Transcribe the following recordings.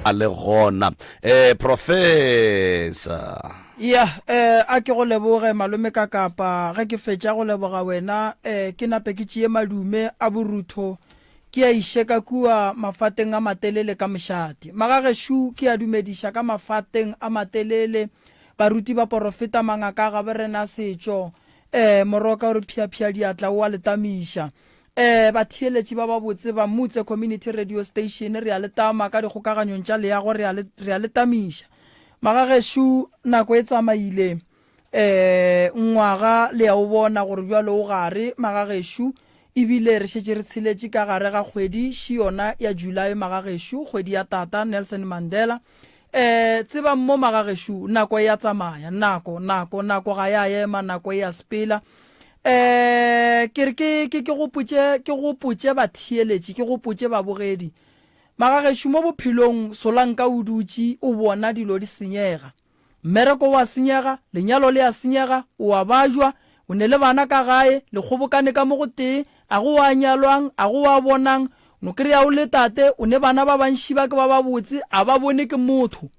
a le gona. Eh, Professor. Ya, eh, a ke go leboge malome ka kapa ge ke fetša go leboga wena, eh, ke nape ke tšee madume a borutho ke a iše ka kua mafateng a matelele ka mošate. Magagešo ke a dumediša ka mafateng a matelele, baruti baporofeta mangaka a gabo rena setšo, eh, moroka o re phiaphia diatla o a le tamiša. Eh, batheeletši ba babotse ba Mutse Community Radio Station, re a le tama ka dikgokaganyong tša leago, re a le, re a le tamiša. Magagešo, nako e tsamaile, eh, ngwaga le a o bona gore bjalo o gare, magagešo, ebile re šetše re tsheletše ka gare ga kgwedi še yona ya July, magagešo, kgwedi ya tata Nelson Mandela. Eh, tsebang mo magagešo, nako e a tsamaya, nako, nako, nako ga ya ema, nako e a sepela. Eh, ke re ke, ke, ke gopotše, ke gopotše batheeletši, ke gopotše babogedi. Magagešo mo bophelong, solanka o dutše o bona dilo di senyega. Mmereko o a senyega, lenyalo le a senyega, o a bajwa, o ne le bana ka gae, le kgobokane ka mo go tee, a go wa nyalwang, a go wa bonang, no kry-a o le tate, o ne bana ba bantši ba ke ba babotse, a ba bone ke motho.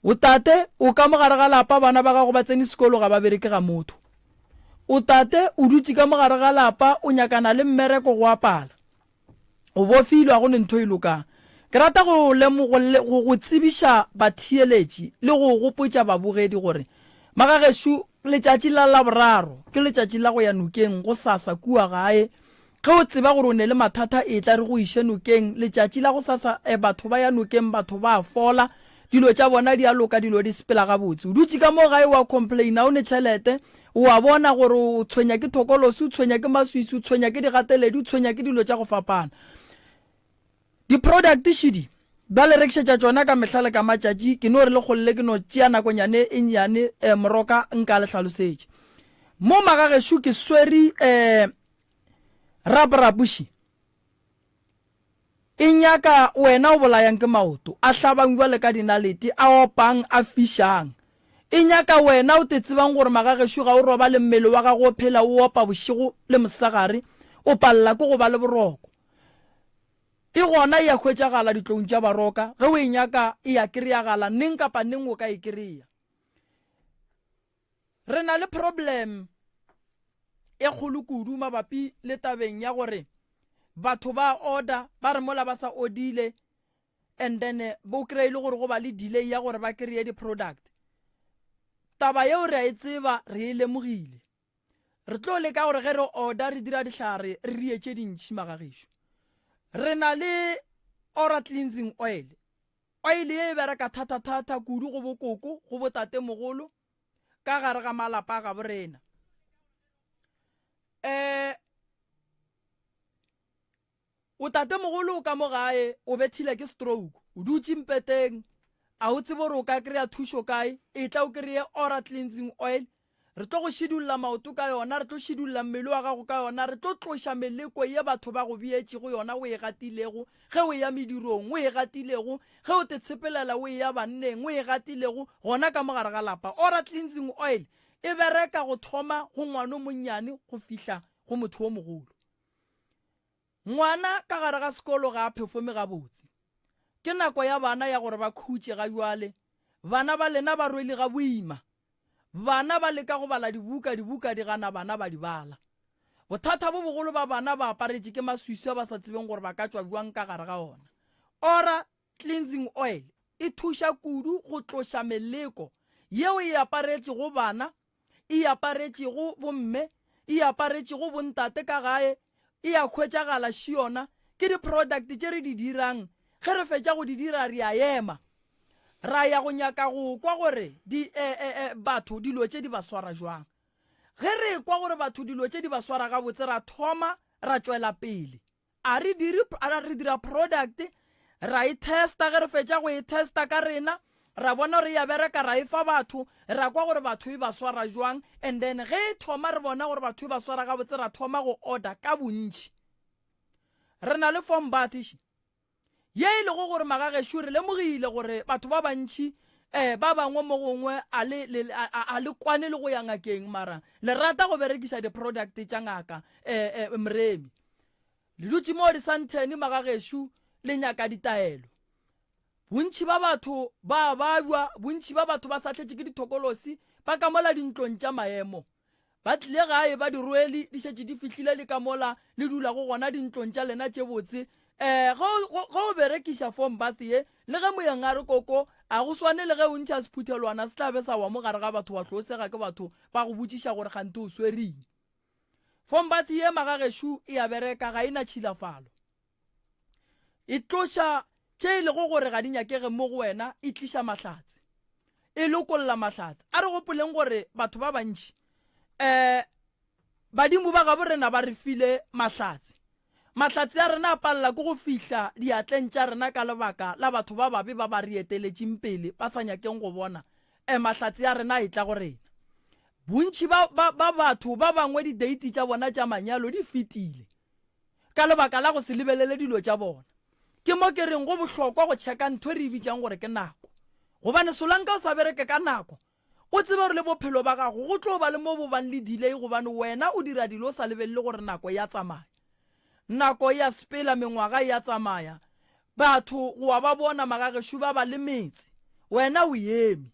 O tate, o ka mo gare ga lapa, bana ba gago ba tsene sekolo ga ba bereke ga motho. O tate, o dutše ka mo gare ga lapa, o nyakana le mmereko go a pala. O bofilwe, ga go ne ntho e lokang. Ke rata go go, go tsebiša batheeletši le go gopotša babogedi gore magagešo letšatši la Laboraro ke letšatši la go ya nokeng gosasa kua gae. Ge o tseba gore o ne le mathata etla re go iše nokeng. Letšatši la gosasa eh, batho ba ya nokeng, batho ba a fola, dilo tša bona di a loka, dilo di sepela gabotse. O dutše ka mo gae wa complaina o ne tšhelete, O a bona gore o tshwenya ke thokolosi, o tshwenya ke maswisi, o tshwenya ke digateledi, o tshwenya ke dilo tša go fapana. Di-product šidi ba le rekišetša tšona ka mehla le ka matšatši. Ke no re le kgolle ke no tšea nakonyane e nnyane eh, moroka nka le hlalosetše. Mo magagešo ke swere eh, raporapoši. E nyaka wena o bolayang ke maoto, a hlabang bjale ka dinalete, a opang, a fišang. E nyaka wena o te tsebang gore magagešo ga o robale mmele wa gago o phela o opa bošego le mosegare, o palela ke go ba le boroko. E gona e a hwetšagala ditloung tša Baroka, ge o e nyaka e a kereyagala neng kapa neng o ka e kereya. Re na le problem e kgolo kudu mabapi le tabeng ya gore batho ba order ba re mola ba sa odile and then eh, bo kry le gore go ba le delay ya gore ba kry-e di-product. Taba yeo re a e tseba, re e lemogile. Re tlo leka gore ge re order re dira dihlare re die tše dintšhi magagešo. Re na le ora cleansing oil. Oil ye e bereka thata-thata kudu go bokoko, go botatemogolo, ka gare ga malapa a gabo rena. Um o tatemogolo o ka mo gae o bethile ke stroke, o dutše mpeteng, a o tsebe gore o ka kry-a thušo kae, etla o kry-e Ora Cleansing Oil Re tlo go šidulla maoto ka yona, re tlo šidulla mmele wa gago ka yona, re tlo tloša meleko ye batho ba go beetšego yona o e gatilego ge o eya medirong, o e gatilego ge o te tshepelela o eya banneng, o e gatilego gona ka mo gare ga lapa. Ora Cleansing Oil e bereka go thoma go ngwana o monnyane go fihla go motho o mogolo. Ngwana ka gare ga sekolo ga a phefome gabotse. Ke nako ya bana ya gore ba khutše ga bjale. Bana ba lena ba rwele ga boima. Bana ba leka go bala dibuka, dibuka di gana bana ba di bala. Bothata bo bogolo ba bana ba aparetše ke maswiswi a ba sa tsebeng gore ba ka tšwa bjang ka gare ga ona. Ora Cleansing Oil e thuša kudu go tloša meleko yeo e aparetšego bana e aparetšego bomme, e aparetšego bontate ka gae, e a hwetšagala še yona. Ke di-product tše re di dirang, ge re fetša go di dira re a ema ra ya go nyaka go kwa gore di, eh, eh, eh, batho dilo tše di ba swara jwang. Ge re kwa gore batho dilo tše di ba swara gabotse, ra thoma ra tšwela pele. A re dire, a re dira product, ra e testa, ge re fetša go e testa ka rena, ra bona gore ya bereka, ra e fa batho, ra kwa gore batho e ba swara jwang, and then ge e thoma re bona gore batho e ba swara gabotse, ra thoma go order ka bontši. Re na le form bath ye e lego gore magagešo re lemogile gore batho ba bantši eh ba bangwe mo gongwe a le le a le kwane le go ya ngakeng mara le rata go berekiša di-product tša ngaka eh, eh mremi le dutše mo disanthene magagešo le nyaka ditaelo. Bontši ba batho ba a babja, bontši ba batho ba sahletše ke dithokolosi, ba ka mola dintlong tša maemo. Ba tlile gae ba di rwele, di šetše di fihlile le ka mola le dulago gona dintlong tša lena tše botse. Um ge o, ge o berekiša form bath ye, le ge moyeng a re koko, a go swane le ge o ntšha sephuthelwana se tla be sa wa mo gare ga batho wa hlo sega ke batho ba go botšiša gore kgante o swereng. Form bath ye magagešo e a bereka, ga e na tšhilafalo. E tloša tše e lego gore ga di nyakege mo go wena, e tliša mahlatse. E lokolla mahlatse. A re gopoleng gore batho ba bantši um badimo ba gabo rena ba re file mahlatse. Mahlatse a rena a palela ke go fihla diatleng tša rena ka lebaka la batho ba babe ba ba re eteletšeng pele ba sa nyakeng go bona um mahlatse a rena a etla go rena. Bontši ba, ba, ba batho ba bangwe dideiti tša bona tša manyalo di fetile. ka lebaka la go se lebelele dilo tša bona. Ke mo ke reng go bohlokwa go tšheka ntho e re e bitšang gore ke nako. Gobane solanka o sa bereke ka nako, o tsebe gore le bophelo ba gago go tlo ba le mo bo bang le delay gobane wena o dira dilo o sa lebelele gore nako e a tsamaya. Nako e a sepela, mengwaga e a tsamaya, Batho wa ba bona magagešo ba ba le metse, wena o eme.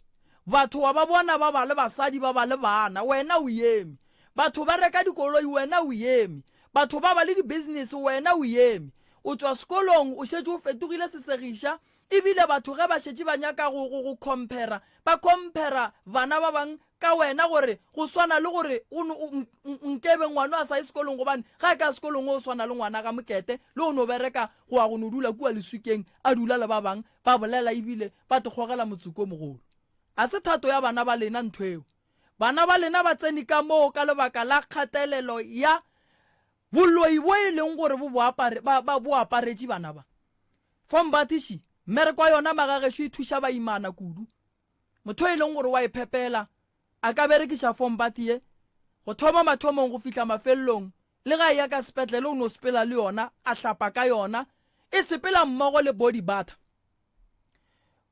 Batho wa ba bona ba ba le basadi ba ba le bana, wena o eme. Batho ba reka dikoloi, wena o eme. Batho ba ba le di-business, wena o eme. O tšwa sekolong o šetše o fetogile sesegiša, ebile batho ge ba šetše ba nyaka go go go compara, ba compara bana ba bang ka wena gore go swana le gore o nkebe ngwano a sa ye sekolong gobane ga a ka sekolong o swana le ngwana ga mokete le o no bereka go ya go no dula kua leswikeng a dula le ba bang ba bolela ebile ba te gogela motsoko o mogolo. A se thato ya bana ba lena ntho eo. Bana ba lena ba tsene ka moo ka lebaka la kgatelelo ya boloi bo e leng gore bo bo aparetše bana ba. Fombathiši, mmereko wa yona magagešo e thuša baimana kudu. Motho e leng gore wa e phepela a ka berekiša fombath ye go thoma mathomong go fihla mafelelong, le ga eya ka sepetlele o no sepela le yona a hlapa ka yona, e sepela mmogo le body butter.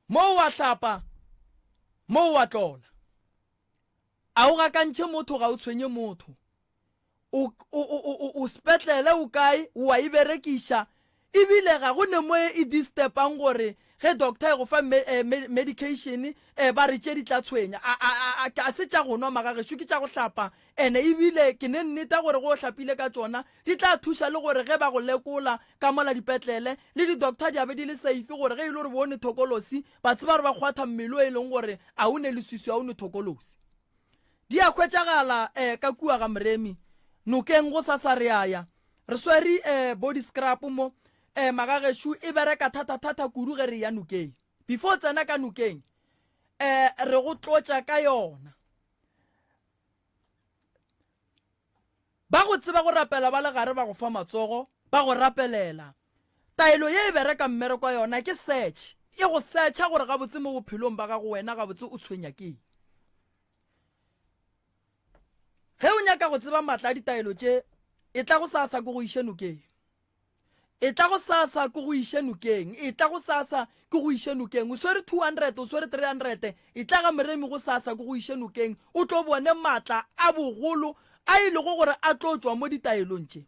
Mo wa hlapa, mo wa tlola. A o gakantšhe motho ga o tshwenye motho. O, o, o, o, o sepetlele o kae, o a e berekiša, ebile ga go ne mo e disturbang gore ge doctor e go fa me, eh, me, medication eh, ba re tše di tla tshwenya. A, a, a, a, a se tša go nwa magagešo, ke tša go hlapa. Ene ebile ke ne nneta gore ge o hlapile ka tšona di tla thuša le gore ge ba go lekola ka mola dipetlele le di-doctor di a be di le safe gore ge e le gore bo ne thokolosi ba tseba gore ba kgwatha mmele o e leng gore a o ne leswiswi a o ne thokolosi. Di a hwetšagala eh, ka kua ga Moremi nokeng go sasa re a ya. Re swere eh, body scrub mo eh, magagešo e bereka thata-thata kudu ge re ya nokeng. Before tsena ka nokeng eh, re go tlotša ka yona. Ba go tseba go rapela ba le gare ba go fa matsogo, ba go rapelela. Taelo ye e bereka mmereko wa yona ke search, e go searcha gore gabotse mo bophelong ba gago wena gabotse o tshwenya ke eng. Ge o nyaka go tseba matla a ditaelo tše, etla gosasa ke go iše nokeng. Etla gosasa ke go iše nokeng. Etla gosasa ke go iše nokeng. O swere 200, o swere 300. Etla ga Moremi gosasa ke go iše nokeng. O tlo bone matla a bogolo a e lego gore a tlo tšwa mo ditaelong tše.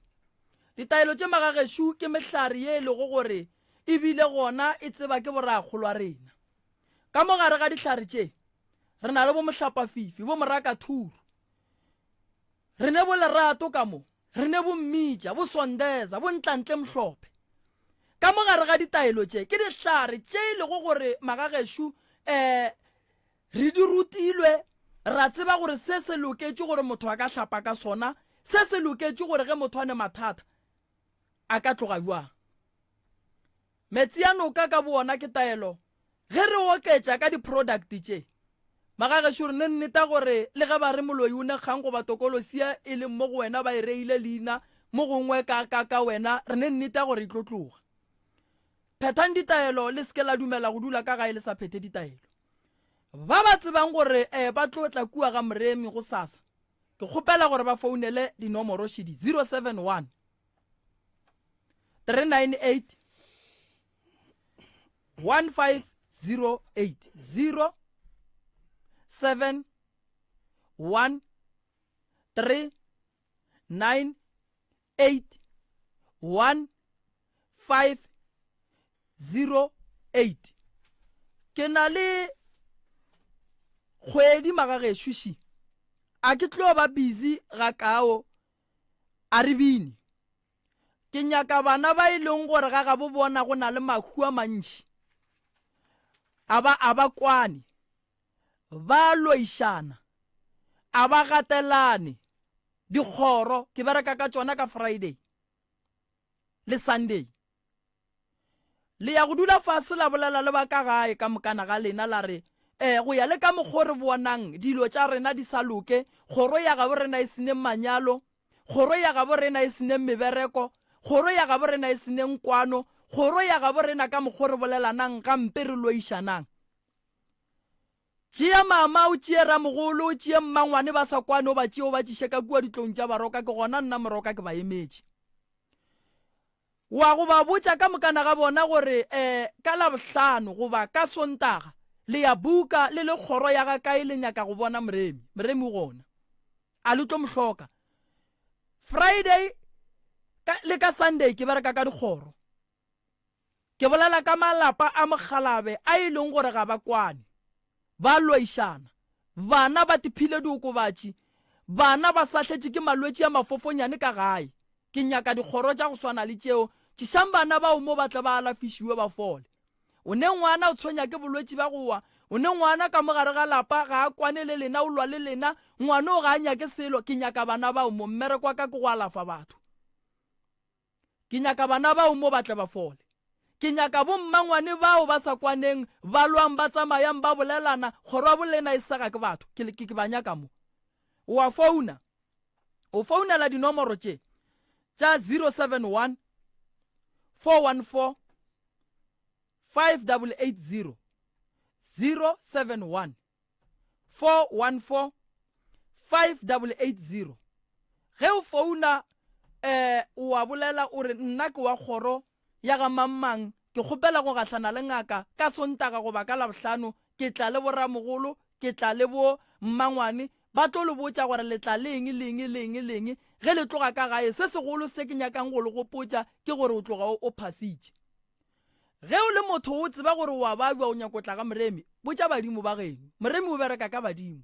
Ditaelo tše magagešo ke mehlare ye e lego gore e bile gona e tseba ke borakgolo a rena. Ka mo gare ga dihlare tše re na le bo mohlapafifi, bo morakathuru. Re ne bo lerato ka mo. Re ne bo mmitša, bo sondeza, bo ntlantle mhlophe. Ka mo gare ga ditaelo tše ke dihlare tše e lego gore magagešo um re di rutilwe, ra tseba gore se se loketše gore motho a ka hlapa ka sona, se se loketše gore ge motho a ne mathata a ka tloga bjang. Metsi a noka ka bowona ke taelo ge re oketša ka di-product tše. Magagešo re ne nneta gore le ge ba re moloi o ne kgang goba tokolosia e leng mo go wena ba e reile leina mo gongwe ka, ka, ka wena, re ne nneta gore e tlo tloga. Phethang ditaelo, le se ke la dumela go dula ka gae le sa phethe ditaelo. Ba ba tsebang gore eh, ba tlo tla kua ga Moremi gosasa, ke kgopela gore ba founele dinomoro šidi 071 398 1508 0 7 1 3 9 8 1 5 0 8. Ke na le kgwedi magagešo ši. A ke tlo ba busy gakao a re bine. Ke nyaka bana ba e leng gore ga gabo bona go na le mahu a mantši. A ba a ba kwane. Ba loišana. A ba gatelane. Dikgoro ke bereka ka tšona ka Friday le Sunday. Le ya go dula fase la bolela le ba ka gae ka mokana ga lena la re, E, go ya le ka mokgo re bonang dilo tša rena di sa loke, kgoro ya gabo rena e seneng manyalo, kgoro ya gabo rena e seneng mebereko, kgoro ya gabo rena e seneng kwano, kgoro ya gabo rena ka mokgo re bolelanang gampe re loišanang. Tšea mama, o tšee ramogolo, o tšee mmangwane ba sa kwane o ba tšee o ba tšiše ka kua ditlong tša Baroka, ke gona nna Moroka ke ba emetše. Wa go ba botša ka mokana ga bona gore um ka Labohlano goba ka Sontaga le ya buka le le kgoro ya ga kae le nyaka go bona Moremi. Moremi o gona. A le tlo mo hloka. Friday ka, le ka Sunday ke bereka ka dikgoro. Ke bolela ka malapa a mokgalabe a e leng gore ga ba kwane, ba lwaišana, bana ba tiphile diokobatši, bana ba sahletše ke malwetši a mafofonyane ka gae. Ke nyaka dikgoro tša go swana le tšeo. Tšišang bana bao mo ba tle ba alafišiwe ba fole. O ne ngwana o tshwenya ke bolwetši ba go wa, o ne ngwana ka mo gare ga lapa ga a kwane le lena, o lwa le lena, ngwano ga a nyake selo. Ke nyaka bana bao mo, mmereko wa ka ke go alafa batho. Ke nyaka bana bao mo ba tle ba fole. Ke nyaka bommangwane bao ba sa kwaneng, ba lwang, ba tsamayang, ba bolelana, kgoro ya bolena e sega ke batho. Ke, ke, ke ba nyaka mo. O a founa. O founela dinomoro tše tša 071 414 5880 071 414 5880 Ge o founa um o a bolela o re nna ke wa kgoro ya ga mangmang ke kgopela go gahlana le ngaka ka Sontaga goba ka Labohlano ke tla le boramogolo ke tla le bo mmangwane ba tlo le botša gore le tla le eng le eng le eng le eng ge le tloga ka gae se segolo se ke nyakang go le gopotša ke gore o tloga o phasitše Ge o le motho o tseba gore o a babja o nyako tla ga Moremi, botša badimo ba geno. Moremi o bereka ka badimo.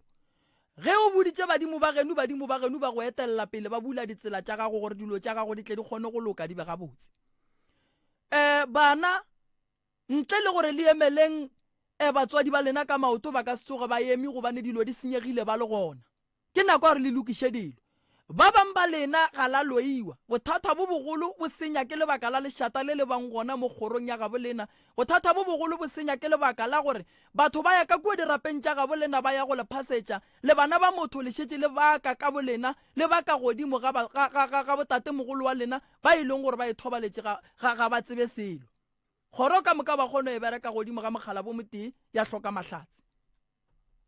Ge o boditše badimo ba geno, badimo ba geno ba go etelela pele ba bula ditsela tša gago gore dilo tša gago di tle di kgone go loka di be gabotse. Um bana, ntle le gore le emeleng um batswadi ba lena ka maoto ba ka se tsoge ba eme gobane dilo di senyegile ba le gona. Ke nako ya gore le lokiše dilo. Ba bang ba lena ga la loiwa. Bothata bo bogolo bo senya ke lebaka la lešata le le bang gona mo kgorong ya gabo lena. Bothata bo bogolo bo senya ke lebaka la gore batho ba ya ka kua dirapeng tša gabo lena ba ya go le phasetša. Le bana ba motho le šetše le baka ka bolena, le baka godimo ga, ga, ga, ga, ga botatemogolo wa lena ba e leng gore ba ithobaletše ga, ga, ga ba tsebe selo. Kgoro ka moka ba kgona e bereka godimo ga mogala bo motee ya hloka mahlatse.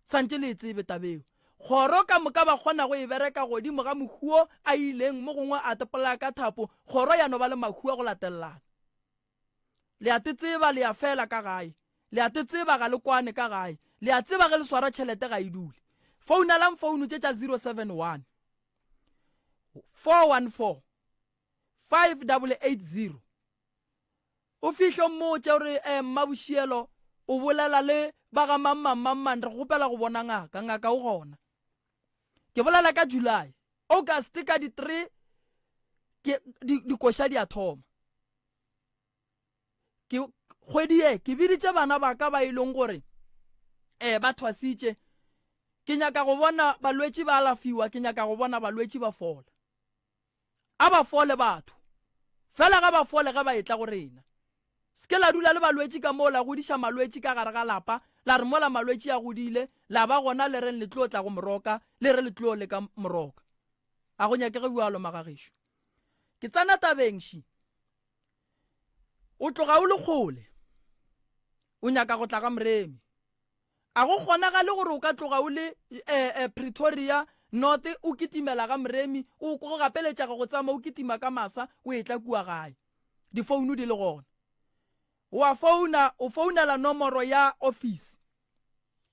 Santše le e tsebe tabeo. Kgoro ka moka ba kgona go e bereka godimo ga mohuo a ileng mo gongwe a tepolaya ka thapo, kgoro ya no ba le mahu a go latelelana. Le a te tseba le ya fela ka gae. Le a te tseba ga le kwane ka gae. Le a tseba ge le swara tšhelete ga e dule. Founelang founu tše tša 071 414 5880. O fihle o mmotše o re, Eh, Mmabošielo, o bolela le ba ga mang mang mang mang, re kgopela go bona ngaka. Ngaka o gona. Ke bolela ka July. August ka di 3 ke dikoša di a thoma. Ke kgwedi ye ke biditše bana ba ka ba e leng gore eh ba thwasitše. Ke nyaka go bona balwetši ba alafiwa, ke nyaka go bona balwetši ba fola. A ba fole batho. Fela ga ba fole ge ba etla go rena. Se ke la dula le balwetši ka moo la godiša malwetši ka gare ga lapa, la re mola malwetši a godile, la ba gona le reng le tlo tla go moroka, le re le tlo leka moroka. A go nyakege bjalo magagešo. Ke tsena tabeng ši. O tloga o le kgole. O nyaka go tla ga Moremi. A go kgonagale gore o ka tloga o le eh, eh, Pretoria North o kitimela ga Moremi, o go gapeletšega go tsama o kitima ka masa o etla kua gae. Difounu di le gona. O a founa, o founela nomoro ya office.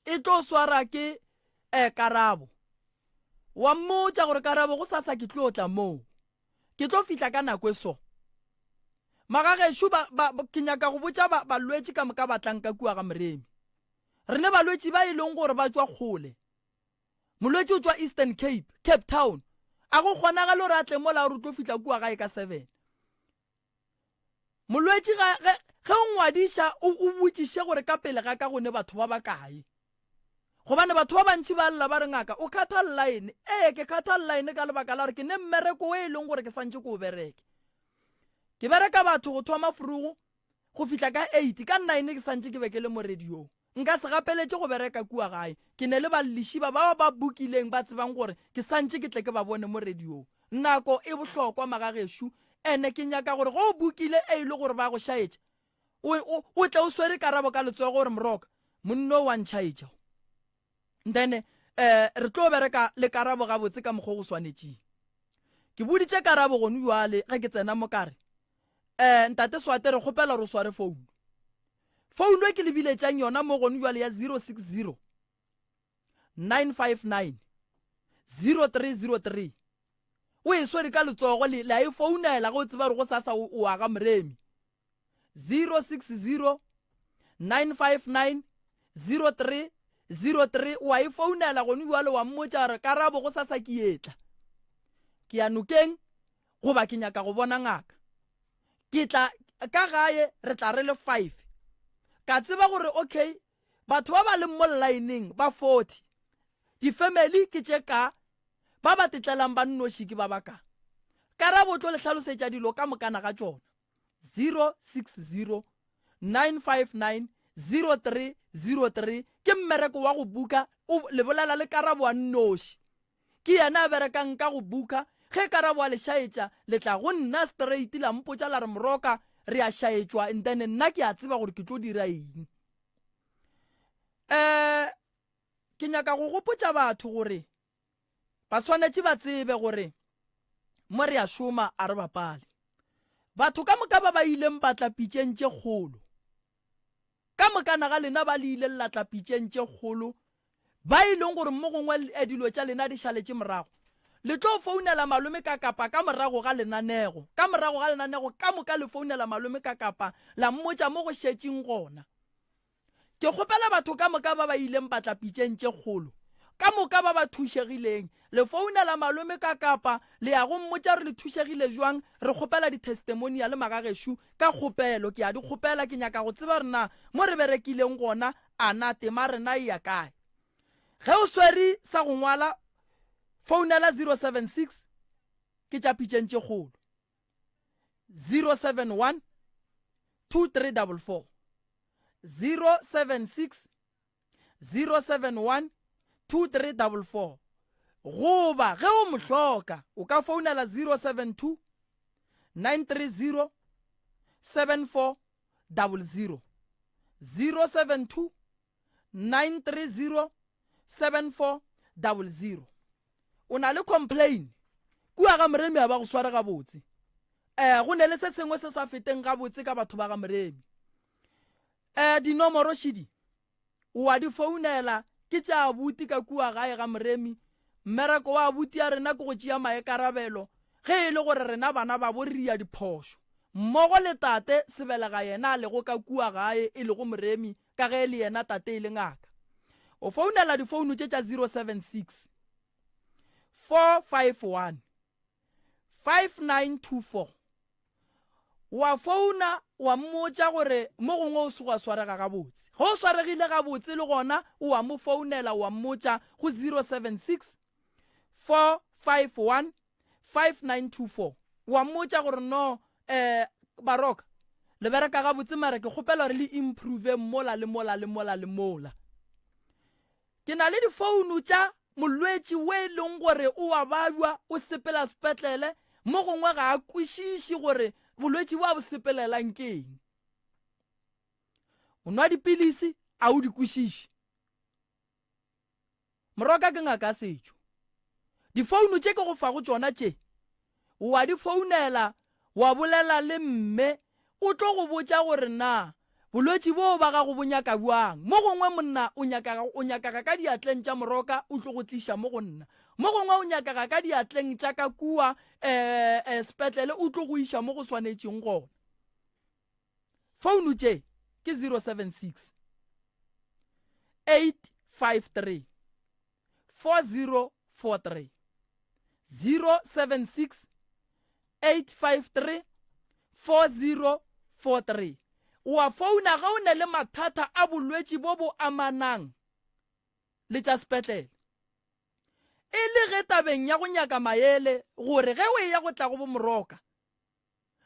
E tlo swara ke eh, Karabo. Wa mmotša gore Karabo go sasa ke tlo tla moo. Ke tlo fihla ka nako e so. Magagešo ba, ba, ke nyaka go botša ba, balwetši ka moka ba tlang ka kua ga Moremi. Re ne balwetši ba e leng gore ba tšwa kgole. Molwetši o tšwa Eastern Cape, Cape Town. A go kgonagale gore a tle mola gore o tlo fihla kua gae ka seven. Molwetši ga, ge, ge o ngwadiša o, o botšiše gore ka pele ga ka go ne batho ba bakae. Gobane batho ba bantši ba lla ba re ngaka o khatha line. Ee, ke khatha line ka lebaka la gore ke ne mmereko o e leng gore ke santše ke o bereke. Ke bereka batho go thoma frugo go fihla ka eight, ka nine ke santše ke be ke le mo radiong. Nka se gapeletše go bereka kua gae. Ke ne le ballišiba bao ba bukileng ba tsebang gore ke santše ke tle ke ba bone mo radiong. Nako e bohlokwa magagešo, ene ke nyaka gore ge o bukile e le gore ba go šaetša, o, o, o tle o swere karabo ka letsogo gore moroka, monno o wa ntšhaetša. Then eh, re tlo bereka le karabo gabotse ka mokgwa o go swanetšeng. Ke boditše karabo gone bjale ge ke tsena mo ka re, eh, ntate Swate re kgopela gore o sware founu. Founu e ke le biletšang yona mo gone bjale ya 060 959 0303 o e swere ka letsogo le le a e founela ge o tseba gore go sasa o aga moremi 060 959 0303 o a e founela gone bjale wa mmotša gore karabo go sasa ke etla ke ya nokeng goba ke nyaka go bona ngaka ke tla ka gae re tla re le five ka tseba gore okay batho ba ba leng mo line ba 40 difamily ke tše ka ba ba tetlelang ba nnoši ke ba ba ka karabo tlo le hlalosetša dilo ka mokana ga tšona 060 959 0303 ke mmereko wa go buka o le bolela le karabo a nnoši Ke yena a berekang ka go buka. Ge Karabo a le šaetša, le tla go nna straight la mpotša la re Moroka re a šaetšwa and then nna ke a tseba gore ke tlo dira eng. Um ke nyaka go gopotša batho gore ba swanetše ba tsebe gore mo re a šoma a re bapale. Batho ka moka ba ba ileng ba tla pitšeng tše kgolo Ka mokana ga lena ba le ileng la tla pitšeng tše kgolo, ba e leng gore mo gongwe dilo tša lena di šaletše morago, le tlo founela malome ka kapa ka morago ga lenanego. Ka morago ga lenanego ka moka le founela malome ka kapa la mmotša mo go šetšeng gona. Ke kgopela batho ka moka ba ba ileng ba tla pitšeng tše kgolo, ka moka ba ba thušegileng, le founela malome ka kapa le ya go mmotša gore le thušegile jwang, re kgopela di-testimonial magagešo Ka kgopelo, ke a di kgopela, ke nyaka go tseba gore na mo re berekileng gona, a na tema rena e ya kae. Ge o swere sa go ngwala, founela 076, ke tša pitšeng tše kgolo, 071 2344, 076 071 2344 goba ge o mo hloka o ka founela 072 930 7400 072 930 7400 o na le complain kua ga moremi a ba go sware gabotse um go ne le se sengwe se sa feteng gabotse ka batho ba ga moremi um dinomoro šidi o a di founela ke tša abuti ka kua gae ga Moremi. Mmereko wa abuti ya rena ke go tšea maekarabelo ge e le gore rena bana babo re ria diphošo. Mmogo le tate Sebelega yena a lego ka kua gae e lego Moremi ka ge le yena tate e le ngaka. O founela difounu tše tša 076 451 5924 wa founa wa mmotša gore mo gongwe o se wa swarega gabotse ge o swaregile gabotse le gona o wa mo founela wa mmotša go 076 451 5924 wa mmotša gore no um baroka le bereka gabotse mara ke kgopela gore le improve mola le mola le mola le mola Ke na le difounu tša molwetši wo e leng gore o a babja, o sepela sepetlele, mo gongwe ga a kwešiše gore bolwetši bo a bo sepelelang ke eng. O nwa dipilisi, a o di kwešiše. Moroka ke ngaka ya setšo. Difounu tše ke go fago tšona tše, wa di founela wa bolela le mme, o tlo go botša gore na bolwetši boo ba gago bo nyaka bjang. Mo gongwe monna o nyakaga, o nyakaga ka diatleng tša moroka o tlo go tliša mo go nna. Mo gongwe o nyakaga ka diatleng tša ka kua eh, eh, sepetlele o tlo go iša mo go swanetšeng gona. Founu tše ke 076. 853 4043 076 853 4043 O a founa ge o ne le mathata a bolwetši bo bo amanang le tša sepetlele. E le ge tabeng ya go nyaka maele gore ge o eya go tla go bo Moroka,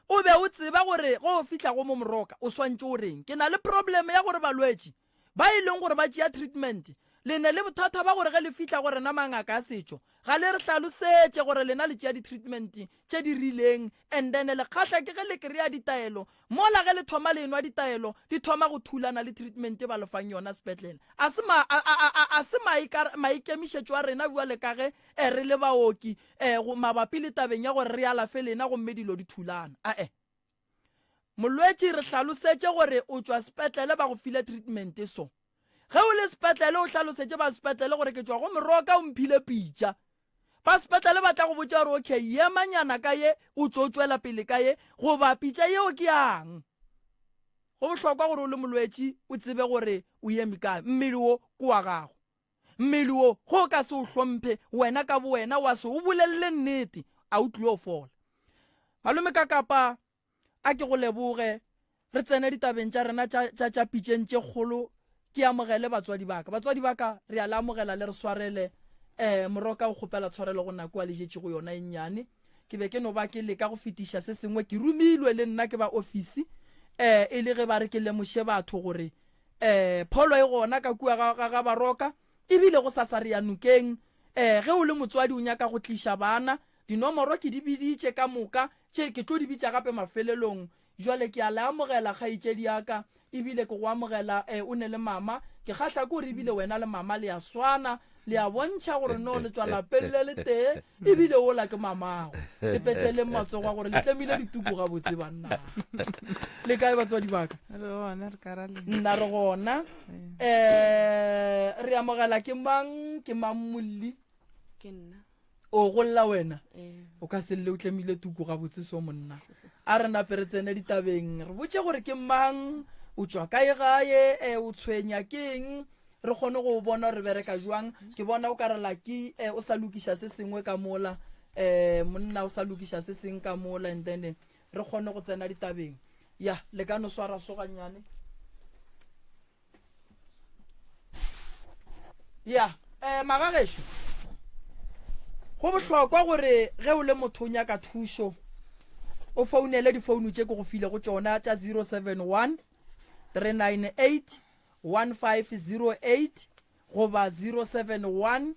O be o tseba gore ge o fihla go mo moroka o swantše o reng. Ke na le problem ya gore balwetši ba e leng gore ba tšea treatment le ne le bothata ba gore ge le fihla go rena mangaka a setšo ga le re hlalosetše gore lena le tšea di-treatment tše di rileng and then le kgahla ke ge le kry-a ditaelo mola ge le thoma le enwa ditaelo di thoma go thulana le treatment ba le fang yona sepetlele. A se ma, a, a, a, a se maikemišetšo a rena bjale ka ge eh, re le baoki eh, go mabapi le tabeng ya gore re alafe lena gomme dilo di thulana. Ae. Molwetši re hlalosetše gore o tšwa sepetlele ba go file treatment so. Ge o le sepetlele o hlalosetše ba sepetlele gore ke tšwa go Moroka o mphile pitša. Ba sepetlele ba tla go botša gore okay yemanyana ka ye o tšo tšwela pele ka ye goba pitša yeo ke yang. Go bohlokwa gore o le molwetši o tsebe gore o eme kae. Mmele wo ke wa gago. Mmele wo, ge o ka se o hlomphe, wena ka bowena wa se o bolelele nnete, a o tlile o fola. Malome Kakapa, a ke go leboge, re tsene ditabeng tša rena tša, tša, tša pitšeng tše kgolo, ke amogele batswadi ba ka. Batswadi ba ka, re a le amogela le re swarele. Eh, Moroka o kgopela tshwarelo go nako a le jetšego yona e nnyane. Ke be ke no ba ke leka go fetiša se sengwe, ke romilwe le nna ke ba ofisi, eh, e le ge ba re ke lemoše batho gore um pholo e gona ka kua ga, ga, ga Baroka, ebile go sasa re ya nokeng. Um ge o le motswadi o nyaka go tliša bana, dinomoro ke di biditše ka moka, tše ke tlo di bitša gape mafelelong. Jwale ke a le amogela kgaetšedi ya ka, ebile ke go amogela um o ne le mama. Ke kgahla ke gore ebile wena le mama le a swana, le a bontšha gore no le tšwa lapeng le letee, ebile ola ke mamago. Le petleleng matsogo a gore le tlemile dituku gabotse banna. Le kae batswadi ba ka? Re gona, re ka ra lena. Nna re gona. Eh, re amogela ke mang? Ke mang molli? Ke nna. O go lla wena? Ee. O ka se lle o tlemile tuku gabotse so monna. A re nape re tsene ditabeng. Re botše gore ke mang, o tšwa kae gae, eh, o tshwenya keng, re kgone go bona re bereka jwang. Ke bona o ka re Lucky eh, o sa lokiša se sengwe ka mola, eh, monna o sa lokiša se seng ka mola and then re kgone go tsena ditabeng. Ya, le ka no swara so gannyane. Ya, eh, magagešo, go bohlokwa gore ge o le motho o nyaka thušo o founele difounu tše ke go filego tšona tša 071 398 1508 goba 071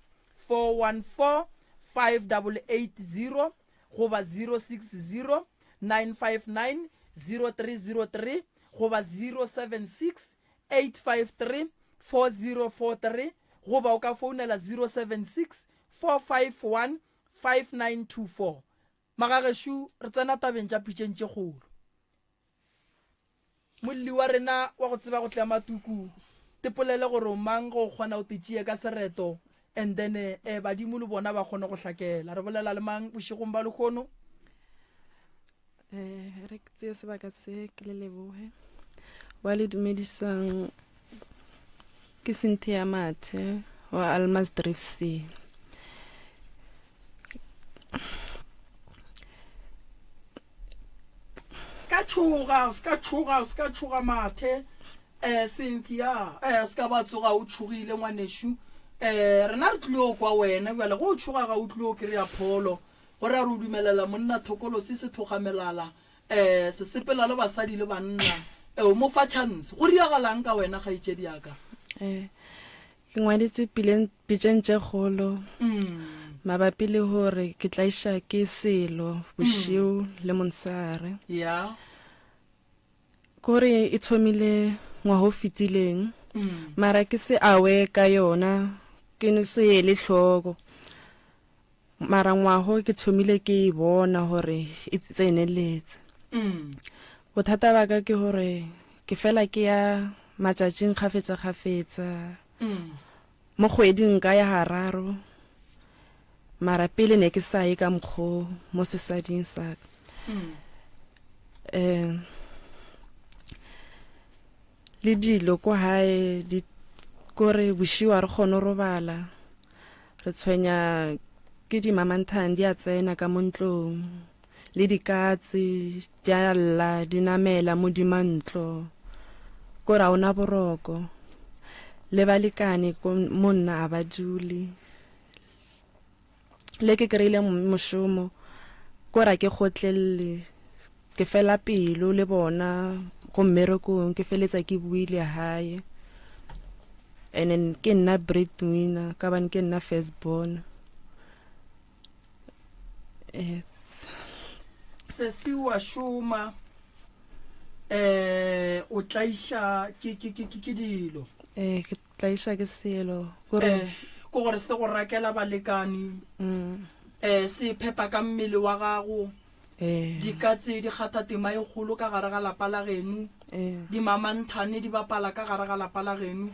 414 5880 goba 060 959 0303 goba 076 853 4043 goba o ka founela 076 451 5924. Magagešo, re tsena tabeng tša pitšeng tše kgolo. Molli wa rena wa go tseba go tlema tuku, tepolele gore o mang ge o kgona o te tšee ka sereto and then eh, badimo le bona ba kgone go hlakela. Re bolela le mang bošegong ba lehono? Eh, re ke tseye sebaka se ke le leboge wa le dumedisang ke Cynthia Mathe wa Almas Drift C. Ska tšhoga, ska tšhoga, ska tšhoga Mathe. Eh Cynthia, eh ska ba tsoga o tšhogile ngwanešu. Eh rena re tlilo kwa wena bjale go o tšhoga ga o tlilo kry-a pholo. Go ra re o dumelela monna thokolosi sethogamelala eh se sepela le basadi le banna. Eh o mo fa chance. Go riagalang ka wena kgaetšedi ya ka? Eh ke ngwaditse pileng pitšeng tše kgolo mabapi le gore ke tlaiša ke selo bošego le monsare. Ya. Kore e thomile ngwaga o fetileng mara ke se awe ka yona ke no se ele hloko. Mara ngwago ke thomile ke e bona gore e tseneletse. Bothata ba ka ke gore ke fela ke ya matšatšing kgafetsa-kgafetsa. Mo kgweding nka ya gararo, mara pele ne ke sa ye ka mokgo mo sesading sa ka. Um le dilo ko gae di. Kore bošego ga re kgone go robala, re tshwenya ke dimamanthane di a tsena ka mo ntlong, le dikatse di a lla di namela modima ntlo. Kore ga o na boroko, le balekane mo nna a ba dule. Le ke kry-ile mošomo kore a ke kgotlelele ke fela pelo le bona ko mmerekong ke feletsa ke boile hae and then ke nna breadwinner ka bane ke nna first born Sesi wa šoma eh o tlaiša ke ke ke ke dilo eh ke Tlaiša ke selo. Ko re. Eh, ko gore se go rakela balekani. Mm. Eh, se phepa ka mmele wa gago. Eh. Dikatse di kgatha tema e kgolo ka gare ga lapa la geno. Eh. Dimamanthane di bapala ka gare ga lapa la geno.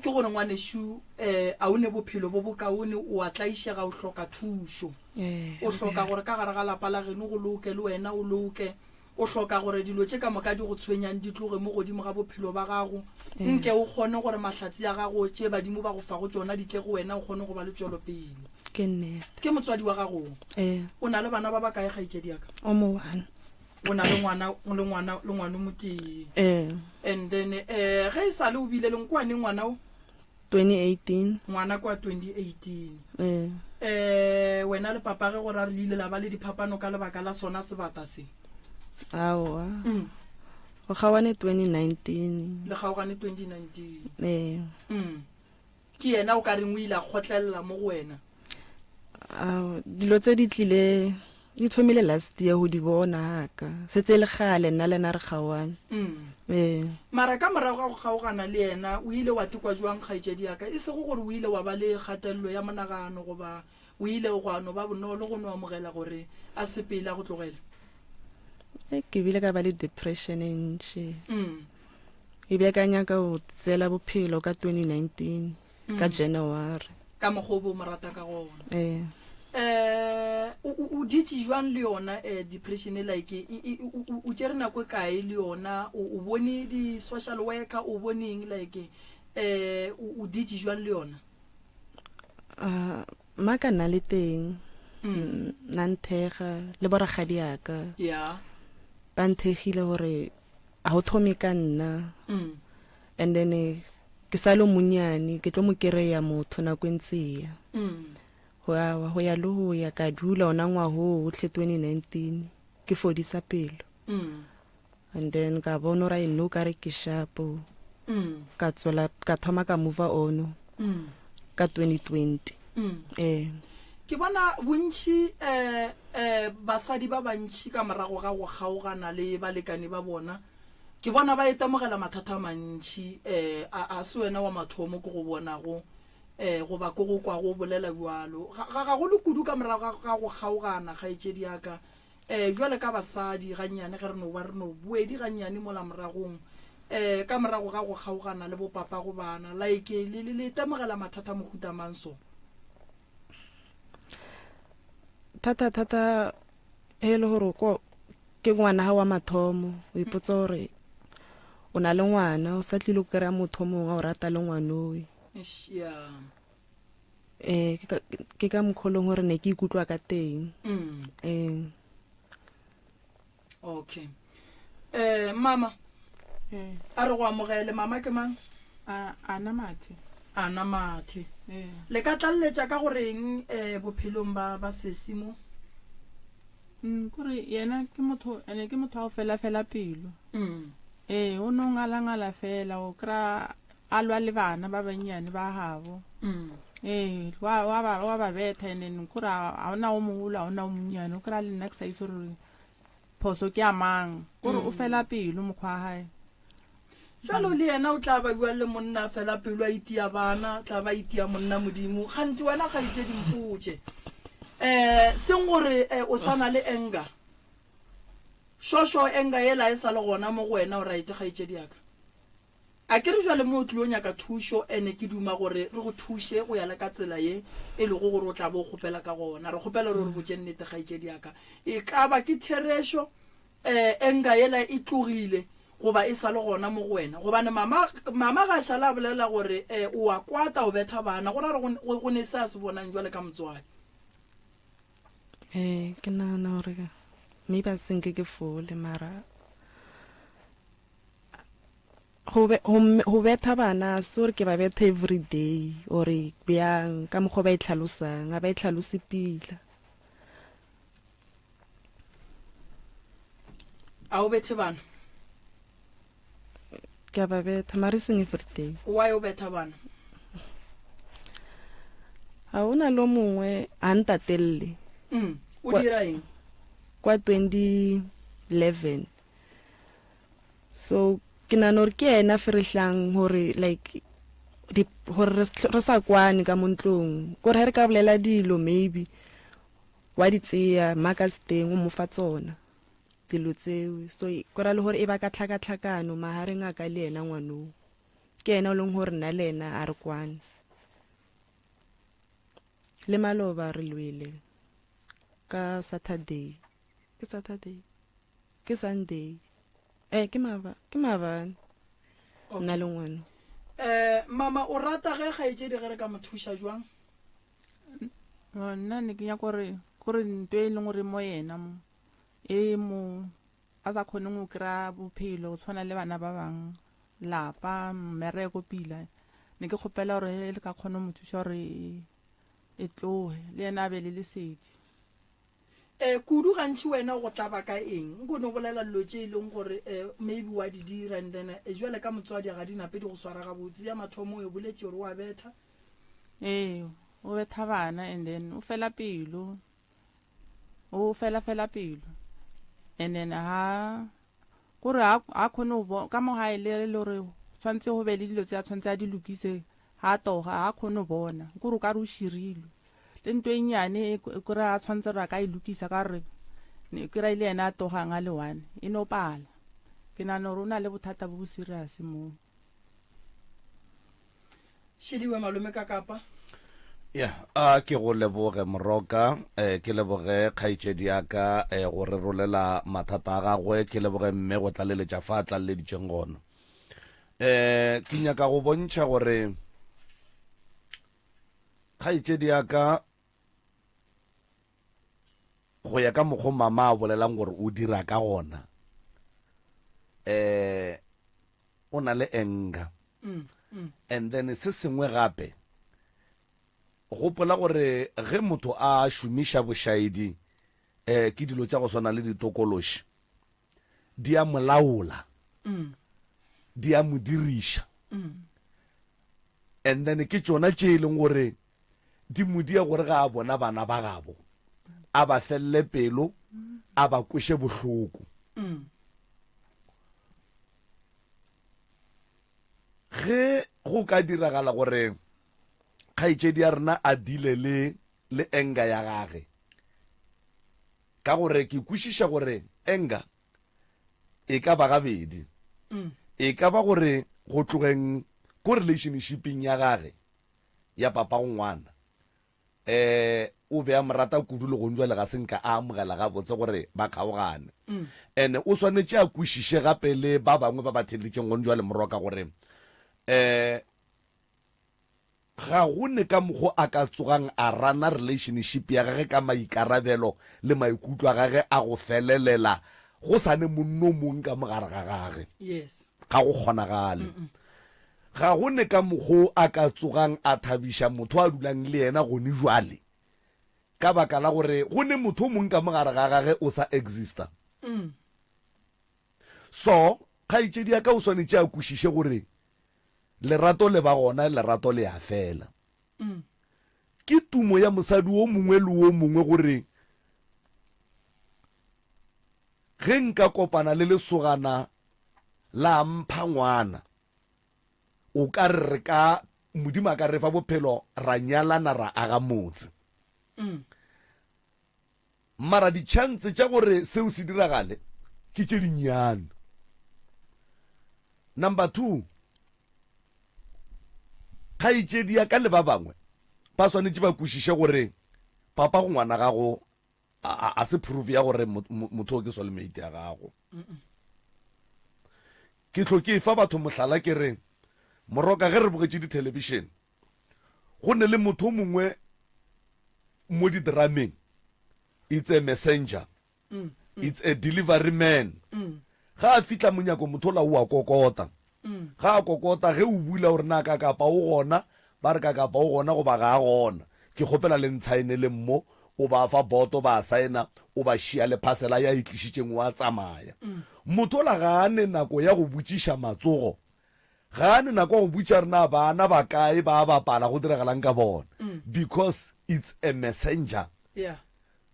Ke gore ngwanešu eh, a o ne bophelo bo bokaone, o a tlaišega, o hloka thušo. Eh. O hloka gore ka gare ga lapa la geno go loke le wena o loke. O hloka gore dilo tše ka moka di go tshwenyang di tloge mo godimo ga bophelo ba gago, nke o kgone gore mahlatse a gago, tše badimo ba go fago tšona di tle go wena, o kgone go ba le tšwelopele. Ke nnete. Ke motswadi wa gago. Ee. O na le bana ba bakae, kgaetšedi ya ka? O mo one. O na le ngwana, le ngwana, le ngwana o motee. Ee. And then, eh, ge e sa le o bile le nkwane ngwana o? 2018. Ngwana kwa 2018. Ee. Eh, wena le papa ge go ra re le ile la ba le diphapano ka lebaka la sona sebata se? Aowa. Mm. Go kgaogane 2019. Le kgaogane 2019. Ee. Mm. Ke yena o ka reng o ile a kgotlelela mo go wena? Ao, dilo tse di tlile di thomile last year go di bona ka setse e le kgale nna le ena re kgaoane. Mm. Ee. Mara ka morago ga go kgaogana le yena o ile wa tekwa jwang kgaetšedi ya ka? E sego gore o ile wa ba le kgatelelo ya monagano goba o ile gwa no ba bonolo go no amogela gore a sepele a go tlogele? E, ke bile ka ba le depression e ntši. Mm. Ebile ka nyaka go tseela bophelo ka 2019. ka January. Ka mokgwa o be o mo rata ka gona. Ee. Eh, o o ditše jwang le yona eh, depression e like e, e, o o tšere nako e kae le yona o o bone di social worker o bone eng like eh o o ditše jwang le yona? Uh, mma ka nna le teng mm. na nthega le borakgadi yaka yeah. ba nthegile gore ga o thome ka nna mm. And then ke sa le monnyane ke tlo mo kereya motho nako e ntse e ya. Go ya go ya le go ya ka dula ona ngwaga o otlhe 2019 ke fodisa pelo. And then ka bona gore nna o kare ke shapo. Ka tswela ka thoma ka move on ka 2020. Ee. Ke bona bontši eh eh basadi ba bantši ka morago ga go kgaogana le balekane ba bona Ke bona ba itemogela mathata a mantši. Um a, a se wena wa mathomo ke go bonago, um goba ke go kwago o bolela bjalo. Ga, ga, gagolo kudu ka morago ga, ga go kgaogana, kgaetšedi ya ka. Um bjale ka basadi, gannyane ge re no ba re no boedi gannyane mola moragong, um ka morago ga go kgaogana le bopapago bana, like, le, le, le itemogela mathata a mohuta mang so? Thata, thata, ge e le gore ko, Ke ngwana ga wa mathomo, o ipotsa gore o na le ngwana, o sa tlile go kry-a motho o mongwe a o rata le ngwanoe. Eish, yeah. Ee, ke ka- ke ka mokgwa o leng gore ne ke ikutlwa ka teng. Mm. Ee. Okay. Eh, mama, Ee. a re go amogele. Mama ke mang? A, Ana Mathe. Ana Mathe. Ee. Le ka tlaleletša ka goreng eh bophelong ba ba sesi mo? Mm, kore yena ke motho ene ke motho wa go fela fela pelo. Mm. Ee, o no ngala-ngala fela o kry-a a lwa le bana ba bannyane ba gabo. Mm. Ee, wa wa ba wa ba betha and then kore ga ona o mogolo ga ona o monnyane o kry-a le nna ke sa itse gore phoso ke ya mang kore o fela pelo mokgwa wa gae. Bjalo le yena o tla ba bjang le monna a fela pelo a itia bana, tla ba itia monna Modimo. Kganthe wena kgaetšedi mpotše, um seng gore um o sa na le anger, šošo anger yela e sa le gona mo go wena, o right kgaetšedi ya ka? A ke re bjale mo o tlilo nyaka thušo, ene ke duma gore re go thuše go ya le ka tsela ye e lego gore o tla bo o kgopela ka gona. Re kgopela gore o re botše nnete kgaetšedi ya ka, e ka ba ke therešo? Eh, anger yela e tlogile. Goba e sa le gona mo go wena? Gobane mama, mama ga a šale a bolela gore eh, o a kwata o betha bana, go ra gore go, go ne se a se bonang jwale ka motswadi. Ee, ke nagana gore maybe a se nke ke fole mara go be, go, go betha bana a se gore ke ba betha every day or bjang ka mokgwa ba e tlhalosang, ga ba e tlhalose pila. A o bethe bana? Ke a ba betha mara e seng everyday. Why o betha bana? Ga o na le o mongwe a ntatelele. Mm. O dira eng? Kwa 2011. So ke nagana gore ke yena ferehlang gore like di gore re sa kwane ka mo ntlong. Kore ge re ka bolela dilo maybe Wa di tseya, Marcus teng o mo fa tsona dilo tseo. So ko ra le gore e baka tlhakatlhakano magareng a ka le yena ngwanoo. Ke yena o leng gore nna le yena a re kwane. Le maloba re lwele ka Saturday. Ke Saturday? Ke Sunday. Eh ke maaba, ke maabane. Nna le ngwano. Eh mama o rata ge kgaetšedi ge re ka mo thuša jwang? No, nna ne ke nyaka gore gore nto e leng gore mo yena mo e mo a sa kgoneng go kry-a bophelo go tshwana le bana ba bangwe lapa mmereko pila ne ke kgopela gore e le ka kgona go mo thuša gore e tloge le yena a be le lesedi. Um kudu gantši wena go tlaba ka eng? Nko no bolela dilo tše e leng gore um maybe wa di dira and then jwale ka motswadi ga di nape di go swara gabotse. Ya mathomo o e boletše gore wa betha. Ee, o betha bana and then o fela pelo. O fela fela pelo. And then ha kore ha ha khone go ka mo gae le le gore tshwanetse go be le dilo tse a tshwanetse a di lokise ha toga ha khone go bona kore o ka re o širilwe le ntho e nnyane e kore a tshwanetse gore a ka e lokisa ka gore ne kry le yena a togang a le one e no pala ke nagana gore o na le bothata bo bo serious moo Šidiwe malome ka kapa. Ya, a ke go leboge Moroka, eh, ke leboge kgaetšedi ya ka eh, go re rolela mathata a gagwe, ke leboge mme go tlaleletša fa a tlaleleditšeng gona. Eh, ke nyaka go bontšha gore kgaetšedi ya ka go ya ka mokgo mama a bolelang gore o dira ka gona eh o na le anger mm, mm. and then se sengwe gape gopola gore ge motho a šomiša bošaedi eh ke dilo tša go swana le ditokološi di a mo laola mm. di a mo diriša mm. and then ke tšona tše e leng gore di mo dia gore ga a bona bana ba gabo a ba felele pelo a ba kweše bohloko mm. ge go ka diragala gore kgaetšedi ya rena a dile le le enga ya gage Ka gore ke kwešiša gore anger e ka ba gabedi. E ka ba gore go tlogeng ko relationshipeng ya gage ya papa go ngwana, um o be a mo rata kudu le gong jwale ga se nka a amogela gabotse gore ba kgaogane. And o swanetše a kwešiše gape le ba bangwe ba ba theleditšeng gong jwale Moroka gore um Ga go ne ka mokgo a ka tsogang a rana relationship ya gage ka maikarabelo le maikutlo a gage a go felelela go sa ne monno mong ka mo gare ga gage. Yes. Ga go kgonagale. Ga go ne ka mokgo a ka tsogang a thabiša motho a dulang le yena gone jwale ka baka la gore go ne motho o mong ka mo gare ga gage o sa exista. So, kgaetšedi ya ka o swanetše a kwešiše gore Lerato le ba gona, lerato le a fela. Ke tumo ya mosadi wo mongwe le wo mongwe gore ge nka kopana le lesogana la mpha ngwana, o ka re re ka, Modimo a ka re fa bophelo ra nyalana ra aga motse. Mara ditšhantse tša gore seo se diragale ke tše dinnyane. Number 2, kgaetšedi ya ka le ba bangwe ba swanetše ba kwešiše gore papa go ngwana gago a se proof ya gore motho o ke soulmate ya gago. Ke hlo ke efa batho mohlala ke re, Moroka ge re bogetše dithelebišene, go ne le motho o mongwe mo didrameng, it's a messenger, it's a delivery man. Ge a fihla monyako motho ola o a kokota. Ge a kokota, ge o bula o re na Kakapa o gona, ba re Kakapa o gona goba ga a gona. Ke kgopela le ntshaeneleng mo, o ba fa boto ba saena, o ba šia le phasela ya e tlišitšeng o a tsamaya. Motho ola ga a ne nako ya go botšiša matsogo, ga a ne nako ya go botšiša gore na bana ba kae, ba a bapala, go diragalang ka bona because it's a messenger.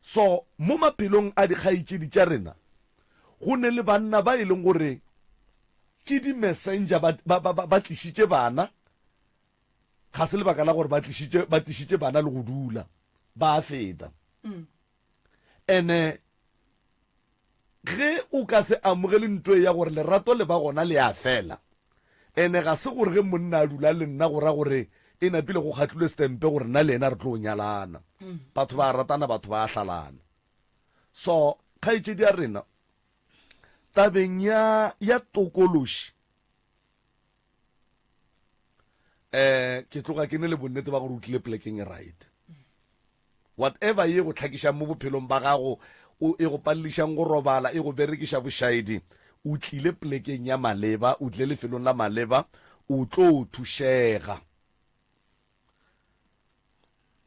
So mo maphelong a dikgaetšedi tša rena go ne le banna ba e leng gore ke di-messenger ba, ba, ba, ba, ba tlišitše bana, ga se lebaka la gore ba tlišitše, ba tlišitše bana le go dula, ba a feta. Ene ge o ka se amogele nto ya gore lerato le ba gona le a fela, ene ga se gore ge monna a dula le nna go ra gore e napile go kgatlilwe setempe gore nna le yena re tlo nyalana. Batho ba ratana, batho ba hlalana. So kgaetšedi ya rena tabeng ya ya tokološi eh ke tloga ke ne le bonnete ba gore o tlile plekeng e right. Whatever ye go tlhakišang mo bophelong ba gago, o e go palelišang go robala, e go berekiša bošaedi, o tlile plekeng ya maleba, o tlile lefelong la maleba, o tlo thušega.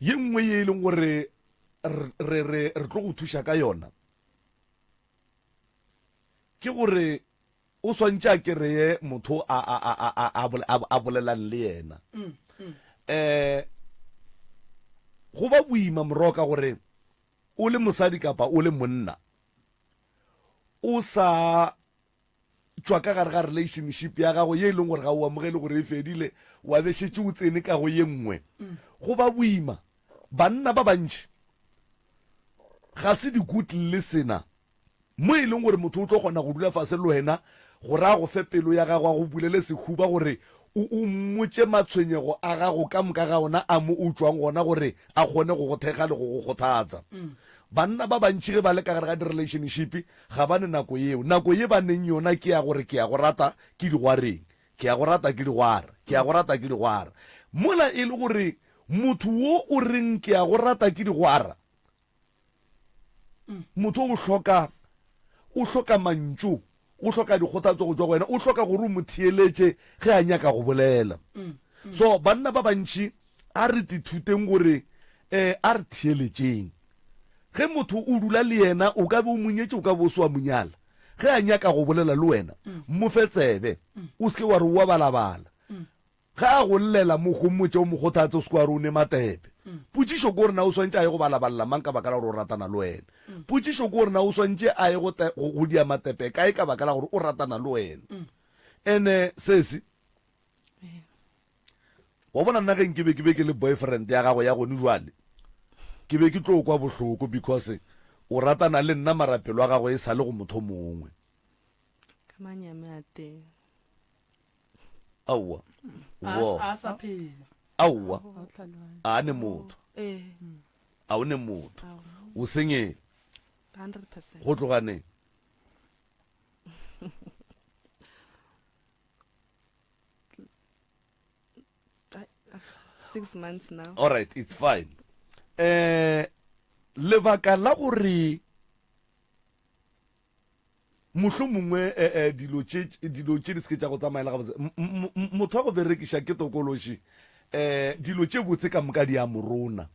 Ye nngwe ye e leng gore re re re tlo go thuša ka yona ke gore o swantše a kereye motho a a a a a a bolelang le yena. Um go ba boima moroka gore o le mosadi kapa o le monna o sa tšwa ka gare ga relationship ya gago ye e leng gore ga o amogele gore e fedile, wa be šetše o tsene ka go ye nngwe. Go ba boima. Banna ba bantši ga se di-good listener mo e leng gore motho o tlo kgona go dula fase le wena gore a go fe pelo ya gago, a go bulele sehuba gore o o mmotše matshwenyego a gago ka moka ga ona a mo o tšwang gona gore a kgone go go thekga le go go kgothatsa. Banna ba bantši ge ba le ka gare ga di-relationship ga ba ne nako yeo. Nako ye ba neng yona ke ya gore ke a go rata ke digwareng, ke a go rata ke digwara, ke a go rata ke digwara. Mola e le gore motho wo o reng ke a go rata ke digwara, Motho o hloka, o hloka mantšu, o hloka dikgothatso go tšwa go wena, o hloka gore o mo theeletše ge a nyaka go bolela. So banna ba bantši a re tithuteng gore um a re theeletšeng. Ge motho o dula le yena, o ka be o mo nyetše, o ka be o se wa mo nyala, ge a nyaka go bolela le wena, mo fe tsebe, o se ke wa re o a balabala. Ge a go llela, mo homotše, o mo kgothatse, o se ke wa re o ne matepe. Potšišo ke gore na o swantše a ye go balabalela mang ka baka la gore o ratana le wena? Potšišo ke gore na o swantše a ye go, go, go dia matepe kae ka baka la gore o ratana le wena? Ene sesi, wa bona nna ge nke be ke be ke le boyfriend ya gago ya gone jwale, ke be ke tlo kwa bohloko because o ratana le nna mara pelo ya gago e sa le go motho mongwe. Ka manyami a teng. Aowa. A Wo. a sa phela. Aowa. Ga o tlhaloganye. A ne motho. Ee. A o ne motho. Aowa. O senyele. 100%. Go tloga neng? Six months now. All right, it's fine. Eh lebaka la gore Mohlomongwe e, e, dilo tše, dilo tše di se ke tša go tsamaela gabotse. M, m, m, motho wa go berekiša ke tokološi, e, dilo tše botse ka moka di a mo rona.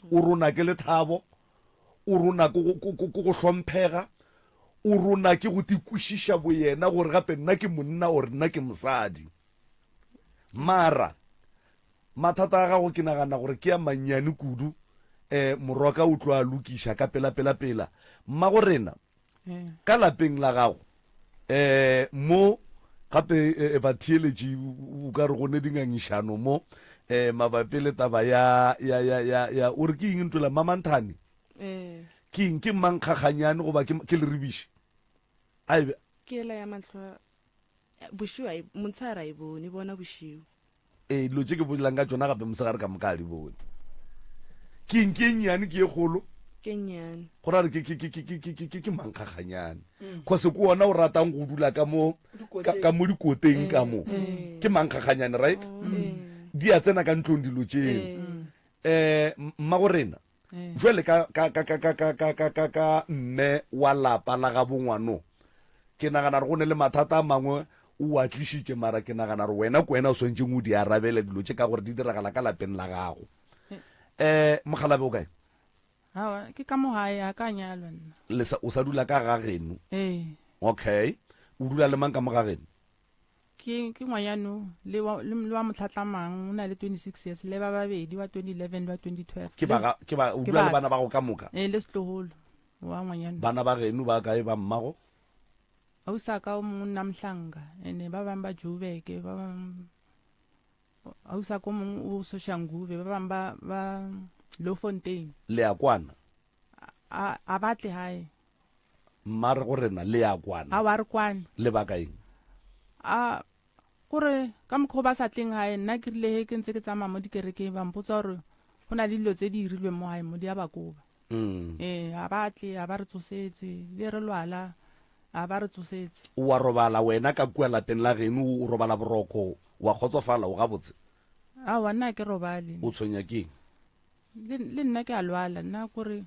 O rona ke lethabo, o rona ke go, ke, ke go hlomphega, o rona ke go tikwešiša boyena gore gape nna ke monna or nna ke mosadi. Mara mathata a gago ke nagana gore ke a mannyane kudu, e, morwaka o tlo a lokiša ka pela pela pela. Mmago rena, Ka lapeng la gago um mo gape eh, batheeletši o ka re go ne dingangišano mo um mabapi le taba ya ya ya ya ya o re ke eng ntwela mamanthane Eh, ke eng ke mankgakganyane goba ke ke leribiši a ebe ke ela ya mahlo a- bošego a e- motshegare a e bone e bona bošego Ee, dilo tše ke bolelang ka tšona gape mosegare ka moka a di bone. Ke eng ke e nnyane ke e kgolo? Ke nnyane. Go ra re ke, ke, ke, ke, ke, ke, ke, ke mankgaganyane. Cause ke wona o ratang go dula ka mo, ka, ka mo dikoteng ka mo. Ke mankgaganyane, right? Di a tsena ka ntlong dilo tšeo. Eh, mmago rena, jwale ka, ka, ka, ka, ka, ka, ka, ka, ka, ka mme wa lapa la ga bongwano, ke nagana gore go ne le mathata a mangwe o a tlišitše, mara ke nagana gore wena ke wena o swanetšeng o di arabele dilo tše ka gore di diragala ka lapeng la gago. Eh, mokgalabe o kae? Aowa, ke ka mo gae, ga ka nyalwa nna. Le sa, o sa dula ka ga geno? Ee. Okay. O dula le mang ka mo ga geno? Ke, ke ngwanyano, le wa, le, le wa motlhatlamang, o na le 26 years, le ba babedi, wa 2011 le wa 2012. Ke ba ga, ke ba, o Ke dula le ba- bana ba go ka moka? Ee, le setlogolo, wa ngwanyano. Bana ba geno ba kae ba mmago? Ausi a ka o mongwe o nna Mohlanka, ene ba bang ba Joburg, ba bang Ausi ko mongwe o Soshanguve, ba bangwe ba ba Louwfontein. Le a kwana? A a ba tle gae. Mma re go rena le a kwana? Aowa re kwane. Lebaka eng? A kore ka mokgwa o ba sa tleng gae nna ke rile he ke ntse ke tsamaya mo dikerekeng ba mpotsa gore go na le dilo tse di irilweng mo gae mo di a ba koba. Mm. Ee, ga ba tle, ga ba re tsosetse, le re lwala, ga ba re tsosetse. O a robala wena ka kua lapeng la geno, o robala boroko, wa kgotsofala, o gabotse? Aowa, nna ga ke robale. O tshwenya ke eng? Le, le nna ke a lwala, nna kore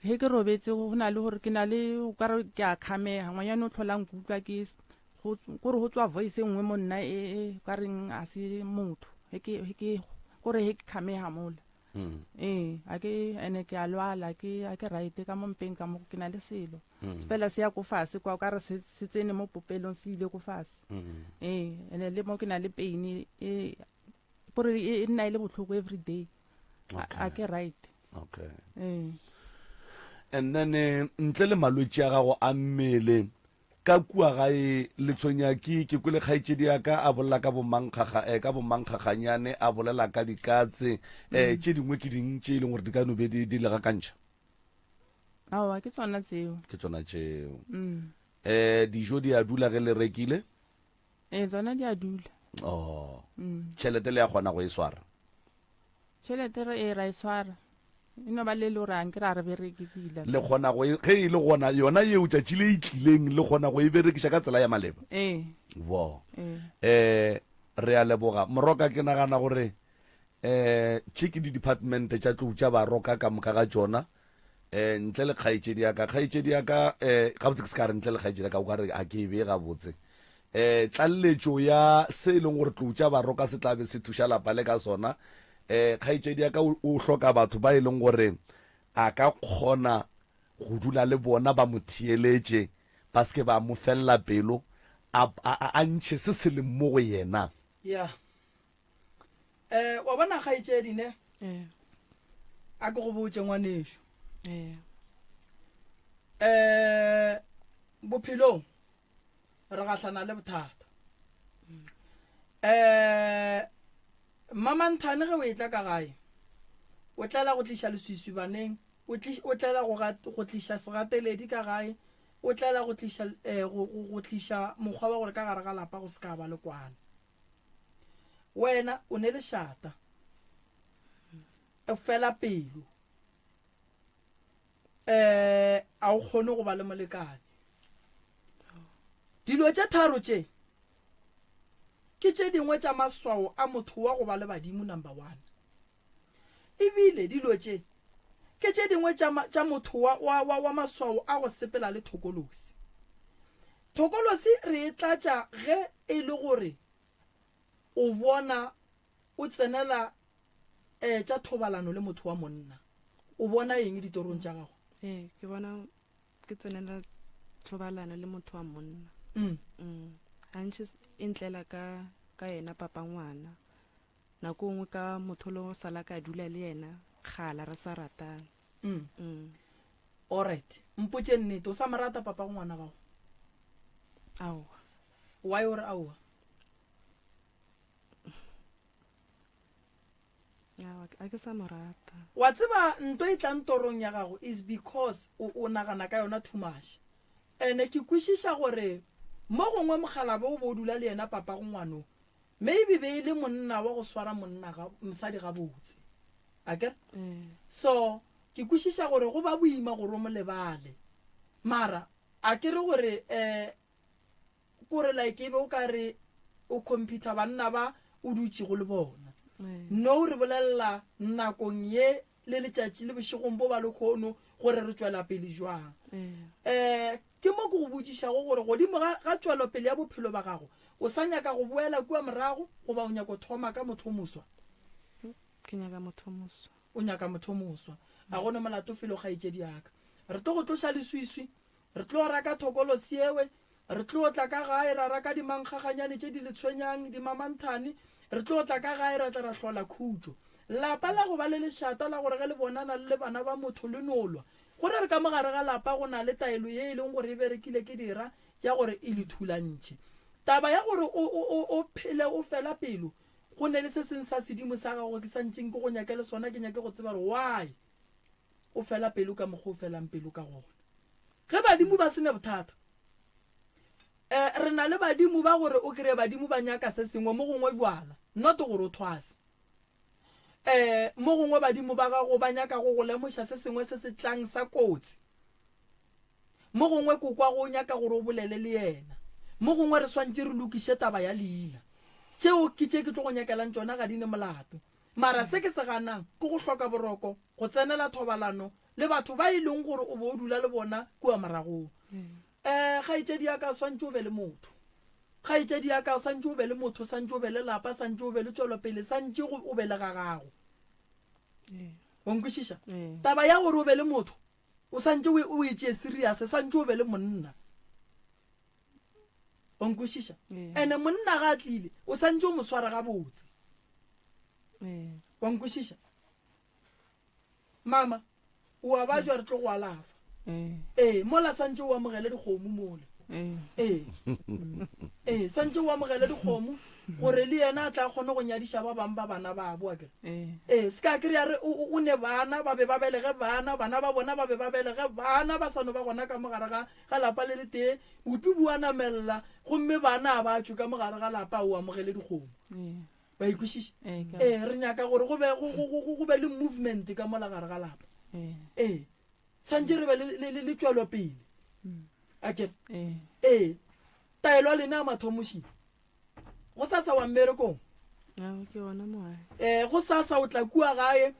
he ke robetse go na le gore ke na le o ka re ke a khamega, ngwanyane o tlhola nkutlwa ke go kore go tswa voice e nngwe mo nna e e ka reng a se motho, he ke he ke kore he ke khamega mola. Mm. Ee, a ke ene ke a lwala ke a ke right ka mo mpeng ka mo ke na le selo. Mm. Fela se ya ko fase kwa o ka re se se tsene mo popelong se ile ko fase. Mm. Ee, ene le mo ke na le pain e gore e e nna e le botlhoko every day. A- Okay. A ke right. Okay. Ee. And then eh, ntle le malwetši a gago a mmele Ka kua gae, Letshwenyaki, ke kwele kgaetšedi ya ka a bolela ka bomankgaga, eh, ka bomankgaganyane, a bolela ka dikatse, eh, tše dingwe ke ding tše e leng gore di ka no be di, di le gakantšha? Aowa, ke tsona tseo. Ke tsona tšeo. Mm. Eh, dijo di a dula ge le rekile? Ee, tsona di a dula. Oh. Mm. Tšhelete le ya kgona go e swara? Tšhelete re e ra e swara. E no ba le le gore anke ra re bereke pila. Le kgona go e, ge e le gona yona yeo tšatši le e tlileng le kgona go e berekiša ka tsela ya maleba? Ee. Bo. Ee. Eh, re a leboga. Moroka ke nagana gore eh tše ke di-department tša tlou tša baroka ka moka ga tšona eh ntle le kgaetšedi ya ka kgaetšedi ya ka eh gabotse ke se ka re ntle le kgaetšedi ya ka o ka re a ke e bee gabotse eh tlaleletšo ya se e leng gore tlou tša baroka se tla be se thuša lapa le ka sona eh kgaetšedi ya ka o o hloka batho ba e leng gore a ka kgona go dula le bona ba mo theeletše ba se ke ba mo felela pelo a a a ntšhe se se leng mo go yena ya Eh, wa bona kgaetšedi ne? Ee. A ke go botše ngwanešu. Ee. Eh, bophelong re gahlana le bothata. Eh, Mmamanthane ge o etla ka gae, o tlela go tliša leswiswi baneng, o tli, o tlela go gat, go tliša segateledi ka gae, o tlela go tliša, eh, go, go, go tliša mokgwa wa gore ka gare ga lapa go se ka ba le kwano. Wena o ne lešata, o fela pelo, um a o kgone go ba le molekane. Dilo tše tharo tše ke tše dingwe tša maswao a motho wa go ba le badimo number one. Ebile dilo tše ke tše dingwe tša, tša motho wa, wa, wa, wa maswao a go sepela le thokolosi. Thokolosi re e tlatša ge e le gore o bona o tsenela eh, tša thobalano le motho wa monna. O bona eng ditorong tša gago? Ee, ke bona ke tsenela thobalano le motho wa monna. Mm. Mm. Gantši e ntlela ka, ka yena papa ngwana. Nako nngwe ka motho le go sala ka dula le yena kgala re sa ratane. Mm. Mm. Alright. Mpotše nnete, o sa mo rata papa go ngwana gago? Aowa. Why o re aowa? Aowa, a ke sa mo rata. Wa tseba nto e tlang torong ya gago is because o, o nagana ka yona too much. Ene ke kwešiša gore mo gongwe mokgalabje o bo o dula le yena papa go ngwano Maybe be e le monna wa go swara monna ga mosadi gabotse. Akere? Ee. So. Ke kwešiša gore go ba boima gore o mo lebale. Mara a ke re gore um kore like e be o ka re o computer banna ba o dutšego le bona. No re bolelela nakong ye le letšatši le bošegong bo ba lekhono gore re tšwela pele jwang. Um ke mo ke go botšišago gore godimo ga, ga tšwelopele ya bophelo ba gago, o sa nyaka go boela kua morago goba o nyaka go thoma ka motho o moswa? Ke nyaka motho o moswa. O nyaka motho o moswa. Ga go ne molato felo kgaetšedi ya ka. Re tlo go tloša leswiswi, re tlo raka thokolosi ewe, re tlo tla ka gae ra raka dimankgaganyane tše di le tshwenyang, dimamanthane, re tlo tla ka gae ra tla ra hlola khutšo. Lapa la go ba le lešata la gore ge le bonana le le bana ba motho le no lwa. Go ra re ka mo gare ga lapa go na le taelo ye e leng gore e berekile ke dira ya gore e le thulantšhe. Taba ya gore o, o, o, o phele o fela pelo, go ne le se seng sa sedimo sa gago ke sa ntšeng ke go nyake le sona, ke nyake go tseba gore why o fela pelo ka mokgwa o felang pelo ka gona. Ge badimo ba se ne bothata, eh, re na le badimo ba gore o kry-e badimo ba nyaka se sengwe mo gongwe jwala, not gore o thwase. Eh, mo gongwe badimo ba gago ba nyaka go go lemoša se sengwe se se tlang sa kotsi. Mo gongwe kokwago o nyaka gore o bolele le yena. Mo gongwe re swantše re lokiše taba ya leina. Tšeo ke tše ke tlo go nyakelang tšona ga di ne molato. Mara se ke se ganang ke go hloka boroko, go tsenela thobalano le batho ba e leng gore o be o dula le bona kua moragong. Um kgaetšedi ya ka, swantše o be le motho. Kgaetšedi ya ka, swantše o be le motho, swantše o be le lapa, swantše o be le tšwelopele, swantše o be le ga gago. O nkwešiša? Taba ya gore o be le motho, o swantše o e tšee serious, swantše o be le monna. O nkwešiša? Ene monna ga a tlile, o swantše o mo sware gabotse. Wa nkwešiša? Mama, o a bajwa re tlo go alafa. Ee, mola santše o amogele dikgomo mola. Ee. Ee, santše o amogele dikgomo gore le yena a tla kgone go nyadiša ba bang ba bana babo akere. Ee, se ka kry-a re o ne bana ba be ba belege bana, bana ba bona ba be ba belege bana ba sa no ba gona ka mo gare ga ga lapa le le tee, bopi bo a namella gomme bana a ba tšwe ka mo gare ga lapa o amogele dikgomo. Wa e kwešiša? Ee, re nyaka gore go be, go, go, go, go be le movement ka mola gare ga lapa. Ee. Santše re be le, le, le, le tšwelopele. A ke re? Ee. Taelo ya lena ya mathomo še. Go sasa wa mmerekong. Ao, ke gona mo gae. Ee, go sasa o tla kua gae,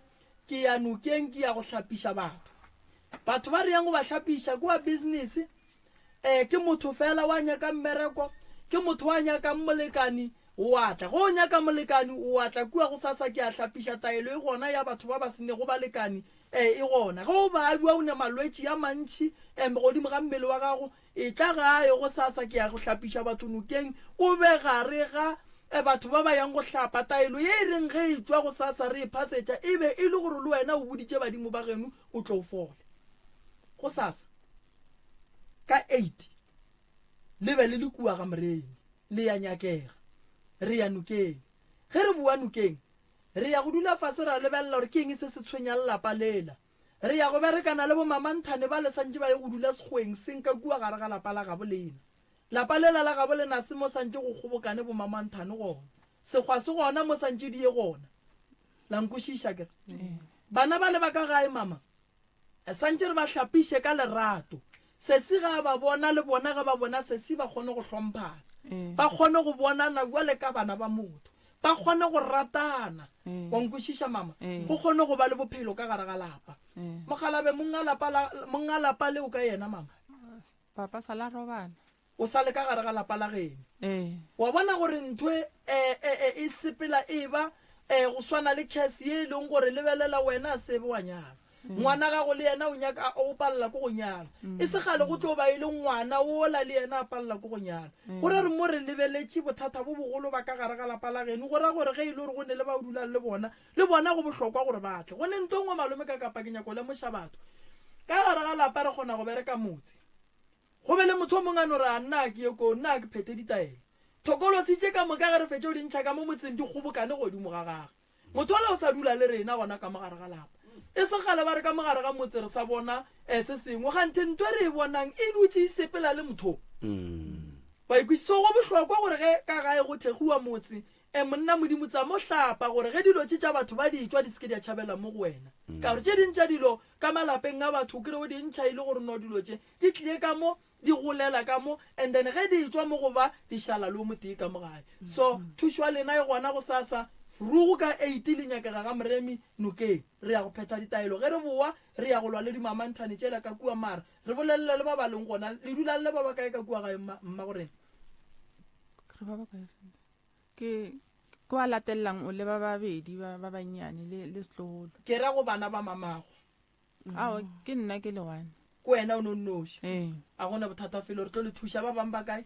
ke ya nokeng ke ya go hlapiša batho. Batho ba re yang go ba hlapiša kua business, Ee, ke motho fela wa nyakang mmereko, ke motho wa nyakang molekani, o a tla. Ge o nyaka molekani, o a tla kua gosasa, ke a hlapiša, taelo e gona ya batho ba ba se nego balekani, ee, e gona. Ge o babja, o ne malwetši a mantši um godimo ga mmele wa gago, etla gae gosasa, ke ya go hlapiša batho nokeng, o be gare ga batho ba ba yang go hlapa. Taelo ye e reng ge e tšwa gosasa re e phasetša, e be e le gore le wena o boditše badimo ba geno o tlo fole. Gosasa. Ka 8 le be le le kua ga Moremi, le ya nyakega. Re ya nokeng. Ge re boa nokeng, re ya go dula fase ra lebelela gore ke eng se se tshwenyang lapa lela. Re ya go berekana le bomamanthane ba le santše ba ye go dula sekgoweng seng ka kua gare ga lapa la gabo lena. Lapa lela la gabo lena se mo santše go kgobokane bomamanthane gona. Sekgwa se gona mo santše di ye gona. La nkwešiša ke re? Bana bale ba ka gae mama, Santše re ba hlapiše ka lerato. Sesi ge a ba bona, le bona ge ba bona sesi ba kgone go hlomphana. Ba kgone go bonana bjale ka bana ba motho. Ba kgone go ratana. Wa nkwešiša mama? Go kgone go ba le bophelo ka gare ga lapa. Mokgalabe monga lapa la, monga lapa leo ka yena mama. Papa sala robala. O sa le ka gare ga lapa la geno. Ee. Wa bona gore ntho e, e, e, e sepela e ba e, go swana le curse ye e leng gore lebelela wena a sebe wa nyalwa. Ngwana gago le yena o nyaka o palela ke go nyalwa. E se kgale go tlo ba e le ngwana wola le yena a palela ke go nyalwa. Go ra re mo re lebeletše bothata bo bogolo ba ka gare ga lapa la geno, go ra gore ge e le gore go ne le ba o dulang le bona, le bona go bohlokwa gore ba tle. Go ne nto nngwe malome ka kapa ke nyako lemoša batho. Ka gare ga lapa re kgona go bereka motse. Go be le motho o mongwe a no re, A nna a ke ye koo, nna a ke phethe ditaelo. Thokolosi tše ka moka ge re fetša go di ntšha ka mo motseng di kgobokane godimo ga gagwe. Motho ola o sa dula le rena gona ka mo gare ga lapa. E se kgale ba re ka mo gare ga motse re sa bona um se sengwe. Kganthe nto e re e bonang e dutše e sepela le motho. Wa ikwešiša? So go bohlokwa gore ge ka gae go thekgiwa motse. E, monna Modimo tsa mo hlapa gore ge dilo tše tša batho ba di tšwa di se ke di a tšhabela mo go wena. Ka gore tše ding tša dilo ka malapeng a batho o kry o di ntšha e le gore no dilo tše di tlile ka mo di golela ka mo and then ge di tšwa mo go ba di šala le o motee ka mo gae. So thušo ya lena e gona gosasa rugu ka eight le nyakega ga Moremi nokeng. Re ya go phetha ditaelo ge re bowa re ya go lwa le dimamanthane tšela ka kua mara re bolelele le ba ba leng gona. Le dula le le ba ba kae ka kua gae mma mmagorena? Re ba ba kae? Ke ke wa latelelang o le ba babedi ba ba bannyane le le setlogolo. Ke ra go bana ba mamago. Ao ke nna ke le one. Ke wena o no nnoši. Ee. A gona bothata felo re tlo le thuša ba bang ba kae?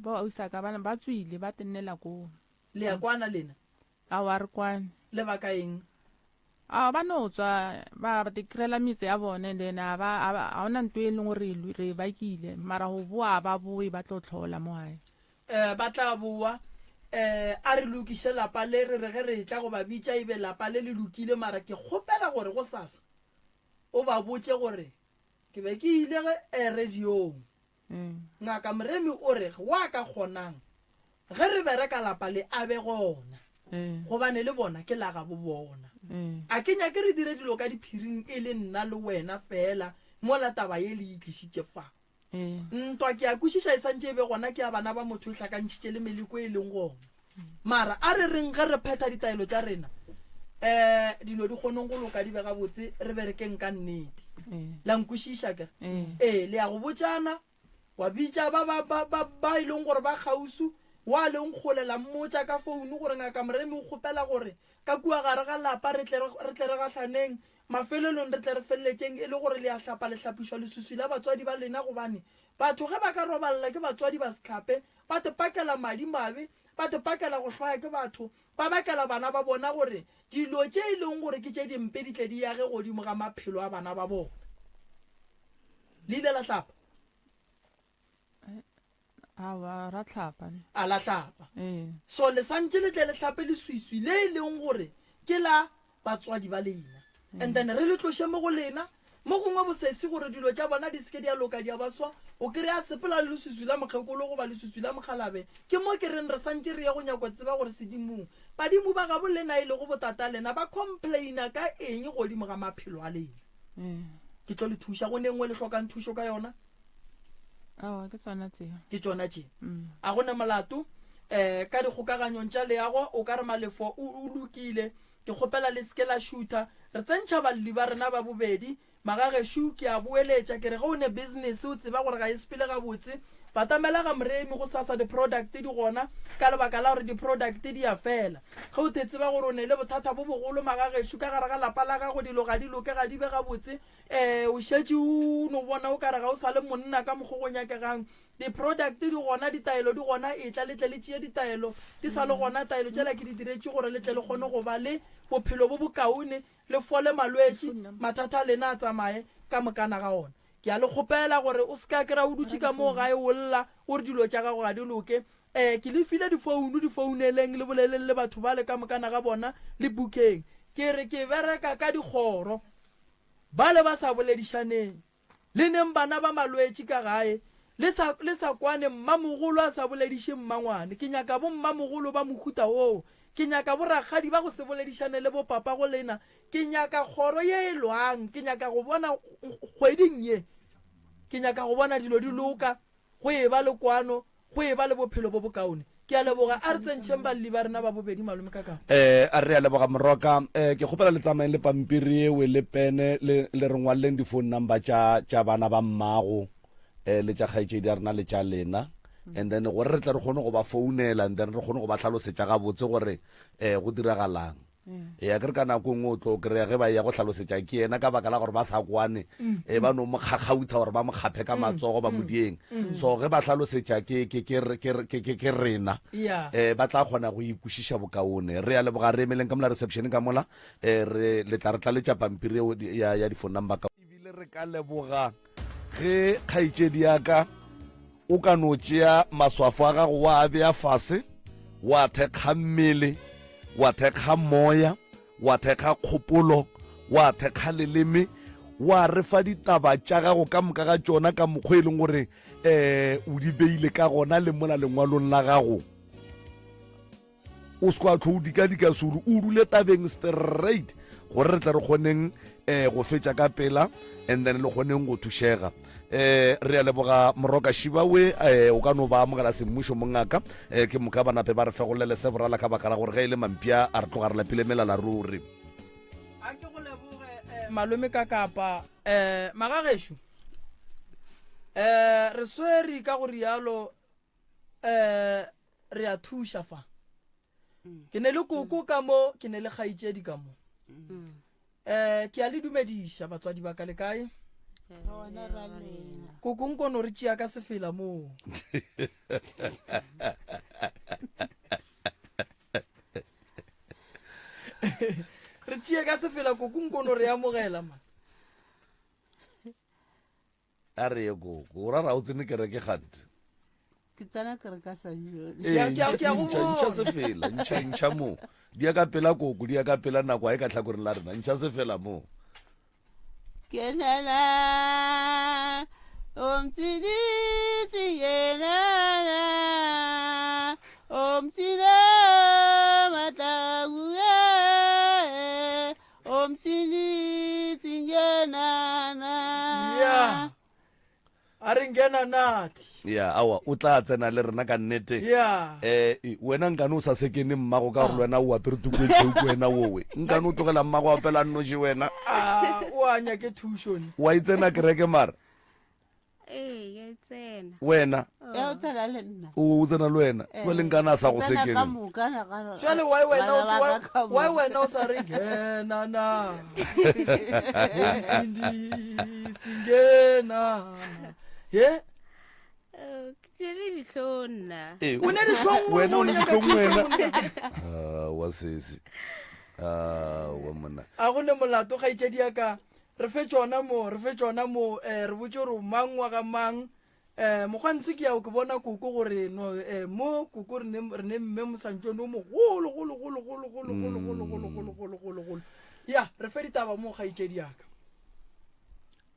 Bo ausaka ba ba tswile ba tennela koo. Le ya kwana lena? Ao a re kwane. Le baka eng? Ao ba no tswa ba ba tikrela metse ya bone and then a ba a ona nto e leng gore re e bakile mara go boa a ba boe ba tlo tlhola mo gae. Eh, ba tla boa. Eh, a re lokiše lapa le, re re ge re etla go ba bitša e be lapa le le lokile, mara ke kgopela gore gosasa o ba botše gore ke be ke ile ge eh, radiong. Ngaka Moremi o re wa ka kgonang ge re bereka lapa le a be gona, gobane le bona ke la gabo bona. A ke nyake re dire dilo ka diphiring e le nna le wena feela mola taba ye le e tlišitše fa. Ntwa ke a kwešiša e santše e be gona ke ya bana ba motho e hlakantšhitše le meleko e leng gona. Mara a re reng ge re phetha ditaelo tša rena um dilo di kgoneng go loka di be gabotse re berekeng ka nnete. La nkwešiša ke? Ee, le ya go botšana wa bitša ba ba ba ba ba e leng gore ba kgausu wa leng kgole la mmotša ka founu gore ngaka Moremi o kgopela gore ka kua gare ga lapa re tle re tle re gahlaneng Mafelelong re tle re feleletšeng e le gore le a hlapa le hlapišwa leswiswi la batswadi ba lena gobane batho ge ba ka robalela ke batswadi ba se hlape ba te pakela madi mabe ba te pakela go hlwaya ke batho ba bakela bana ba bona gore dilo tše e leng gore ke tše dimpe di tle di yage godimo ga maphelo a bana ba bona. Le ile la hlapa? Aowa, ra hlapa ne. A la hlapa. Ee. So le santše le tle le hlape leswiswi le e leng gore ke la batswadi ba lena. And then re le tloše mo go lena. Mo gongwe bosesi gore dilo tša bona di se ke di a loka di a ba swa, o kry-a sepela le leswiswi la mokgekolo goba leswiswi la mokgalabe. Ke mo ke reng re santše re ye go nyako tseba gore sedimong badimo ba gabo lena e lego botata lena ba complaina ka eng godimo ga maphelo a lena. Ee. Ke tlo le thuša. Go ne nngwe le hlokang thušo ka yona? Aowa, ke tsona tse. Ke tšona tše. A go na molato. Um ka dikgokaganyong tša leago o ka re Malefo o, o lokile. Ke kgopela le se ke la šutha. Re tsentšha balli ba rena ba bobedi. Magagešo, ke a boeletša ke re ge o ne business o tseba gore ga e sepele gabotse, batamela ga Moremi gosasa di-product di gona ka lebaka la gore di-product di a fela. Ge o the tseba gore o ne le bothata bo bogolo magagešo ka gare ga lapa la gago dilo ga di loke ga di be gabotse, Ee, o šetše o no bona o ka re ga o sa le monna ka mokgo go nyakegang. Di-product di gona, ditaelo di gona, etla le tle le tšee ditaelo. Di sa le gona taelo tšela ke di diretše gore le tle le kgone go ba le bophelo bo bokaone, le fole malwetši, mathata a lena a tsamaye ka mokana ga ona. Ke a le kgopela gore o se ke a kry-a o dutše ka moo gae o lla o re dilo tša gago ga di loke. Ee, ke le file difounu, di founeleng le boleleng le batho bale ka mokana ga bona le bukeng. Ke re ke bereka ka dikgoro. Bale ba sa boledišaneng. Le neng bana ba malwetši ka gae, le sa, le sa kwane, mmamogolo a sa bolediše mmangwane. Ke nyaka bommamogolo ba mohuta woo. Ke nyaka borakgadi ba go se boledišane le bopapa go lena. Ke nyaka kgoro ye e lwang. Ke nyaka go bona kgweding ye. Ke nyaka go bona dilo di loka. Go eba le kwano, go eba le bophelo bo bokaone. Ke a leboga. A re tsentšheng balli ba rena ba bobedi, Malome Kakao. Eh, a re a leboga Moroka. Eh, ke kgopela le tsamayeng le pampiri ewe le pene le, le re ngwaleleng di-phone number tša, tša bana ba mmago, eh, le tša kgaetšedi ya rena le tša lena. And then gore re tle re kgone go ba founela and then re kgone go ba hlalosetša gabotse gore eh, go diragalang. Ee, akere ka nako e nngwe o tlo kry-a ge ba eya go hlalosetša ke yena ka baka la gore ba sa kwane, e ba no mo kgakgautha gore ba mo kgaphe ka matsogo ba mo dieng. So ge ba hlalosetša ke, ke, ke, ke, ke, ke, ke rena, um ba tla kgona go ikwešiša bokaone. Re a leboga, re emeleng ka mola reception ka mola, um re, le tla re tlaletša pampiri eo ya, ya di-phone number ka. Ebile re ka leboga ge kgaetšedi ya ka o ka no tšea maswafo a gago wa a bea fase, wa thekga mmele, wa thekga moya, wa thekga kgopolo, wa thekga leleme, wa re fa ditaba tša gago ka moka ga tšona ka mokgwa e leng gore um o di beile ka gona le mola lengwalong la gago. O se kwa tlho o dikadika sulu, o dule tabeng straight gore re tle re kgoneng um go fetša ka pela and then le kgoneng go thušega. Um re a leboga Moroka Shibawe, um o ka no ba amogela semmušo mongaka, um ke moka ba nape ba re fegolele se borala ka baka la gore ge e le mampša a re tloga re lapile melala ruri. A ke go leboge eh, malome ka kapa eh magagešo eh re swere ka go rialo eh re a thuša fa ke ne le koko ka mo ke ne le kgaitšedi ka mo eh ke a le dumediša batswadi ba ka le kae Gona ra lena. koko nkono re tšea ka sefela moo re tšee ka sefela koko nkono re amogela man A re ye koko. O ra ra o tsene kereke gante. Ke tsena kereke sa jone. Ee, Ke a- ke a- ntšha- ke a go ntšha ntšha bona. sefela, ntšha ntšha mo. Di ya ka pela koko, di ya ka pela nako a e ka tlhakoreng la rena. Ntšha sefela mo. Ke nana omtsiditsi ngenana omtsina matlaguye omtsiditsi ngenana ya a re ngena nathi Ya, awa, o tla tsena le rena ka nnete. ya Eh, e, wena nkane o sa sekene mmago ka gore le wena o apere tuku e tšhweu ke wena wowe. Nkane o tlogela mmago a opela nnoši wena. a o a nyake thušone Wa e tsena kereke mara? Ee, ke a e tsena. Wena e o tsena le nna o o tsena le wena. Jwale nkane a sa go Tsena ka sekene. moka na ka jale why wena o bana se- ba why- ka ka moka. why wena o sa re ngena na omsindisi ngena ye Eh, Ke tšere dihlong nna. Ee, o ne dihlong wena o o ne nyaka dihlong wena. thušo. Ah, wa sesi. Ah, wa monna. a go ne molato kgaetšedi ya ka Re fe tšona mo, re fe tšona mo, eh, re botše gore o mang wa ga mang. Eh, mokgwantshi ke ya ke bona koko gore no, eh, mo koko re ne, re ne mme mosantšone o mogolo, golo, golo, golo, golo, golo, golo, golo, golo, golo, golo, golo. Ya, re fe ditaba mo kgaetšedi ya ka.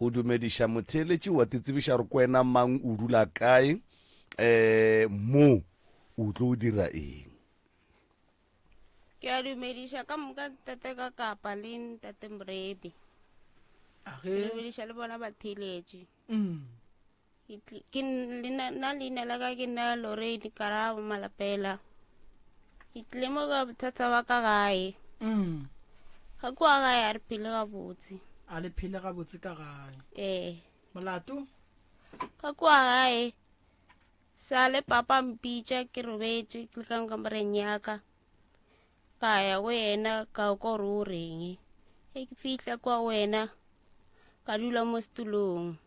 O dumediša motheeletši wa te tsebiša gore ke wena mang, o dula kae, eh, mo o tlo dira eng. Ke a dumediša ka moka ntate ka kapa le ntate Morebi. Age. Dumediša le bona batheeletši. Mm. Ke tli- Ke n- le na nna leina la ka ke nna Lorraine Karabo Malapela. Ke tlile mo ka bothata ba ka gae. Mm. Ga kua gae a re phele gabotse. A le phele gabotse ka gae. Ee. Molato? Ka kua gae Sa le papa mpitša ke robetše ke le ka kamoreng ya ka. Ka ya go yena ka kwa gore o reng. Ge ke fihla kwa go yena ka dula mo setulong.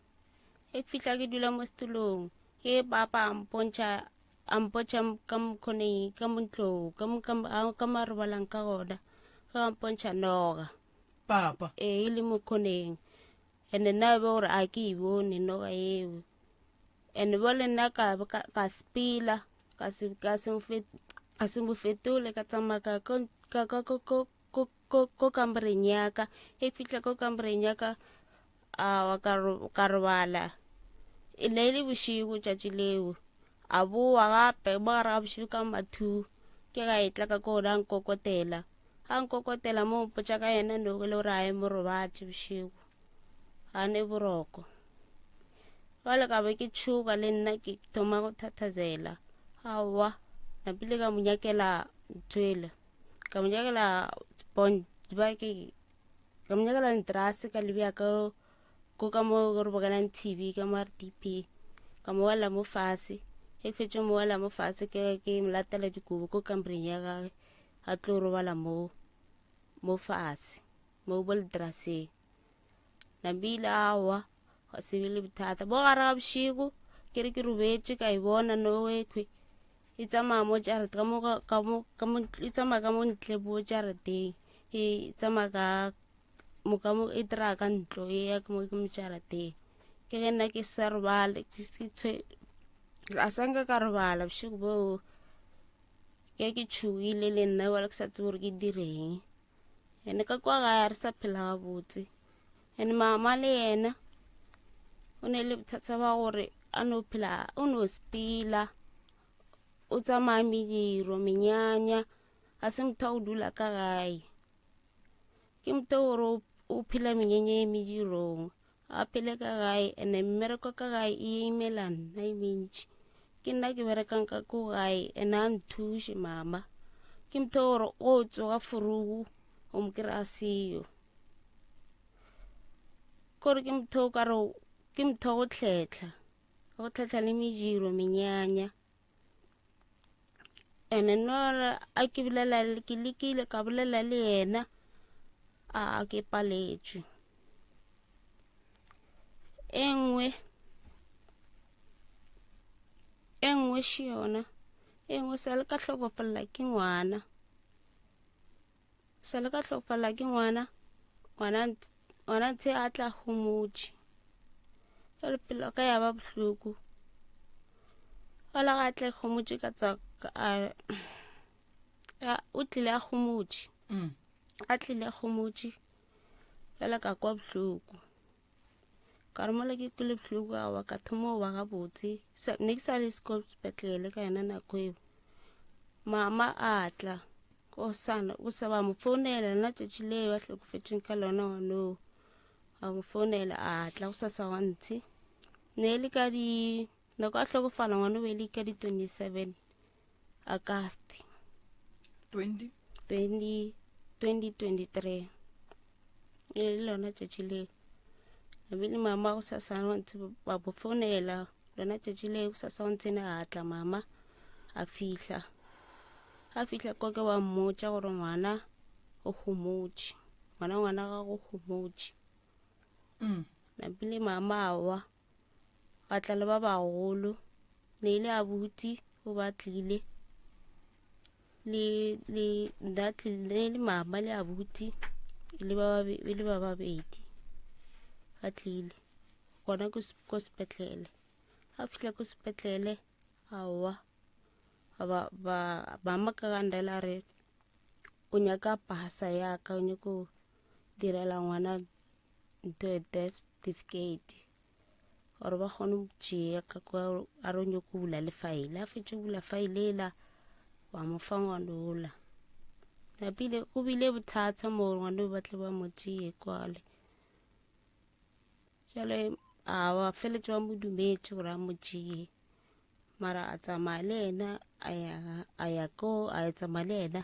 Ge ke fihla ke dula mo setulong ke papa a mpontšha a mpontšha ka mokhoneng ka mo ntlong ka mo ka mo a robalang ka gona. Ge a mpontšha noga. Papa. Ee e le mo khoneng. And-e nna e be gore a ke e bone noga eo. And bjale nna ka ka, ka sepela ka se ka se mo ka se mo fetole ka tsamaya ka ko ka ka ko ko ko ko ko kamoreng ya ka e fihla ko kamoreng ya ka awa ka ka robala e ne e le bošego tšatši leo a boa gape mo gare ga bošego ka mathu ke ga e tla ka ko gona a nkokotela ga nkokotela mo mpotša ka yena no le gore a e mo robatše bošego ga ne boroko Bjale ka be ke tšhoga le nna ke thoma go thathazela. Aowa, napile ka mo nyakela nthwele. Ka mo nyakela sponge ba ke ka mo nyakela ntrase ka le bea ka ko ka mo re bogelang TV ka mo R_D_P. Ka mo wela mo fase. Ge ke fetša mo wela mo fase ke ke mo latela dikobo ko kamoreng ya gagwe a tlo robala mo mo fase mo bo letraseng. Nabile aowa gwa se be le bothata bo gare ga bošego ke re ke robetše ka e bona no ekhwe e tsamaya mo jarete ka mo ka mo ka mo e tsamaya ka mo ntle bo jarateng e tsamaya ka mo ka mo e dira ka ntlo e ya mo ke mo jarateng ke ge nna ke sa robale ke se tshwe a sa nka ka robala bošego boo ke ke tšhogile le nna bjale ke sa tsebe gore ke direng. Ene ka kwa gae a re sa phela gabotse. Ene mama le yena o ne le bothata ba gore a no phela o no sepela o tsamaya mediro menyanya. Ga se motho wa go dula ka gae. Ke motho gore o phela menyenye medirong. A phele ka gae ene mmereko ka gae e imela nna e mentši. Ke nna ke berekang ka ko gae ene a nthuše mama. Ke motho gore o tsoga furugu o mo kry-a seyo. Kore ke motho o kare ke motho wa go tlhetlha, go tlhetlha le mediro menyanya. Ene nora a ke bolela ke lekile ka bolela le yena a ke paletšwe. E nngwe e nngwe še yona e nngwe sa le ka hlokofalla ke ngwana. Sa le ka hlokofalla ke ngwana ngwana ngwana ntshe a tla homotše. Jwale pelo ya ka ya ba bohloko. Ola ga tle homotše ka tsa a o tlile a homotše. Mm. A tlile a homotše. Jwale ka kwa bohloko. Ka re mola ke kwele bohloko aowa ka thoma go ba gabotse. Ne ke sa le sepetlele ka yona nako eo. Mama a tla go sana o sa ba mo founela lona tšatši leo a hlokofetšeng ka lona ngwanoo. A mo founela a tla go sasa wa ntshe. Ne e le ka di nako a hlokofala ngwana o be e le ka di 27 August 20 20 2023 e le lona tšatši leo ebile mama go sasa wa ntshe ba mo founela lona tšatši leo go sasa wa ntshe ne a tla mama a fihla a fihla kwa ke wa mmotša gore ngwana o homotše ngwana ngwana ga go homotše mm. napile mama awa ba tla le ba bagolo ne ile abuti o ba tlile le le nna tlile le mama le abuti le ba le ba babedi ba tlile gona ko sepetlele ga fihla ko sepetlele aowa ba ba mama ka ga ndela re o nyaka pasa ya ka o nyako direla ngwana ntho ya death certificate gore ba kgone go tšea ka kwa a re o nyako bula le file a fetše go bula file ela wa mo fa ngwana ola napile go bile bothata mo ngwana o batle ba mo tšee kwale jale a ba feletše ba mo dumetše gore a mo tšee mara a tsamaya le yena a ya a ya ko a tsamaya le yena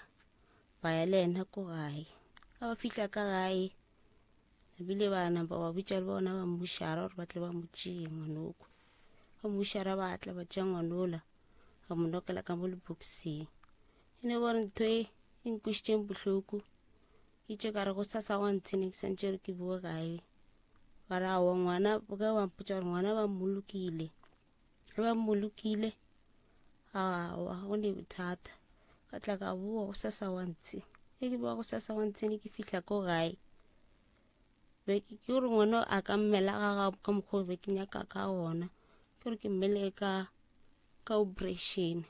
ba ya le yena ko gae ga ba fihla ka gae ebile ba napa ba bitša le bona ba mmušara gore ba tle ba mo tšee ngwanoko ba mmušara ba tla ba tšea ngwanola ba mo lokela ka mo lebokiseng e ne bore ntho e e nkwišitšeng bohloko itše ka re go sasa wa ntshene ke santše re ke bue gae ba re aowa ngwana ka ba mpotša gore ngwana ba mmolokile ge ba mmolokile aowa go ne bothata ka tla ka boa go sasa wa ntshe ge ke boa go sasa wa ntshe ne ke fihla ko gae be ke gore ngwana a ka mmela ga ga ka mokgwa o be ke nyaka ka gona ke gore ke mmele ka ka operation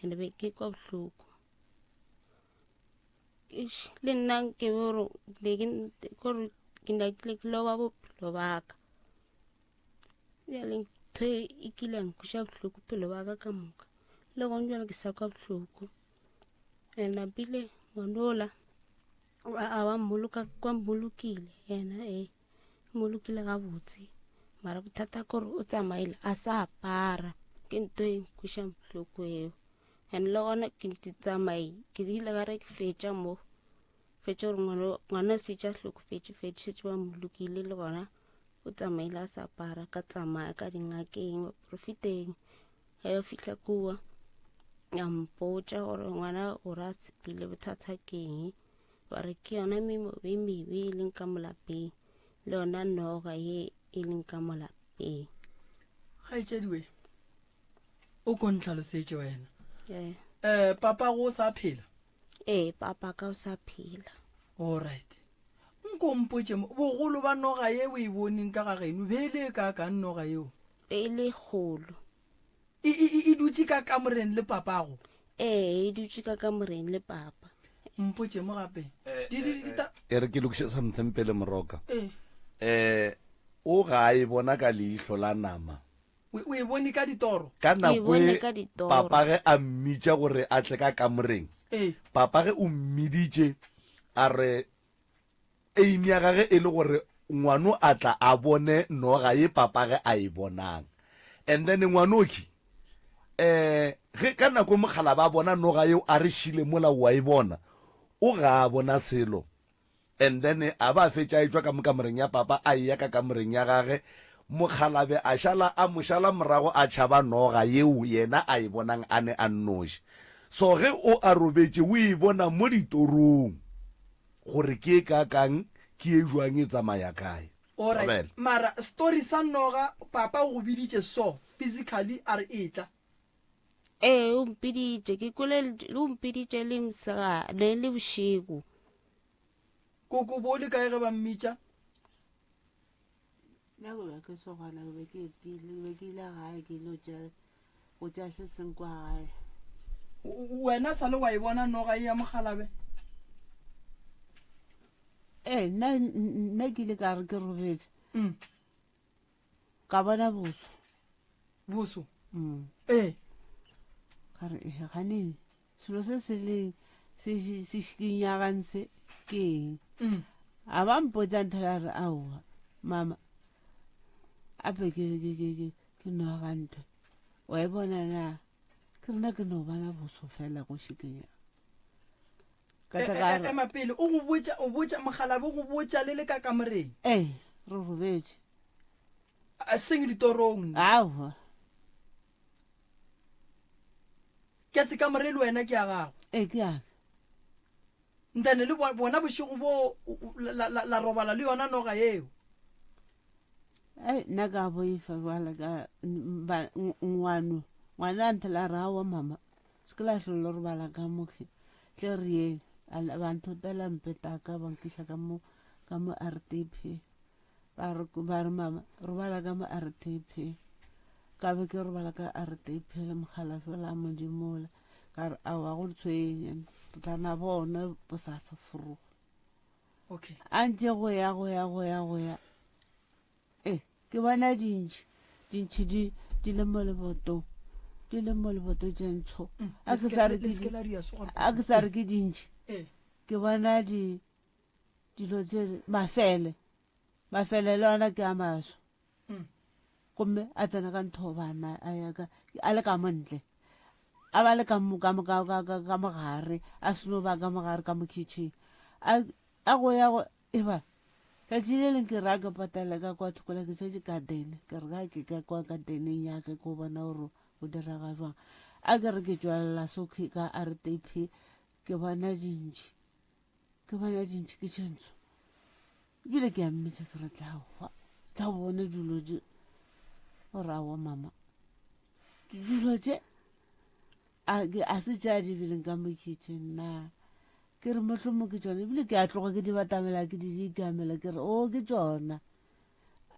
and be ke kwa bohloko le nna ke gore be ke gore ke nyakile ke loba bophelo ba ka Bjale ntho e e kile ya nkweša bohloko bophelo ba ka ka moka le gona bjale ke sa kwa bohloko. And napile ngwanola a ba mmoloka kwa mmolokile yena ee mmolokile gabotse mara bothata ke gore o tsamaile a sa apara ke ntho e nkwešang bohloko eo. And le gona ke tsamaile ke ile ka re ke fetša mo fetša gore ngwana šetše a hlokofetše fetše šetše ba mmolokile le gona. O tsamaile a sa apara ka tsamaya ka dingakeng baprofeteng ge ba fihla kua a mpotša gore ngwana o ra sepile bothata ke eng ba re ke yona memobe e mebe e leng ka molapeng le yona noga ye e leng ka molapeng kgaetšediwe o ko ntlhalosetše wena um papa go o sa phela ee papa ka o sa phela allright Nko mpotše mo, bogolo ba noga ye o e boneng ka ga geno, be e le e kaakang noga yeo? Be e le kgolo. E, e, e, e dutše ka kamoreng le papago? Ee, e dutše ka kamoreng le papa. Mpotše mo gape. Di, di, di, ta- E re ke lokiše something pele moroka. Ee. Eh, o ga a e bona ka leihlo la nama. O, o e bone ka ditoro? Ka Ke e nako bone e ka ditoro. papa ge a mmitša gore a tle ka kamoreng. Ee. Papa ge o mmiditše a re aim ya gage e le gore ngwano a tla a bone noga ye papa ge a e bonang. And then ngwanokhi eh ge ka nako e mokgala ba bona noga yeo a re šile mola o a e bona o ga a bona selo. And then a ba a fetša a etšwa ka mo kamoreng ya papa a eya ka kamoreng ya gage, mokgalabe a šala a mo šala morago a tšhaba noga yeo yena a e bonang a ne a nnoši. So ge o a robetše o e bona mo ditorong gore ke e kakang, ke e jwang e tsamaya kae. Alright, Thobela. mara story sa noga papa o go biditše so physically a re etla. Ee, o mpiditše ke kwele o mpiditše le mosegare le bošego. Koko bo le kae ge ba mmitša? Nna ke be ke se gona, ke be ke etile, ke be ke ile gae ke ile tša go tša se seng kwa gae. Wena sa le wa e bona noga e ya mogalabe? Ee, nna nna ke ile ka re ke robetše. Mm. Ka bona boso. Boso? Mm. Ee. Ka re eh gane selo se se leng se se šikinyagang se ke eng mm. a ba mpotsa nthela re aowa mama ape ke ke ke ke ke noga ntho wa e bona na ke rena ke no bona boso fela go šikinya ka tla ka re ema pele o go botša o botša mogalabe o go botša le le ka kamoreng ee re robetše a seng ditorong aowa Ke tse kamore le wena ke ya gago. Ee, ke ya ka. Ntane le bona bošego bo la, la, la robala le yona noga yeo. Ai, nna ka boifa jwale ka ngwano. Ngwana a nthela a re aowa mama, se ke la hlolo le robala ka mokhe. Tle re yeng. Ba nthotela mpetaka ba nkiša ka mo ka mo RTP. Ba re, ba re mama, robala ka mo RTP. Ka be ke robala ka RTP le mogala fela modimola. Ka re, aowa go tshwenye, re tla na bona bosasa forogo. Okay. A ntše go ya go ya go ya go ya. E, ke bona dintšhi, dintšhi di di le mo lebotong. Di le mo lebotong tše ntsho. Mm, A ke sa re ke a ke sa re ke dintšhi. Eh. Ke bona di dilo tše mafele mafele le ona ke a maso mm. gomme a tsena ka nthobana a ya ka a le ka montle a ba le ka mo ka mo ka ka ka ka mogare a seno ba ka mogare ka mo kitchen a a go ya go e ba tšatši le leng ke ra ke patela ka kwa thokola ke šetše garden ke re ka ke ka kwa gardeneng ya ka ko bona gore go diraga jwang a ke re ke tšwelela sokhi ka rtp ke bona dintši Ke bona dintši ke tše ntsho ebile ke a mmitša ke re tla wa tla bone dilo tše o ra wa mama dilo tše a se tša di bileng ka mo kitchen na ke re mohlomong ke tšona ebile ke a tloga ke di batamela ke di ikamela ke re o oh, ke tšona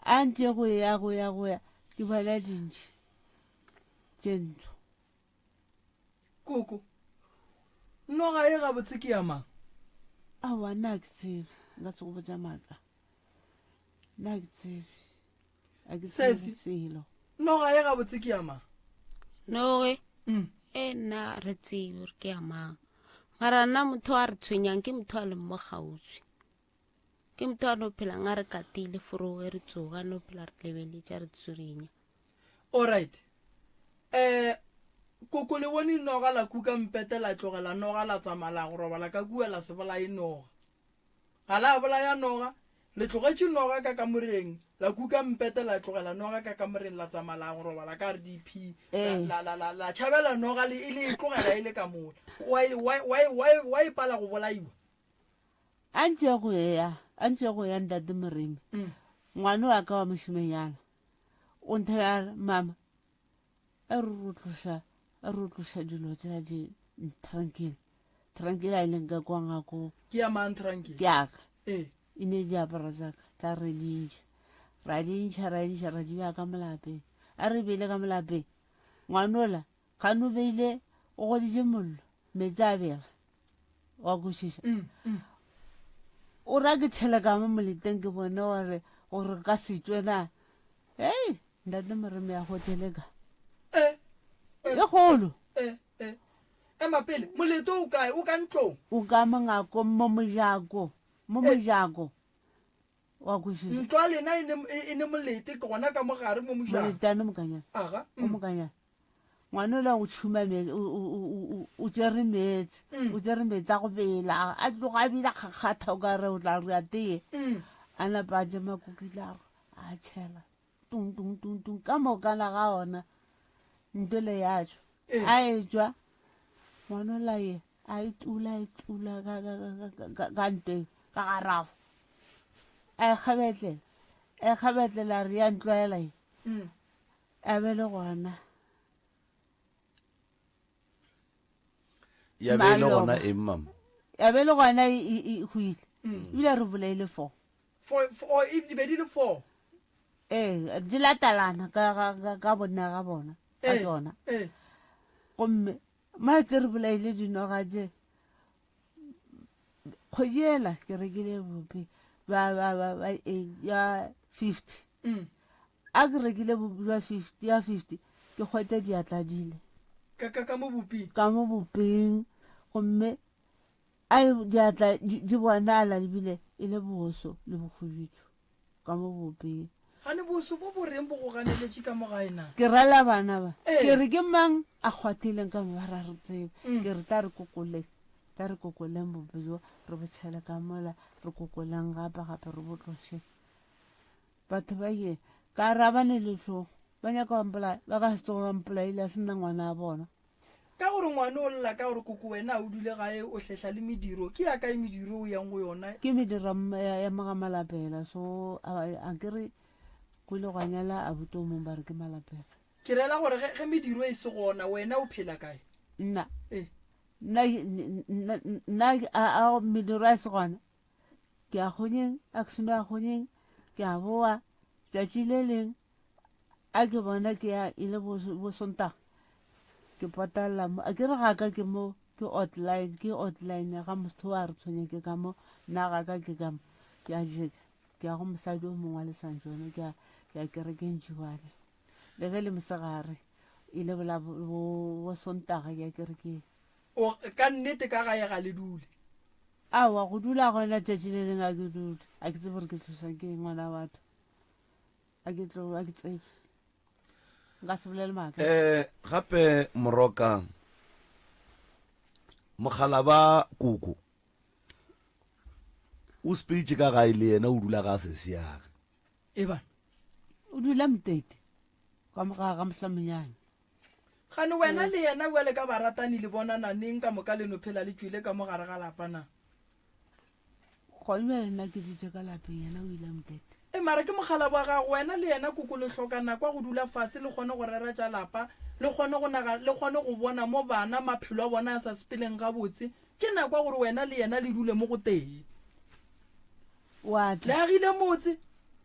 a ntše go ya go ya go ya ke bona dintši tše ntsho Koko, noga ye gabotse ke ya mang? Aowa, nna ga ke tsebe. Nka se go botša maaka. Nna ga ke tsebe. Ga ke tsebe Sesi. selo. Noga ye gabotse ke ya mang? Noge, Mm. e nna re tsebe gore ke ya mang. Mara nna motho a re tshwenyang ke motho a leng mo kgauswi. Ke motho a no phelang a re katile foroge re tsoga a no phela re lebeletša re tswirinya. Alright. Eh, koko le bone noga la kuka mpete la tlogela noga la tsamaya la go robala ka kua la se bolaye noga. Ga la bolaya noga, le tlogetše noga ka kamoreng, la kuka mpete la tlogela noga ka kamoreng la tsamaya la go robala ka RDP. La, Ee. la, la, la, la tšhabela noga le e le e tlogela e le ka mola. Why, why, why, why, why pala go bolaiwa? A ntše go ya, a ntše go ya ntate Moremi. Ngwana wa ka wa mošemenyana o nthela a re mama a re ro tloša a re tloša dilo tša di trankile trankile a e leng ka kwa ngako ke ya mang trankile ke aka ee e ne diaparo tsaka tla re dintšha ra dintšha ra dintšha ra di bea ka molapeng a re beile ka molapeng ngwanola gane o beile o goditše mollo meetse a bela wa kwešiša mm, mm. o ra ke tšhele ka mo moleteng ke bone gore gore ka setswe na hei ntate moremi ya go tšheleka eh, e kgolo eh, eh. Ema pele, molete o kae? O ka ntlong? O ka mongakong mo mojako, mo mojako. Wa kwešiša? Ntlo ya lena e ne, e ne molete ke gona ka mo gare mo mojako. Molete ane mokanyana. Aga. O mokanyana. Ngwana ola o tšhuma meetse, o, o, o, o, o tšere meetse, o tšere meetse a go bela, a tloga a bile kgakgatha o ka re o tla rua tee. A napa a tše makokile a re, a tšhela. Tung, tung, tung, tung, ka mokana ga ona. Ntwele ya tšwa. A e tšwa. Ngwana ola ye, a e tula, a e tula ka, ka, ka, ka, ka, ka ntweng, ka garafo. A e kgabetlela, a e kgabetlela, a re ya ntlwaela ye. A be le gona. Ya be e le gona eng, mama? Ya be le gona e, e, e hwile. Ebile re bolaile four. Four, four, e, di be di le four. Ee, di latelana ka, ka, ka, ka bonna ga bona, ka tšona. Gomme matse re bolaile dinoga tše. Kgwedi ela ke rekile bupi ba, ba, ba, ba, e, ya 50. A ke rekile bupi ba 50, ya 50, ke hwetša diatla di ile. Ka, ka, ka mo buping? Ka mo buping. Gomme a diatla di, di bonala ebile e le boso le bohwibidu ka mo boping. Gane boso bo bo reng bo go ganeletše ka mo gae na? Ke rela bana ba. Ke re ke mang a kgwathileng ka mo ba ra re tsebe. Ke re tla re kokoleng, tla re kokoleng bobe bjo re bo tšhele ka mola, re kokoleng gape gape re bo tlošeng. Batho ba ye ka ra ba ne le hlogo, ba nyaka go mpolaya, ba ka se tsoge ba mpolaile a se nna ngwana wa bona. Ka gore ngwana o lla ka gore koko wena o dule gae o hlehla le mediro. Ke ya kae mediro o yang go yona? Ke mediro ya mo ga Malapela. So a ke re go ile gwa nyala abuti o mongwe ba re ke Malapela. Ke rela gore ge, ge mediro e se gona wena o phela kae? Nna? Ee. Nna, nna, nna a, a mediro a e se gona ke ya kgonyeng, a ke seno ya kgonyeng ke a boa tšatši le leng A ke bona ke ya e le bo, bo Sontaga, ke potalla mo. A ke re ga ka ke mo, ke outline, ke outline ya ga motho a re tshwenya ke ka mo, nna ga ka ke ka mo. Ke a jeka, ke ya go mosadi o mongwe wa Lesanjone, ke ya, ke ya kerekeng Juane. Le ge le mosegare, e le bola bo, bo, bo Sontaga ke ya kerekeng. O, ka nnete ka gae ga le dule? Aowa, go dula gona tšatši le lengwe a ke dule. A ke tsebe gore ke tlošwa ke eng ngwana wa batho. A ke tlo, a ke tsebe. Nka se bolele maaka. Eh, gape Moroka, mogala ba koko o sepeditše ka gae le yena o dula ga sesiage. Eba. O dula Motete, kwa moga ga Mohlamonyane. Gane wena le yena bjale ka baratani le bonana neng ka moka le no phela le tšwele ka mo gare ga lapa na? Gone bjale nna ke dutše ka lapeng, yena o ile a motete. E, mara ke mokgalabje wa gago, wena le yena koko le hloka nako ya go dula fase le kgone go rera tša lapa, le kgone go naga, le kgone go bona mo bana maphelo a bona a sa sepeleng gabotse. Ke nako ya gore wena le yena le dule mo go tee. O a tla. Le agile motse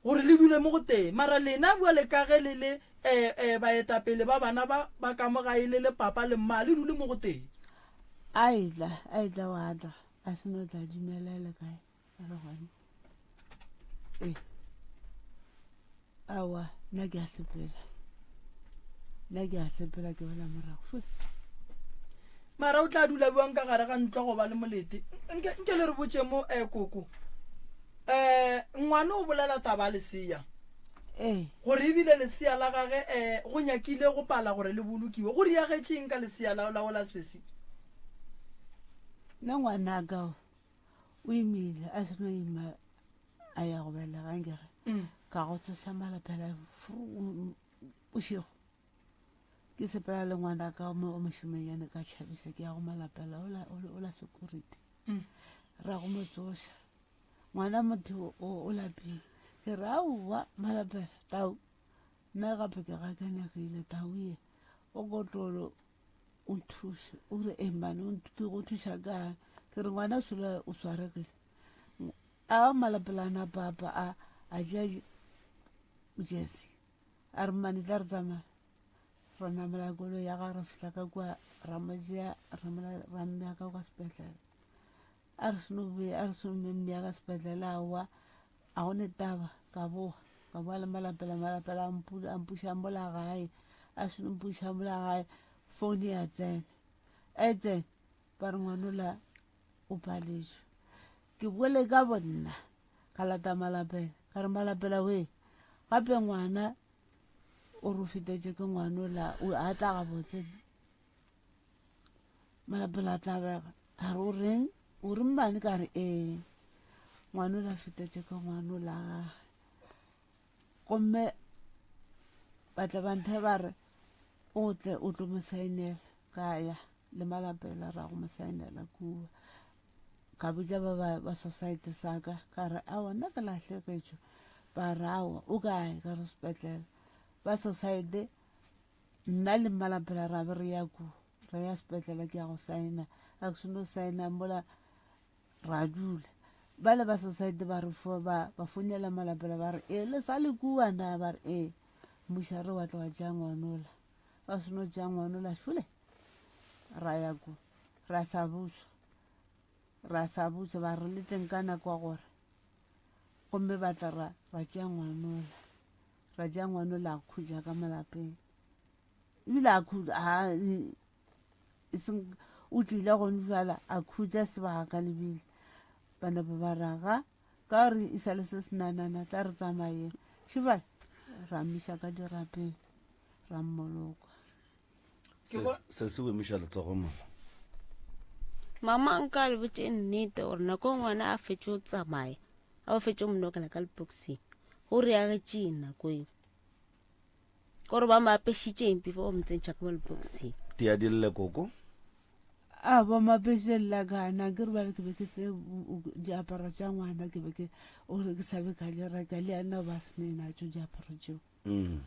gore le dule mo go tee, mara lena bjale ka ge le le e, e, baetapele ba bana ba, ba ka mo gae le le papa le mma, le dule mo go tee. A etla, a etla wa tla. A se no tla dumela le kae a re gone ee aowa nna ke a sepela nna ke a sepela ke boela morago fo mara o tla dula bjang ka gare ga ntlo go ba le molete nke nke le re botše mo um koko um ngwane o bolela taba a lesea ee gore ebile lesea la gage um go nyakile go pala gore le bolokiwe go riagetšeng ka lesea la la la sesi Nna ngwanaka o o imile a seno ima a ya go belega nkere mm. ka go tsoša malapela bošego ke sepela le ngwanaka o mošomenyane ka tšhabiša ke ya go malapela o la security mm. ra go mo tsoša ngwana motho o lapile ke re aowa malapela tau nna gape ke gakanegile tau ye o kotlolo o nthuše o re e mane ke go thuša kae ke re ngwana sola o swaregile a malapelana papa a a ja jesi a re mane tla re tsamaya ra namela koloi ya ga ra fihla ka kua ra mo tšea ra mmea ka kwa sepetlele A re seno boya, a re seno mmea ka sepetlele, aowa, a go ne taba, ka boa, ka boa le malapela, malapela a mpu, a mpuša mola gae, a seno mpuša mola gae, phone ya tsena, e tsena. Ba re ngwanola o paletšwe. Ke boele ka bonna ka lata malapela ka re malapela we gape ngwana o re o fetetše ke ngwanola o a tla gabotse malapela a tlabega a re o reng o re mmane ka re ee ngwanola a fetetše ke ngwanola gage gomme ba tla ba nthe ba re o tle o tlo mo saenela ka ya le malapela ra go mo saenela kua ka botša ba ba ba society sa ka ka re aowa nna ke lahlegetšwe ba re aowa o kae ka re sepetlele ba society nna le mmalapela ra be re ya kua re ya sepetlele ke ya go saena a ke seno saena mola ra dula ba le ba society ba re fo ba ba founela malapela ba re e le sa le kua na ba re ee mmušare wa tla wa tšea ngwanola ba seno tšea ngwanola šole ra ya ko ra sa buša ra sa buša ba re le tleng ka nako ya gore gomme ba tla ra ra tšea ngwanola ra tšea ngwanola a khutša ka malapeng ebile a khutša a eseng o tlile gone jala a khutša sebaka lebile bana ba ba raga ka gore e sa le se senanana tla re tsamaye šebale ra mmiša ka dirapeng ra mmoloka Se se emiša letsogo mama. Mama nka le botše nnete gore nako ngwana a fetše o tsamaya a ba fetše o monokela ka lepokising go reagetšeng nako eo kore ba mo apešitšeng before ba mo tsentšha ka mo lepokising Tia di lle koko. A ba mapešeng la kana ke re bale ke be ke se diaparo tša ngwana ke be ke ore ke sa be ka di reka le yena ba se ne natšo diaparo tšeo mm.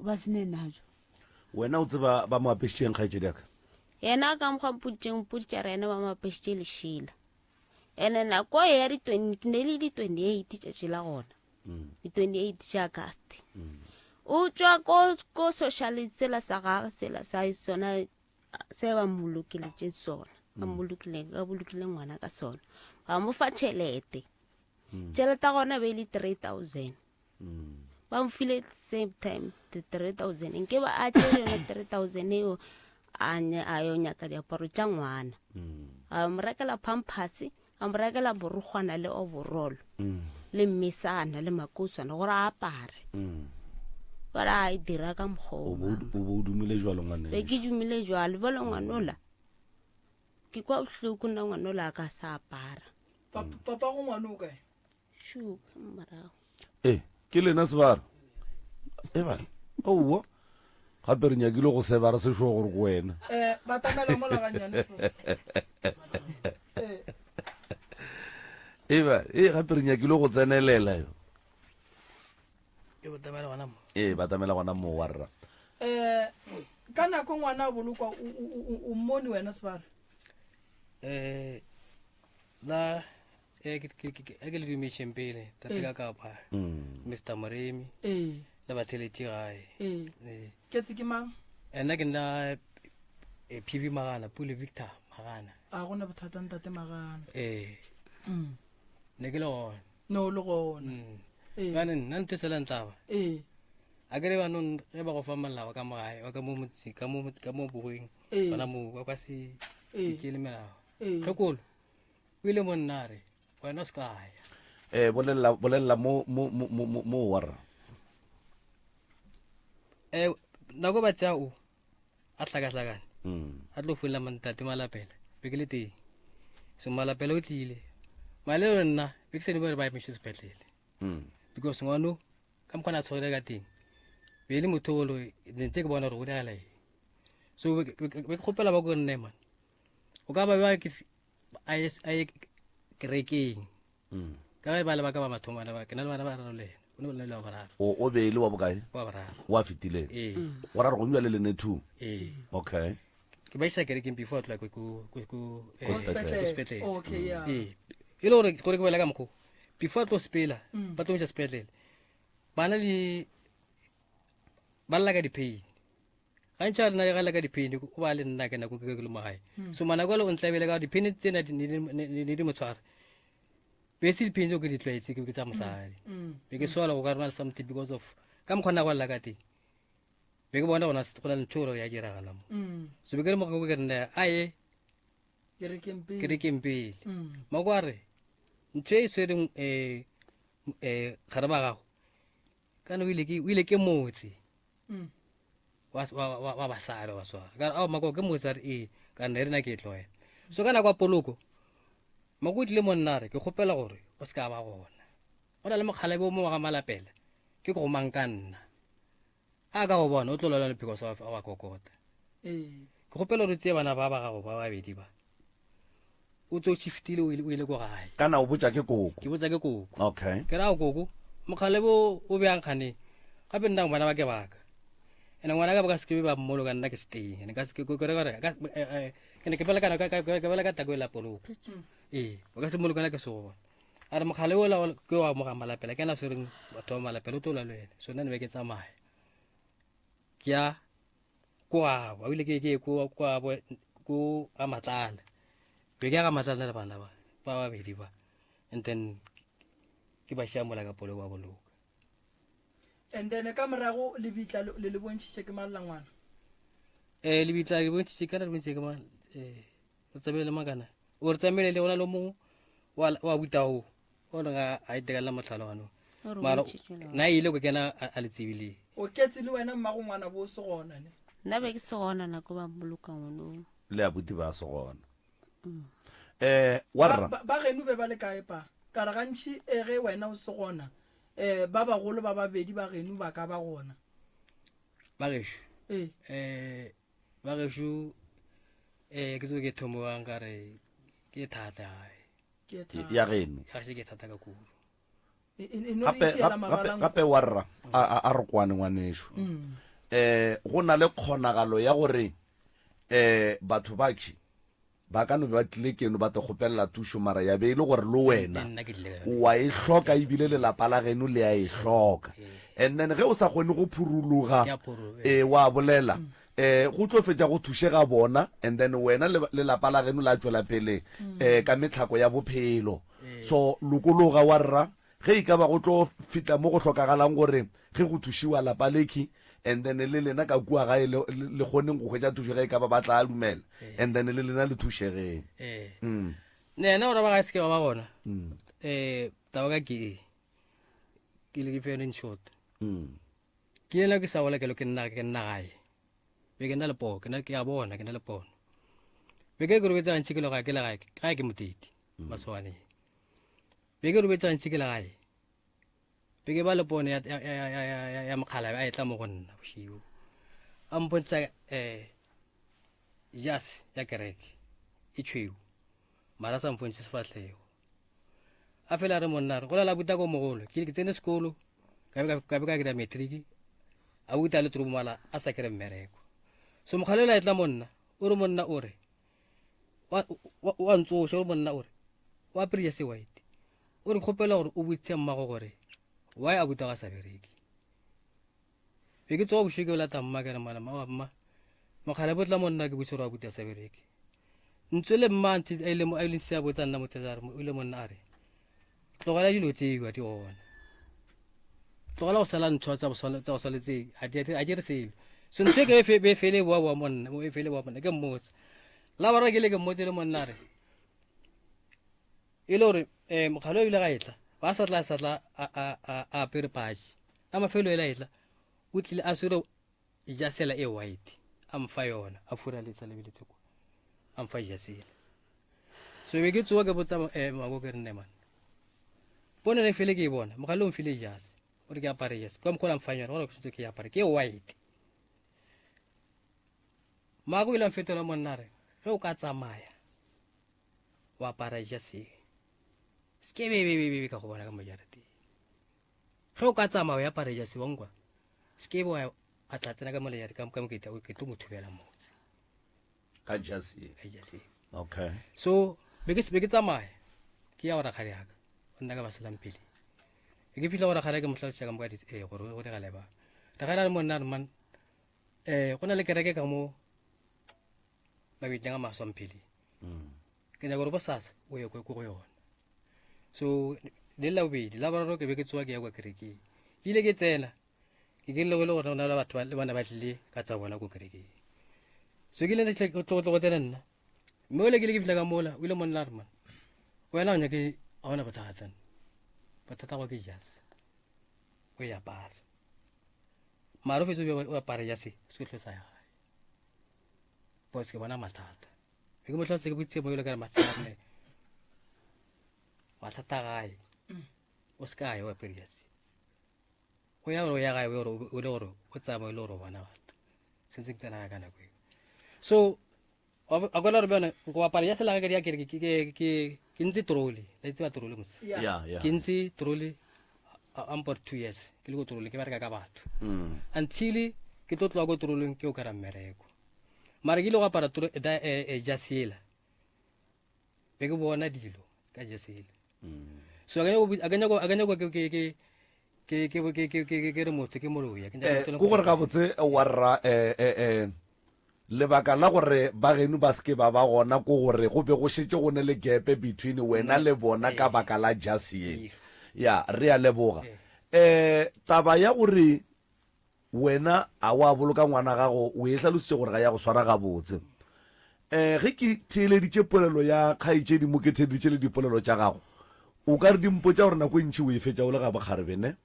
ba se ne natšo wena o tseba ba mo apešitšeng kgaetšedi yaka yena ka mokgwa mpoditšeng mpoditša re ena ba mo apešitše lešela ene nako e ya ne le di-28 tšatši la gona mm. di-28 tša auguste mm. o tšwa ko social sela sa gage sela sa sona se ba mmolokeletšeng sona ba mm. mmolokileng ba bolokile ngwana ka sona ba mo fa tšhelete mm. tšhelete ya gona be e le 3000 mm. ba mo file same time the 3000 nke ba a tšere yone 3000 eo a yo nyaka diaparo tša ngwana a mo rekela pampers a mo rekela borokgwana le overall le mmesana le makoswana gore a apare ba ra e dira ka mokgwa o bo o dumile jalo ngwane be ke dumile jalo jalo ngwanola ke kwa bohloko nna ngwanola a ka sa apara papa go ngwane o kae shuka morago e ke lena sebara e bana owa gape re nyakile go seba re sešo gore ko wena um batamela mola gannyane eba e gape re nyakile go tsenelela yo ee batamela gona mo wa rra um ka nako ngwana a bolokwa o mmone wena sebara um la e ke ke ke ke le dumetšeng pele tate ka kapa mm. Mr Moremi ee le batheletši gae ee ee ke tse ke mang nna ke nna eh, PV Magana Pule Victor Magana a gona bothata ntate Magana ee mm. ne ke le gona no le gona mm. ee bane nna ntho e sela ntlaba ee a kere banong ge ba go fa molao ka mogae wa ka mo motseng ka mo ka mo bogweng ee gona mo ba ka se ee tšele melao ee kgekolo O ile monna a re, Wena o se ka ya. Eh, bolelela bolelela mo mo mo mo mo wa rra. Eh, nako ba tsaya o a hlakahlakane mm. a tlo founela mantate malapela be ke le teng so malapela o tlile malelo nna be ke sene ba re ba emiše sepetlele mm. because ngwano ka mokgwa na tshogile ka teng be e le motho olo ne ntse ke bona gore o diragala eng so be ke kgopela ba ko nne man o ka ba ba ke a ye a ye kerekeng mm. ka ge ba le ba ka ba mathomo bana ba ke na le bana ba raro le ena o ne o le wa boraro o o be e le wa bokae wa boraro wa fetileng ee go ra re go le lene two ee okay ke ba isa kerekeng before a tloa ko ko ko ko eh, Ko sepetlele. ko sepetlele okay yeah ee e le gore gore ke bolela ka mokgo before a tlo sepela ba tlo mo isa sepetlele bana le ba lla ka di-pain gantši a rena ga le ka diphene o ba le nna ke nako ke ke le mo gae hmm. so manako ale o ntlabele ka diphene tsena ne di mo tshwara be se diphene tseo ke di tlwaetse ke tsa mosadi hmm. Hmm. be ke sola go ka rena le something because of ka mokgwa nna go lla ka teng be ke bona gona go na le ntho gore ya diragala mo so be ke le mo ke re nna a ye Kerekeng pele. Kerekeng pele. Mm. Mako a re ntho e tshwereng um um gare ba gago kana o ile ke o ile ke motse Mm. wa wa- wa wa basadi wa baswara ka re ao mako ke motse a re ee ka nna e rena ke e tlogela so ka nako ya poloko mako o tlile monna a re ke kgopela gore o se ka ba gona go na le mokgalabe o mongwe wa ga malapela ke go mang ka nna a ka go bona o tlo lwala le because wa wa kokota Ee. ke kgopela gore o tseye bana ba ba gago ba babedi ba o tse o shiftile o ile o ile ko gae Kana o botša ke koko. ke botsa ke koko Okay. ke ra koko mokgale bo o bjang kgane gape nna bana ba ke baka ene ngwana ka ba ka se ke ba mmolo ka nna ke se teng ene ka se ke ke re gore ka eh, eh, ke ne ke bela kana ka ka ke bela ka tako e la poloko ee ba ka se mmolo kana ke se gona a re mokgale o la ke wa mo ga malapela ke na swereng batho ba malapela o tlo la le wena so nna ne be ke tsamaya ke ya ko gabo a ile ke ke ko ko gabo ko ga matlala be ke ya ga matlala le bana ba ba babedi ba and then ke ba šia mola ka polo wa boloka And then ka morago lebitla le le le bontšhitše ke mang la ngwana? eh lebitla le bontšhitše kana le bontšhitše ke mang eh re tsamaile le makana o re tsamaile le gona le mongwe wa wa butao o le ga a itekanela motlhaloganong O re mara bontšhitše lona. na ile go kena a a le tsebileng O ketse le wena mmago ngwana bo o se gona ne? Nna be ke se gona nako ba mmoloka ngwanong. Le abuti ba se gona. Eh, warra. Ba, ba geno be ba le kae pa? Ka re gantši e ge wena o se gona, eh ba bagolo ba babedi ba geno ba ka ba gona. Ba gešo. Ee. Eh, ba gešo eh ke tsebe ke thomo bang ka re ke thata gae. Ke thata. Ya geno. Ya gešo ke thata ka kudu. E, e, e no re Gape itiela gape mabalang. gape warra a a- a re kwane ngwanešu. Eh go na le kgonagalo ya gore eh batho ba khi ba ka no be ba tlile keno ba te kgopelela thušo mara ya be e le gore le wena Nna ke tlile ka yona. wa e hloka ebile lelapa la geno le a e hloka and then ge o sa kgone go phuruluga Ke a phuruluga, eh wa bolela eh go tlo fetša go thušega bona and then wena le le lapa la geno la tšwela pele eh ka metlhako ya bophelo so lokologa wa rra ge e ka ba go tlo fihla mo go hlokagalang gore ge go thušiwa lapa lekhi and then le lena ka kua gae le le kgoneng go hwetša thušo ge e ka ba ba tla dumela and then le lena le thušegeng ee mm. ne yena gore ba ga se ke ba ba gona um taba ka ke e ke le ke fe in short Mm. Ke yena ke sa gola ke lo ke nna ke nna gae. Be ke nna le pono, ke na ke a bona ke na le pono. Be ke ke robetse gantši ke le gae ke le gae, gae ke moteti maswaneng. Be ke robetse gantši ke le gae. Be ke ba le pono ya ya ya ya ya ya, ya mokgalabe a etla mo go nna bošego. A mpontsha eh jase ya kereke e tšhweu. Mara a sa mfontšhe sefahlego. A fela a re monna re go lela buta ko mogolo ke ke tsene sekolo ka be ka be ka dira matric a buta le toropo mala a sa kere mmereko so mokgale la etla monna o re monna o re wa wa ntsoša o re monna o re o apere se white o re kgopela gore o botse mmago gore why a buta ga sa bereke be ke tsoga bošego ke lata mma ke re mana mma mma mokgale botla monna ke botse gore a buta sa bereke Ntswe le mma ntse a ile a ile se a botsa nna motse a re o ile monna a re tlogela dilo tseo di gona tlogela go sala ntho tsa boswale tsa boswale tse a di a di re selo so ntho e ke e fe be fele boa boa monna e fele boa monna ke mmotsa la bara ke le ke mmotse le monna a re e le gore um mokgalo o ile ga etla ba sa tla sa tla a a a a apere patše a mafelo ele a etla o tlile a swere jasela e white a mfa yona a furaletsa lebeletse kwa a mfa jasela so be ke tsoa ke botsa eh, mako ke re nne man pono ne fele ke e bona mogale o mfile jase o re ke apare jase ka mokgwa o la mfang yona gore ke setse ke e apare ke white mako ile a mfetola monna re ge o ka tsamaya wa apara jase se ke bebebebe ka go bona ka mo jarateng Ge o ka tsamaya o ya pareja sewankwa, se ke wa a tla tsena ka mo lejare ka ka moketa o ke tlo mo thubela motse. Ka jase. Ka jase. Okay. So be ke be ke tsamaya ke ya go rakgadi yaka o nna ka baselang pele. Be ke fihla go rakgadi ke mo hlalosetša ka moka eh gore go diragala ba. Rakgadi a re monna re man eh go na le kereke ka mo mabitleng a maswa mphele. Mm. Ke nyaka gore bosasa o ye ko go yona. So le la bobedi la boraro ke be ke tsoga ke ya kwa kerekeng. Ke ile ke tsena ke ke le go le gore go na le batho ba le bona ba tlile ka tsa bona ko kerekeng. So ke ile tlo tlo go tsena nna. Mme ole ke ile ke fihla ka mola, o ile monna a re man, wena o nyake ga ona bothata. Bothata go ke jase. O e apare. Mara o fetse o apare jase, se ke sa ya gae. Boss ke bona mathata. Ke mo tlhalosetsa ke boitse mo ile ka re mathata ne. Mathata gae. O se ka ya o apere jase. O ya gore o ya gae o le gore o tsamaye le gore o bona batho. Sentse ke tsena ka nako eo. So a kona gore bjone go apara ya selaga ke ke ke ke ke ntse trole la itse ba trole mos yeah yeah ke ntse trole ampor 2 years ke le go trole ke bereka ka batho mm. until ke tlo tloa ko troleng ke o kara mmereko mara ke ile go apara trole da e e jasela be ke bona dilo ka jasela mm. so a ka nyako a ka nyako ke ke ke ke ke ke ke ke ke re motho ke moloi ke eh, gore gabotse wa rra eh eh eh Lebaka la gore ba geno ba se ke ba ba gona ke gore go be go šetše go ne le gepe between wena le bona ka baka la jase ye. Ya, re a leboga. Um taba ya gore wena a wa boloka ngwana gago o e hlalositše gore ga ya go swara gabotse. Um ge ke theeleditše polelo ya kgaetšedi mo ke theeleditše le dipolelo tša gago, o ka re di mpotša gore nako e ntši o e fetša o le ga bokgarebe ne?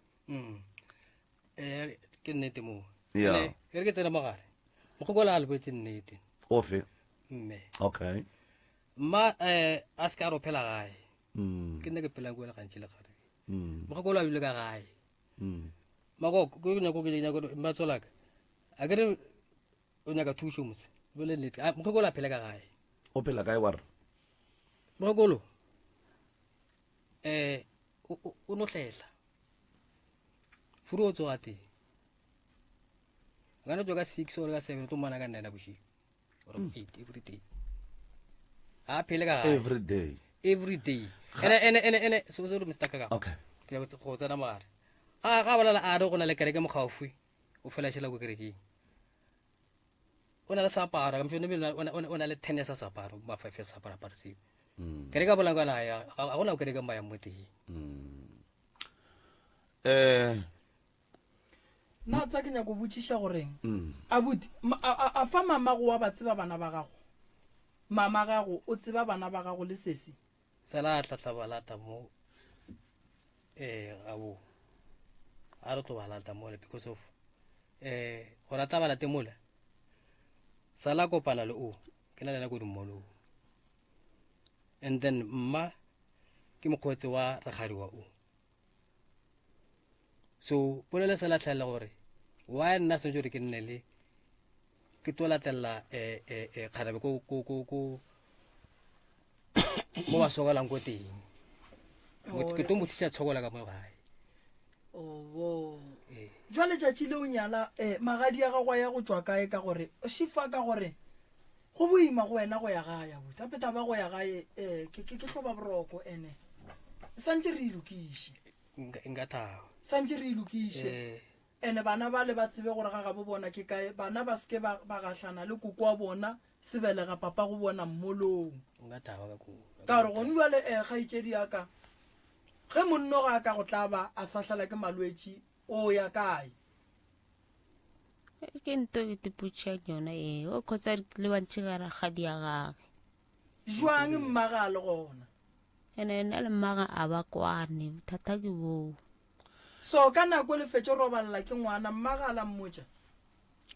Eh, ke nnete moo Yeah. Ene, e re ke tsena mogare mokgokola a le boetse nnete Ofe? mme Okay. mma um a se ka re o phela gae Mm. ke nne ke phelang ko le gantši le gare Mm. mokgokolo a bile ka gae Mm. makoko ke nyako ke nyako mmatsolaka a ke re o nyaka thušo mose bole nnete A, mokgokolo a phela ka gae O phela kae wa re? mokgokolo um o no tlela furu o tsoga teng a ka no tsoga ka six or ka seven o tlo mmona ka nine bošego or eight every day ga a phele ka gae Every day. every day ene ene ene ene se se re mr kaka Okay. ke ya go tsena mogare ga ga bolela a re go na le kereke mogaufi o fela šela ko kerekeng o na le seaparo ka mšone o na le ten ya sa seaparo ba five ya seaparo aparo seo kereke a bolang ka na ya ga gona kereke mo yang mo teng Eh nna tsa ke nyako botšiša goreng abuti ma- a- a a fa mamago wa ba tseba bana ba gago mama gago o tseba bana ba gago le sesi tsela a tlatla ba lata mo eh ga bo a re tlo ba lata mola because of eh go rata ba late mola sala kopana le o ke na le nako dimolong and then mma ke mokgotsi wa rakgadi wa o so polelo se latlhelela gore why nna sentse gore ke nne le ke tlo latelela um um kgarabe ko ko ko ko mo ba sokolang ko teng ke tlo mo thuša tshokola ka mo gae obo jwa letšatši le o nyala um magadi ya gago a ya go tšwa kae ka gore šifa ka gore go boima go wena go ya gae abuti gape taba go ya gae um ke ke hloba boroko ene santse re e lokiše nka thaba santse re e lokiše Eh. ene bana ba le ba tsebe gore ga gabo bona ke kae bana ba seke ba ba gahlana le koko wa bona sebelega papa go bona mmolong nka thaba ka kudu ka gore gone jale um kgaetšedi ya ka ge monno ga a ka go tla ba a sahlala ke malwetši o ya kae Ke nto e tipotšang yona ee o khotsa le bantši ga rakgadi ya gage. Jwang mmaga a le gona? Ene ena le mmaga a ba kwane bothata ke boo. So ka nako le fetše robalela ke ngwana mmaga a la mmotša?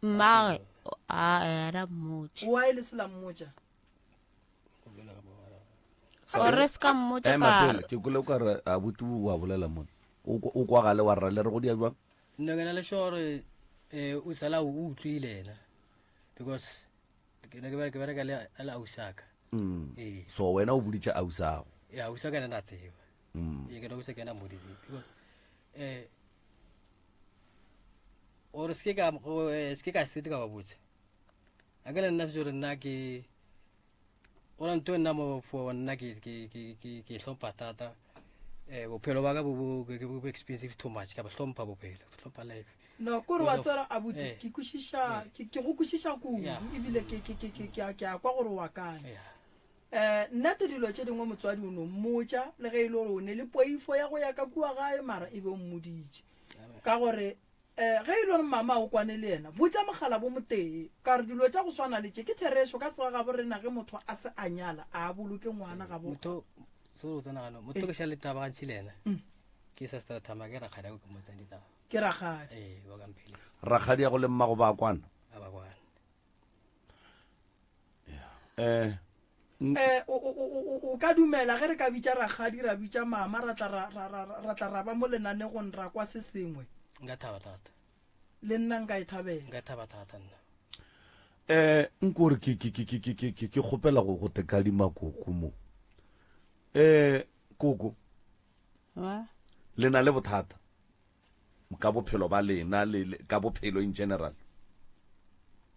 Mmage a a ra mmotša. Why le se la mmotša? Gore se ka mmotša Ema ka pele, ke kwele o ka re abuti wa bolela mone. O kwagale wa rra le re go dia jwang? Nna ke na le sure gore um o sala o utlwile ena because ke ne ke bereka le le ausaka mm. ee so wena o boditše ausago ya ausaka ena na tseba mm. ee ke na ausaka ena mmoditse because um gore se ke ka eh, se ke ka sete ka ba botsa a ke le nna setso gore nna ke gona ntho nna mo for nna ke ke ke ke ke hlompha thata eh bophelo ba ka bo bo bo expensive too much ka bo hlompha bophelo ke hlompha life no kore wa tsera abuti Eh. ke kwešiša ke ke go kwešiša kudu Yeah. ebile ke ke ke ke ke a ke a kwa gore wa kae yeah um nnete dilo tše dingwe motswadi o no mmotša le ge e le gore o ne le poifo ya go ya ka kua gae mara e be o mmoditše ka gore. Um ge e le gore mama o kwane le yena, botša mokgalabo motee. Ka re dilo tša go swana le tše ke therešo ka segagabo rena ge motho a se a nyala a boloke ngwana gabo. Motho sorry go tsena gano motho ke ša le taba gantši le yena ke sa stra thama ke rakgadi ke mo tsena ditaba. Ke rakgadi. Ee, ba ka mphele. Rakgadi ya go le mmago ba kwana. A ba kwana. Eh Eh, o, o, o, o, o ka dumela ge re ka bitša rakgadi ra bitša mama ra tla ra, ra, ra, ra tla ra ba mo lenanegong ra kwa se sengwe? Nka thaba thata. Le nna nka e thabela. Nka thaba thata nna. Eh, nko re ke ke ke ke ke ke ke kgopela go go tekadima koko mo. Eh, koko. Wa? Le na le bothata ka bophelo ba lena le ka bophelo in general.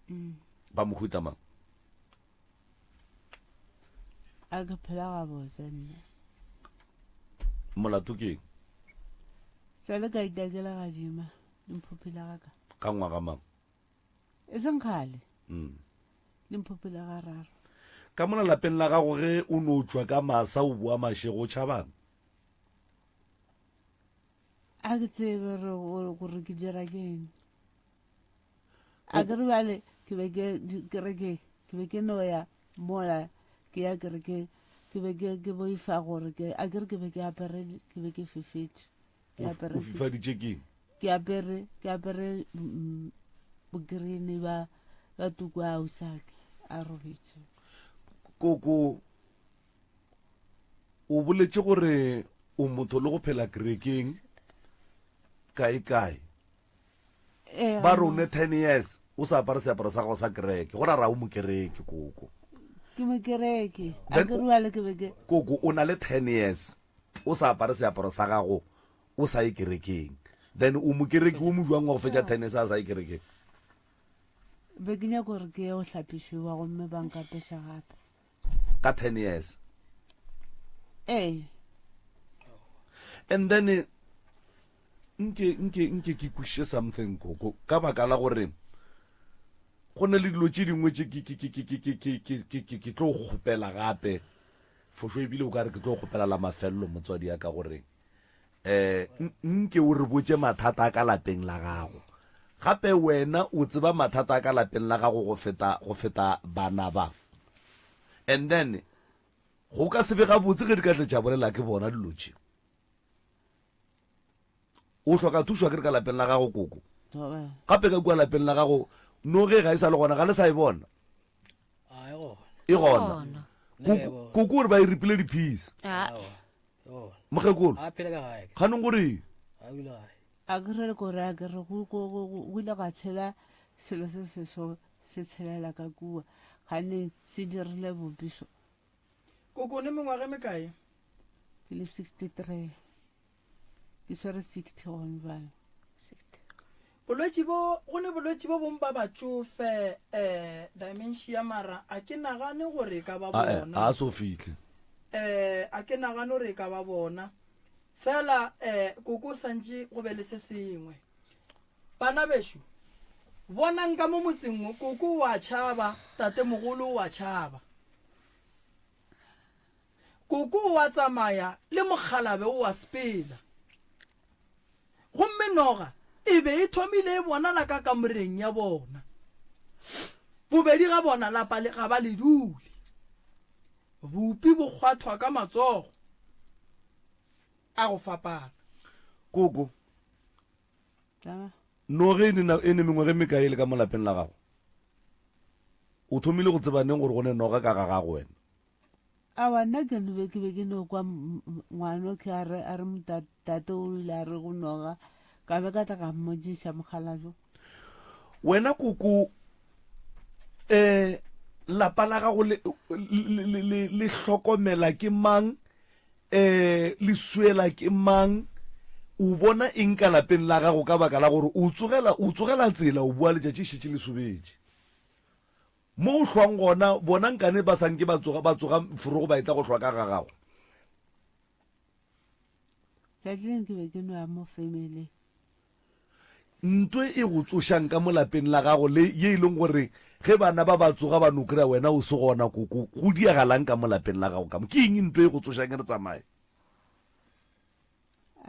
Mm. Ba mohuta mang? A ke phela gabotse nna. Molato ke eng? Sa le ka itakela gadima le mphophile ga ka. Ka ngwaga mang? E seng kgale. Mm. Le mphophile ga raro. Ka mola lapeng la gago ge o no tšwa ka masa o boa mašego o tšhabang? A ke tsebe gore ke dira ke eng. A ke re bjale ke be ke kerekeng ke be ke no ya mola ke ya kerekeng ke be ke ke boifa gore ke a ke re ke be ke apere ke be ke fifetše ke apere O fifaditše keng? ke apere ke apere mm, bogreen ba ba tuku a ausake a robetše Koko o boletše gore o motho le go phela kerekeng kae kae. Eh, ba re o ne 10 years o sa apare seaparo sa gago sa kereke go ra ra o mokereke koko ke mokereke a Then ke o- ruale ke be ke koko o na le 10 years o sa apare seaparo sa gago o sa ye kerekeng then o mokereke o mo jwang wa go fetša 10 years a sa ye kerekeng be ke nyako gore ke ye go hlapišiwa gomme ba nkapeša gape ka 10 years ee and then eh, nke nke nke ke kwešiše something koko ka baka la gore go na le dilo tše dingwe tše ke ke ke ke ke ke ke ke ke ke tlo kgopela gape fošo ebile o ka re ke tlo kgopela la mafelelo motswadi ya ka gore eh nke o re botše mathata a ka lapeng la gago gape wena o tseba mathata a ka lapeng la gago go feta go feta bana ba and then go ka se be gabotse ge di ka tle tša bolela ke bona dilo tše o hloka thušo a ke re ka lapeng la gago koko gape ka kua lapeng la gago noge ga e sa le gona ga le sa e bona e gona koko gore ba e ripile di-piece mokgekolo ganong gore a ke re kore a ke re go ile ga tshela selo se seso se tshelela ka kua ganeng se dirile bopiso Koko ne mengwaga e mekae? Ke le 63. Ke swere 60 gone jwale. Bolwetši bo go ne bolwetši bo bong ba batšofe eh dementia mara a ke nagane gore e ka ba Ae, bona. a so fihle. Eh a ke nagane gore e ka ba bona. Fela eh koko o santše go be le se sengwe. Bana bešo bonang ka mo motseng wo koko o a tšhaba, tatemogolo o a tšhaba. Koko o a tsamaya le mokgalabe o a sepela. Gomme noga e be e thomile e bonala ka kamoreng ya bona. Bobedi ga bona lapa le ga ba le dule. Bupi bo kgwathwa ka matsogo a go fapana. Koko, noge e ne e ne mengwaga e mekae e le ka mo lapeng la gago? O thomile go tseba neng gore go ne noga ka ga gago wena? Aowa, nna ke no be ke be ke no kwa ngwano ke a re a re tate o ile a re go noga ka be ka tla ka mmotšiša mokgalabje. Wena koko um lapa la gago le le le le hlokomela ke mang um le swela ke mang o bona eng ka lapeng la gago ka baka la gore o tsogela o tsogela tsela o boa letšatši šetše le sobetše Mo o hlwang gona, bona nkane ba sa nke ba tsoga, ba tsoga forogo ba etla go hlwa ka ga gago. Tšatši leng ke be ke no ya mo family. Ntwe e go tsošang ka mo lapeng la gago le ye e leng gore ge bana ba ba tsoga ba no kry-a wena o se gona koko, go diagalang ka mo lapeng la gago ka mo? Ke eng ntwe e go tsošang e re tsamaye?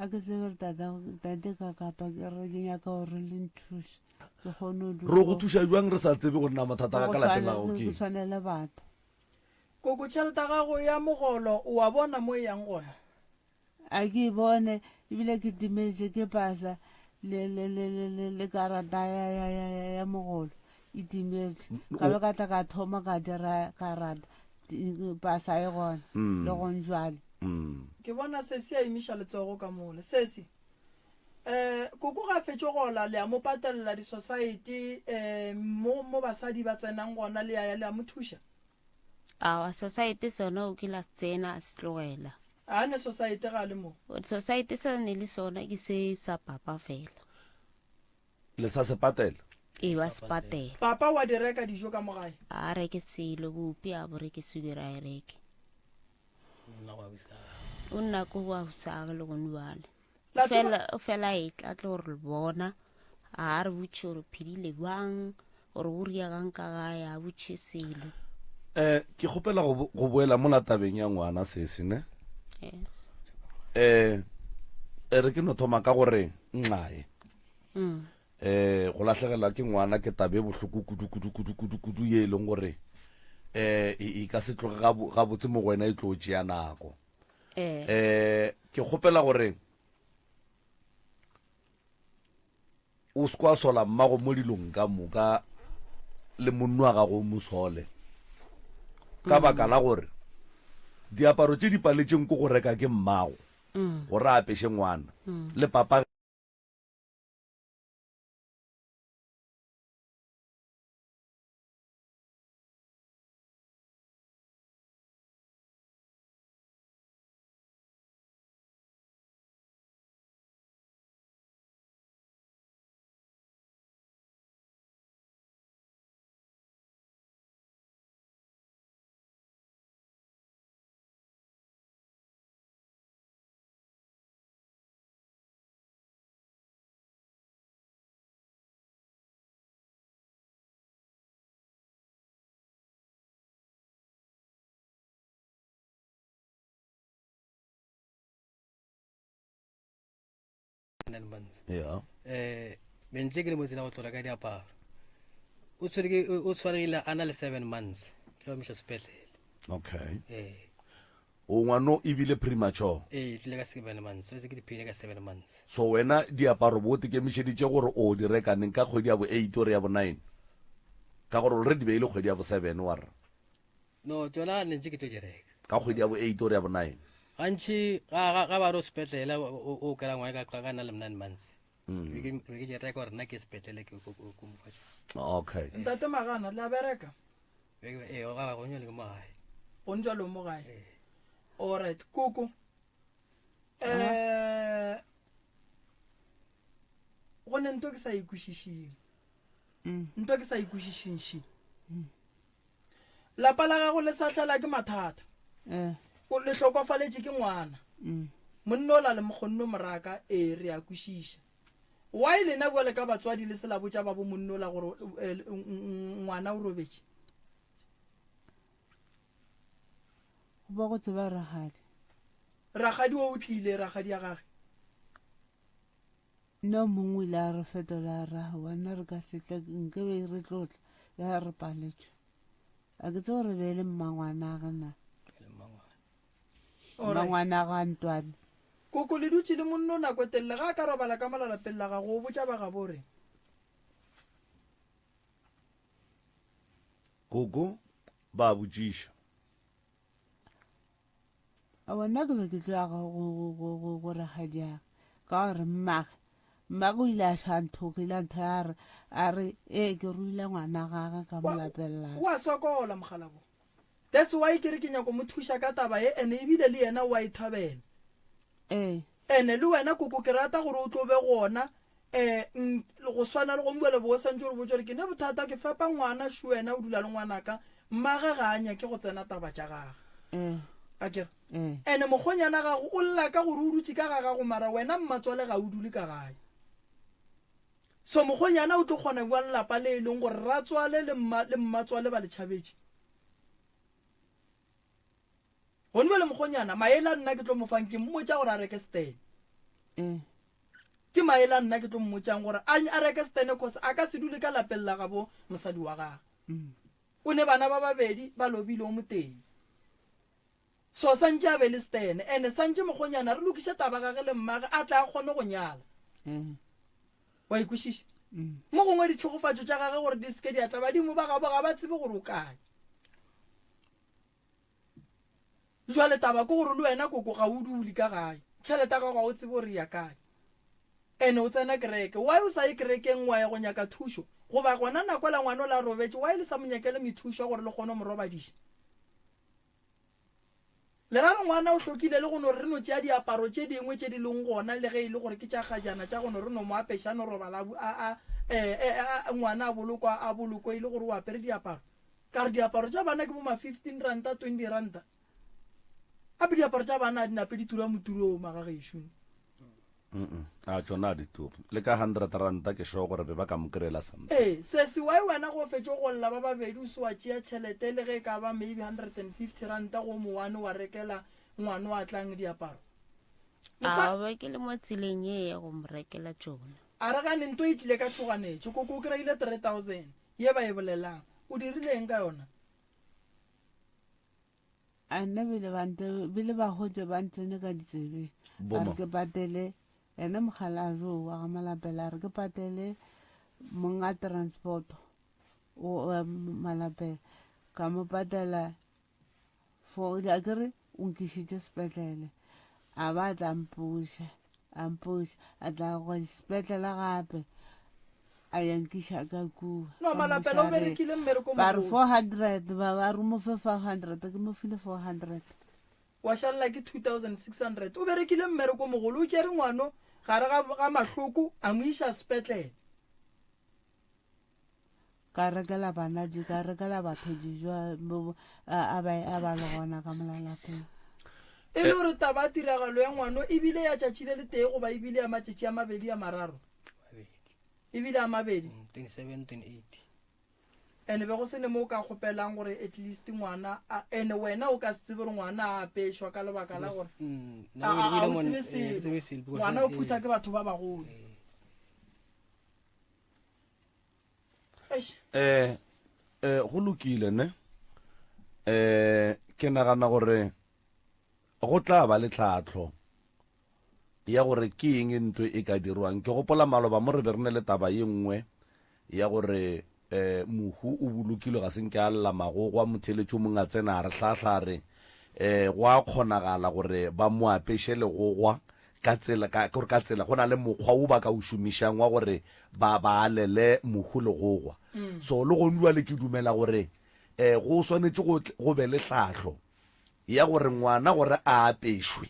A ke tsebe gore tata tate ka kapa ke re ke nyaka gore le nthuše ke kgone go Re go thuša bjang re sa tsebe gore na mathata a ka lapeng la gago ke ke eng? swane le batho. Koko tšhelete ya gago ya mogolo o a bona mo e yang gona? A ke e bone ebile ke timetše ke pasa le le le le le le karata ya ya ya ya ya mogolo e timetše ka be ka tla ka thoma ka dira karata pasa e gona Mm. le gong jwale Mm. Ke bona sesi a emiša letsogo ka mola. Sesi, eh, koko ga a fetše gola le a mo patelela disosaete eh, mo, mo basadi ba tsenang gona le a ya le a mo thuša? Awa, sosaete sona o kile a se tsena a se tlogela. A ne sosaete ga a le mo? Sosaete se ne le sona ke se sa papa fela. Le sa se patela? Ee, ba se patela. Papa wa di reka dijo ka mo gae? A reke selo, bupi a bo reke, sukiri a e reke. O nna ko go ausago le gone bjale. La tseba- Fela o fela e tla tlo re bona a re botše gore phedile bjang gore go riagang ka gae a botše selo. Eh, ke kgopela go bo- go boela mola tabeng ya ngwana sesi ne Yes. eh e re ke no thoma ka gore nxae Mm. eh go lahlegelwa ke ngwana ke tabe e bohloko kudu kudu kudu kudu kudu ye e leng gore eh e e ka se tloge gabo- gabotse mo go wena e tlo tšea nako Eh. eh ke kgopela gore o se kwa sola mmago mo dilong ka moka le monno wa gago o mo sole ka baka la gore diaparo tše di paletšeng ko go reka ke mmago gore a apeše ngwana le papa nine months yeah eh bentse ke le mo tsela go tlola ka diaparo o tshwere ke o tshwaregile a na le seven months ke ba miša sepetlele okay eh o ngwano ebile premature ee tlile ka seven months o se ke diphene ka seven months so wena diaparo bo tekemišeditše gore o di rekaneng ka kgwedi ya bo eight ore ya bo nine ka gore already be e le kgwedi ya bo seven wa re no tsona ne ntse ke tlo di reka ka kgwedi ya bo eight ore ya bo nine gantši ga ga- ga ba re o sepetlele o o- o kry-a ngwana ka ka na le nine months Mm. Be ke be ke di reka gore nna ke sepetlele ke ko- ko- ko mo fa tšona. okay Ntate Magana, le a bereka? Be ke- ee ga go nyale ke mo gae Go njalo mo gae. Alright, koko. Eh go ne nto ke sa e kwešišeng. Nto ke sa e kwešišeng ši. Lapa la gago le sa hlela ke mathata. Eh. O le hlokofaletše ke ngwana. Mm. Monna ola le mokgonno moraka, ee re a kwešiša. Why lena bjale ka batswadi le se la botša ba bo monna ola gore eh, ngwana o robetše? Go ba go tseba rakgadi. Rakgadi o o tlile, rakgadi ya gage. Nna o mongwe o ile a re fetola a re, Aowa, nna re ka se tle, nke be re tlo tla, ya re paletšwe. A ke tsebe gore be e le mmangwanage na. Mmangwanage a Ntwane. Koko le dutše le monno nako e telele, ge a ka robala ka mola lapeng la gago, o botša ba gabo o reng? Koko ba botšiša. Aowa, nna ke be ke tlo ya go rakgadiage ka gore mmage mmage o ile a šwa nthogile a nthola a re a re ee ke ruile ngwana gage ka mo lapeng la O a sokola mokgalabo. That's why ke re ke nyako mo thuša ka taba ye ene ebile le yena o a e thabela. Ee. Ene le wena koko ke rata gore o tlo be gona um go swana le go bjale bo o santse o re botsa gore ke ne bothata ke fepa ngwana šo wena o dula le ngwanaka mmage ga a nyake go tsena taba tša gage eh. a kere eh. ene mokgonyana gago o lla ka gore o dutse ka ga gago mara wena mmatswale ga o dule ka gae so mokgonyana o tlo kgona buang lapa le e leng gore ratswale le mmatswale ba le tšhabetše Gone bjale mokgonyana, maele a nna ke tlo mo fang ke mmotša gore a reke setene. Ee. Ke maele a nna ke tlo mmotšang gore a a reke setene cause a ka se dule ka lapeng la gabo mosadi wa gagwe. O ne bana ba babedi ba lobile o motee. So santše a be le setene ene santše mokgonyana re lokiše taba gage le mmage a tle a kgone go nyala. Wa e kwešiša? Mo gongwe ditšhegofatšo tša gage gore di se ke di a tla badimo ba gabo ga ba tsebe gore o kae. Jwale taba ke gore le wena koko ga o dule ka gae. Tšhelete ya gago ga o tsebe gore e ya kae. Ene o tsena kereke. Why o sa ye kerekeng wa ya go nyaka thušo? Goba gona nako ela ngwana ola a robetše why le sa mo nyakele methušo ya gore le kgone go mo robadiša? Le ra re ngwana o hlokile le go no re re no tšea diaparo tše dingwe tše di leng gona le ge e le gore ke tša kgajana tša go no re no mo apeša a no robala a a a a ngwana a bolokwa a bolokwe e le gore o apere diaparo? Ka re diaparo tša bana ke bo ma 15 ranta, 20 ranta. Gape diaparo tša bana a di nape di tura moturo o magagešo. Mm a tšona a di ture. Le ka 100 ranta ke sure gore be ba ka mo kry-ela something. Ee, sesi why wena go fetše go lla ba babedi o se wa tšea tšhelete le ge e ka ba maybe 150 ranta go mo one wa rekela ngwana wa tlang diaparo? A be ke le mo tseleng ye ya go mo rekela tšona. A re gane nto e tlile ka tšhoganetšo koko o kry-ile 3000 ye ba e bolelang. O dirile eng ka yona? A nna bile ba nte bile ba hwetše ba ntsene ka ditsebe a re ke patele ene mokgalabje o wa ga Malapela a re ke patele monga transport o Malapela ka mo patela for a ke re o nkišitše sepetlele a ba tla mpuša a mpuša a tla go sepetlele gape a ya nkiša ka kua No, Malapela o berekile mmereko o ba re mogolo. 400 ba ba re mo fe 400 ke mo file 400 Wa šalela ke 2600. O berekile mmereko o mogolo. O tšere ngwano gare ga, ga mahloko a mo iša sepetlele. Ka rekela bana di ka rekela batho dijo a a ba a ba le gona ka mola lapeng. E le gore taba ya tiragalo ya ngwano e bile ya tšatši le letee goba e bile ya matšatši a mabedi a mararo? E bile a mabedi. 27, 28. Ene be go se ne mo o ka kgopelang gore at least ngwana a ene wena o ka se tsebe gore ngwana a apešwa ka lebaka la gore Mm, a a- a o tsebe selo. Ngwana o phutha ke batho ba bagolo. Eh, eh, go lokile ne eh ke nagana gore go tla ba le tlhahlo ya gore ke eng ntho e ka dirwang ke gopola maloba mo re be re ne le taba ye nngwe ya gore eh mohu o bolokilwe ga se nke a lla magogwa motheletši o mongwe a tsena a re hlahla a re eh go a kgonagala gore ba mo apeše legogwa Ka tsela, ka, gore ka tsela, go na le mokgwa wo ba ka o šomišang wa gore ba, ba alele mohu legogwa. So, le gone jwale ke dumela gore um go swanetše go, go be le hlahlo ya gore ngwana gore a apešwe,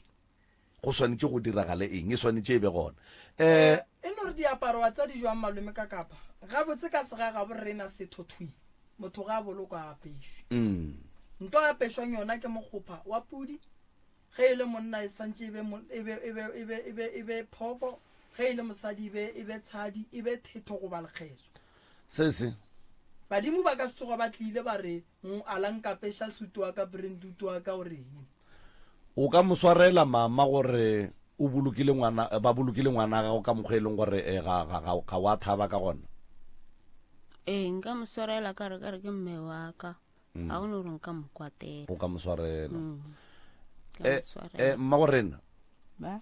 go swanetše go diragale eng, e swanetše e be gona. Um E no re diaparo wa tsa di jwang malome ka kapa? Gabotse ka segagabo rena setho thwi, motho ga a bolokwa a apešwe. Nto a apešwang yona ke mokgopha wa pudi, Ge e le monna e santše e be, e be, e be, e be, e be, e be phoko, ge e le mosadi e be, e be tshadi, e be thetho goba lekgeswa. Se se. Badimo ba ka se tsoga ba tlile ba re, Ala nkapeša sutu wa ka, brentutu wa ka, o reng? O ka mo swarela mama gore o bolokile ngwana, ba bolokile ngwana gago ka mokgwa e leng gore eh, ga, ga, ga, ga wa thaba ka gona? Ee, nka mo swarela ka re ka re ke mme wa ka. Ga go no gore nka mo kwatela. O ka mo swarela. Mm. Ka mo Eh, swarela. eh, mmago rena Ba?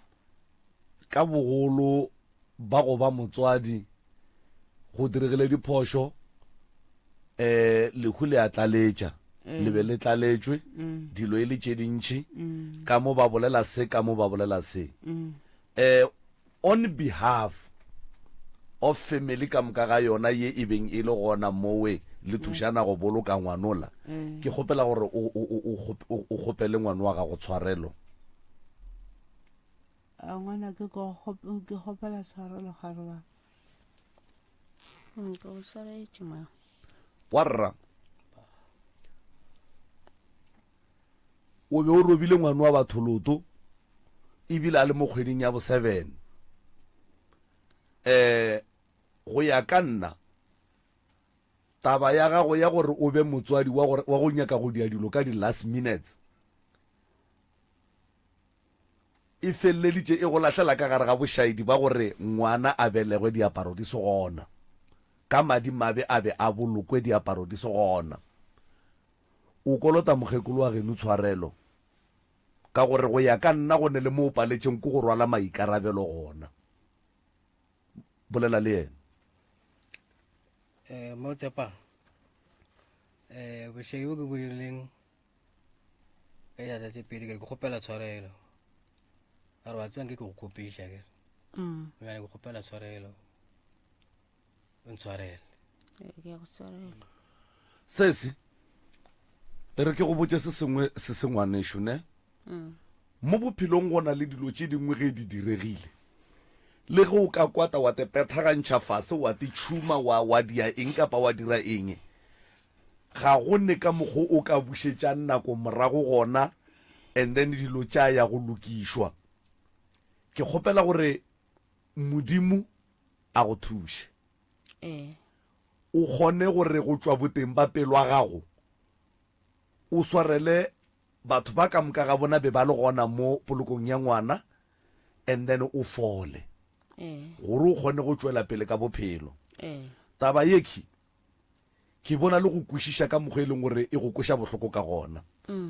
ka bogolo ba go ba motswadi go diregile diphošo eh lehu le a tlaletša le be le tlaletšwe dilo e le tše dintši ka mo ba bolela se ka mo ba bolela se eh On behalf of family ka moka ga yona ye e beng e le gona mowe le thušana go boloka ngwanola, ke kgopela gore o, o, o, o, o, o kgopele ngwano wa gago tshwarelo. A ngwana ke ko ke kgopela tshwarelo gare wa. Ke go swaretše ma. Wa rra. O be o robile ngwano wa batho loto ebile a le mo kgweding ya boseven. Um go ya ka nna taba ya gago ya gore o be motswadi wa gore wa go nyaka go dia dilo ka di last minutes. E feleleditše e go lahlela ka gare ga bošaedi ba gore ngwana a belegwe diaparo di se gona. Ka madimabe a be a bolokwe diaparo di se gona. O kolota mokgekolo wa geno tshwarelo ka gore go ya ka nna go ne le mo o paletšeng ke go rwala maikarabelo gona. Bolela le yena. Eh, mo tshepa. Eh, bošaedi bo ke bo dirileng ka diatla tse pedi ke kgopela tshwarelo a re wa tsebang ke ke go kgopiša ke mm. bjale ke kgopela tshwarelo o ntshwarele sesi e re ke go botse se sengwe se se ngwanešo ne mm. mo bophelong go na le dilo tše dingwe ge di diregile le ge o ka kwata wa te pethagantšha fase wa te tšhuma wa wa dia eng kapa wa dira eng Ga go ne ka mokgo o ka bušetšang nako morago gona and then dilo tša ya go lokišwa. Ke kgopela gore Modimo a go thuše. Ee. O kgone gore go tšwa boteng ba pelo ya gago o swarele batho ba ka moka ga bona be ba le gona mo polokong ya ngwana and then o fole. Ee. Gore o kgone go tšwela pele ka bophelo. Ee. Taba yekhwi Ke bona le go kwešiša ka mokgwa e leng gore e go kweša bohloko ka gona.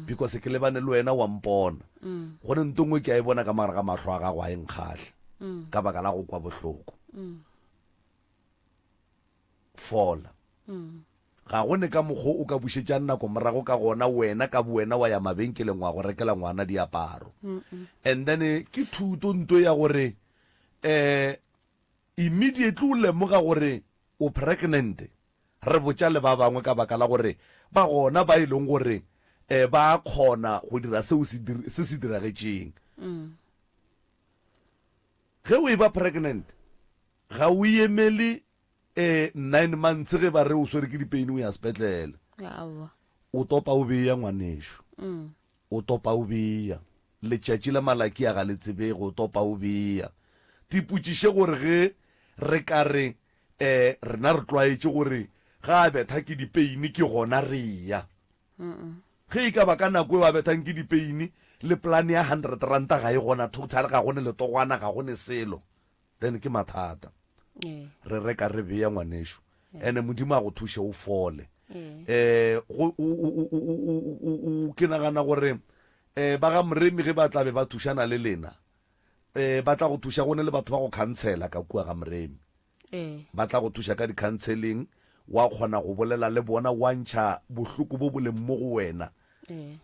Because ke lebane le wena wa mpona. Gone nto nngwe ke a e bona ka mogare ga mahlo a gago a e nkgahle. Ka baka la go kwa bohloko. Fola. Ga go ne ka mokgwa o ka bušetšang nako morago ka gona wena ka bowena wa ya mabenkeleng wa go rekela ngwana diaparo. And then ke thuto nto ya gore um immediately o lemoga gore O pregnant? Re botša le ba bangwe ka baka la gore ba gona ba e leng gore ba a kgona go dira seo se se se diragetšeng. Ge o eba pregnant ga o emele nine months ge ba re o swere ke dipeini o ya sepetlele. Aowa. O topa o beya ngwanešo. O topa o beya. Letšatši la Malakia ga le tsebege, o topa o beya. Tipotšiše gore ge re ka re, Eh, rena re tlwaetše gore ga a betha ke dipeini ke gona re eya. Ge e ka ba ka nako eo a bethang ke dipeini, le polane ya hundred ranta ga e gona total, ga go ne letogwana, ga go ne selo, then ke mathata. Re reka re beya ngwanešu. Ene Modimo a go thuše o fole. Eh, go, o, o, o, o, o, o, o, ke nagana gore eh, ba ga Moremi ge ba tla be ba thušana le lena, eh, ba tla go thuša go ne le batho ba go khansela ka kua ga Moremi. Ba tla go thuša ka di-counseling, wa kgona go bolela le bona, wa ntšha bohloko bo bo leng mo go wena,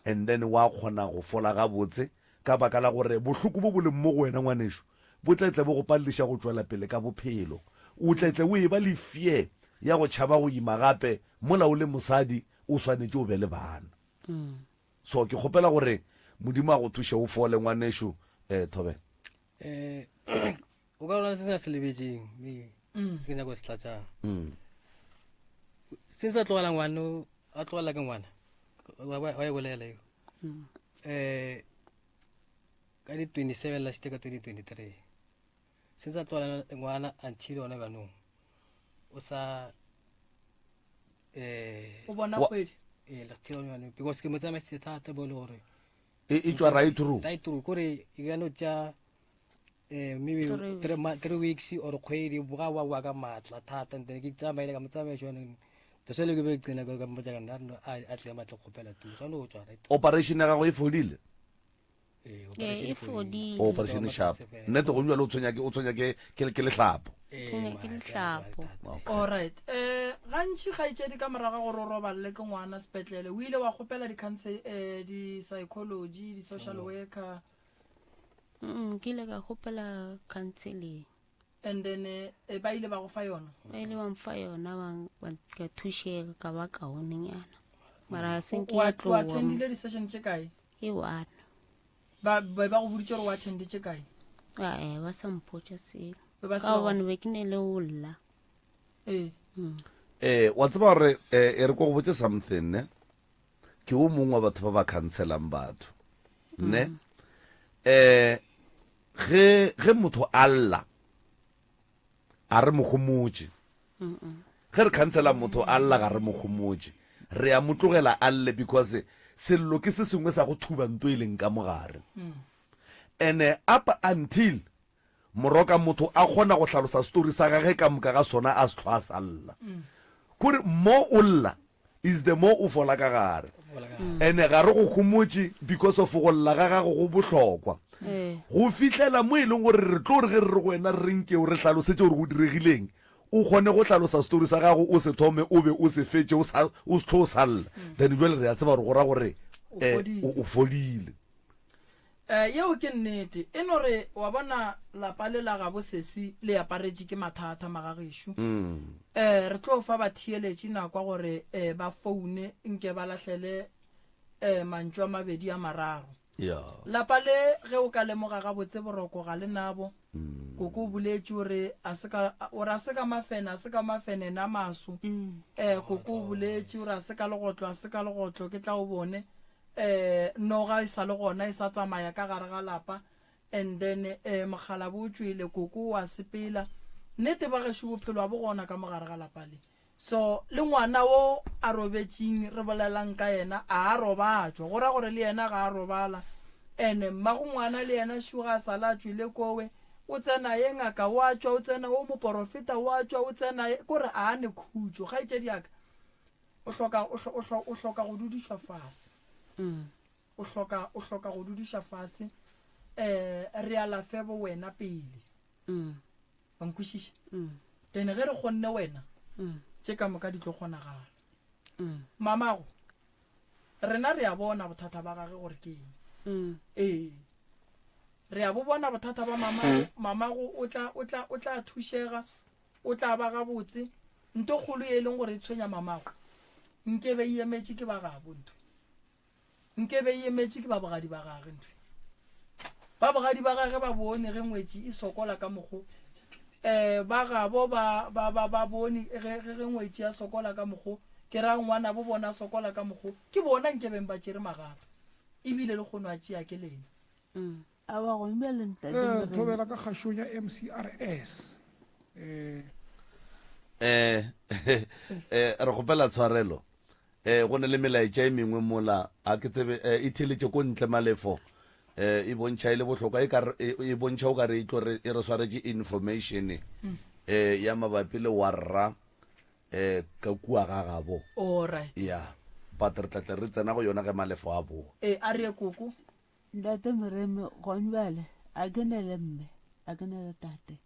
and then wa kgona go fola gabotse, ka baka la gore bohloko bo bo leng mo go wena ngwanešu bo tla tle bo go palediša go tšwela pele ka bophelo. O tla tle o eba le fear ya go tšhaba go ima gape mola o le mosadi o swanetše o be le bana. So ke kgopela gore Modimo a go thuše o fole ngwanešu eh, Thobela. Eh, o ka rona se se se lebetseng mme ke nyako se tlatšang se sa tlogela ngwana a tlogela ke ngwana wa e bolela eo um ka di 27 last ka 2023 se sa tlogela ngwana until ona banong o sa eh o bona kgwedi eh until ona banong because ke mo tsamaisitse thata bo le gore e e tšwa right through right through kore e ka no tša eh maybe 3 weeks or kgwedi boga wa wa ka matla thata and then ke tsamaile ka mo tsamaiso yone that's why le ke be tsena ka mmotsa ka nna a tle matla kgopela thuso no tswa right operation ya gago e fodile ee, ee, e fodile operation e sharp nnete go jalo o tshwenya ke o tshwenya ke ke ke lehlapo tshwenya ke lehlapo all right eh gantši kgaetšedi ka morago gore o robalele ke ngwana sepetlele o ile wa kgopela di-counsel eh, di-psychology di-social oh. worker mm, ke ile ka kgopela counseling and then eh, ba ile ba go fa yona ba ile ba mfa yona ka thušega ka ba kaonenyana mara se nke ya tloa attendile di-session tše kae e one ba ba go boditše gore o attende tše kae ee ba sa mpotša selo ka gobane be ke ne le o lla ee mm. eh wa tseba gore eh, e re ko go botse something ne ke o mongwe wa batho ba ba counselang batho ne mm. eh Ge, ge motho a lla, a re mo homotše. Ge re khansela motho a lla, ga re mo homotše. Re a mo tlogela a lle because sello ke se sengwe sa go thuba nto e leng ka mogare. Ene up until moroka motho a kgona go hlalosa story sa gage ka moka ga sona a se hlwa a sa lla. Kore mo o lla is the more o fola ka gare. Ene ga re go homotše because of go lla ga gago go bohlokwa. Go fihlela mo e leng gore re tlo re ge re re go wena re re nke o re hlalosetše gore go diregileng, o kgone go hlalosa story sa gago o se thome o be o se fetše o sa o se hlo o sa lla. Then jwale re a tseba gore go ra gore o fodile. Eh, yeo ke nnete. E no re, wa bona, lapa le la gabo sesi le aparetše ke mathata, magagešo. Eh, re tlo fa batheeletši nakwa gore eh, ba foune nke ba lahlele eh, mantšu a mabedi a mararo. Ya. Lapa le ge o ka lemoga gabotse boroko ga le nabo. Koko o boletše o re a se ka o re a se ka mafene a se ka mafene na maso. Eh, koko o boletše o re a se ka legotlo a se ka legotlo ke tla o bone. eh noga e sa le gona e sa tsamaya ka gare ga lapa and then eh mokgalabo o tšwele koko wa sepela nnete ba gešo bophelo a bo gona ka mogare ga lapa le so le ngwana o a robetšeng re bolelang ka yena a a robatšwa go ra gore le yena ga a robala ene mmago ngwana le yena šuga a sala a tšwele kowe o tsena ye ngaka o a tšwa o tsena o moporofeta o a tšwa o tsena kore a a ne khutšo kgaetšedi yaka O hloka, o, o, o hloka go dudišwa fase. Mm. O hloka, o hloka go dudiša fase. Eh, re alafe bo wena pele. Mm. Wa nkwešiša? Mm. Then ge re kgonne wena, mm. tše ka moka di tlo kgonagala. Mm. Mamago, rena re a bona bothata ba gage gore ke eng. Mm. Ee. Re a bo bona bothata ba mamago, mamago o tla, o tla, o tla thušega. O tla ba gabotse. Nto kgolo ye e leng gore e tshwenya mamago, nke be e emetše ke ba gabo ntho. Nke be e emetše ke ba bogadi ba gage ntho. Ba bogadi ba gage ba bone ge ngwetši e sokola ka mokgo. Eh, ba gabo ba, ba, ba, ba bone ge, ge, ge ngwetši ya sokola ka mokgo. Ke ra ngwana bo bona sokola ka mokgo. Ke bona nke beng ba tšere magato. Ebile le kgono a tšea ke lena. Mm. Aowa gone bjale ntate Eh, Morena. thobela ka kgašong ya MCRS. Eh. Eh, eh, re kgopela tshwarelo. Eh, go ne le melaetša e mengwe mola, a ke tsebe, eh, e theletše ko ntle malefo. Eh, e bontšha e le bohlokwa, e ka re, e, e bontšha o ka re e tlo re, e re swaretše information, eh, ya mabapi le warra, eh, ka kua ga gabo. Alright. Ya, but re tla tle re tsena go yona ge malefo a boa. Eh, a re ye koko. Ntate Moremi, gone bjale a ke ne le mme, a ke ne le tate,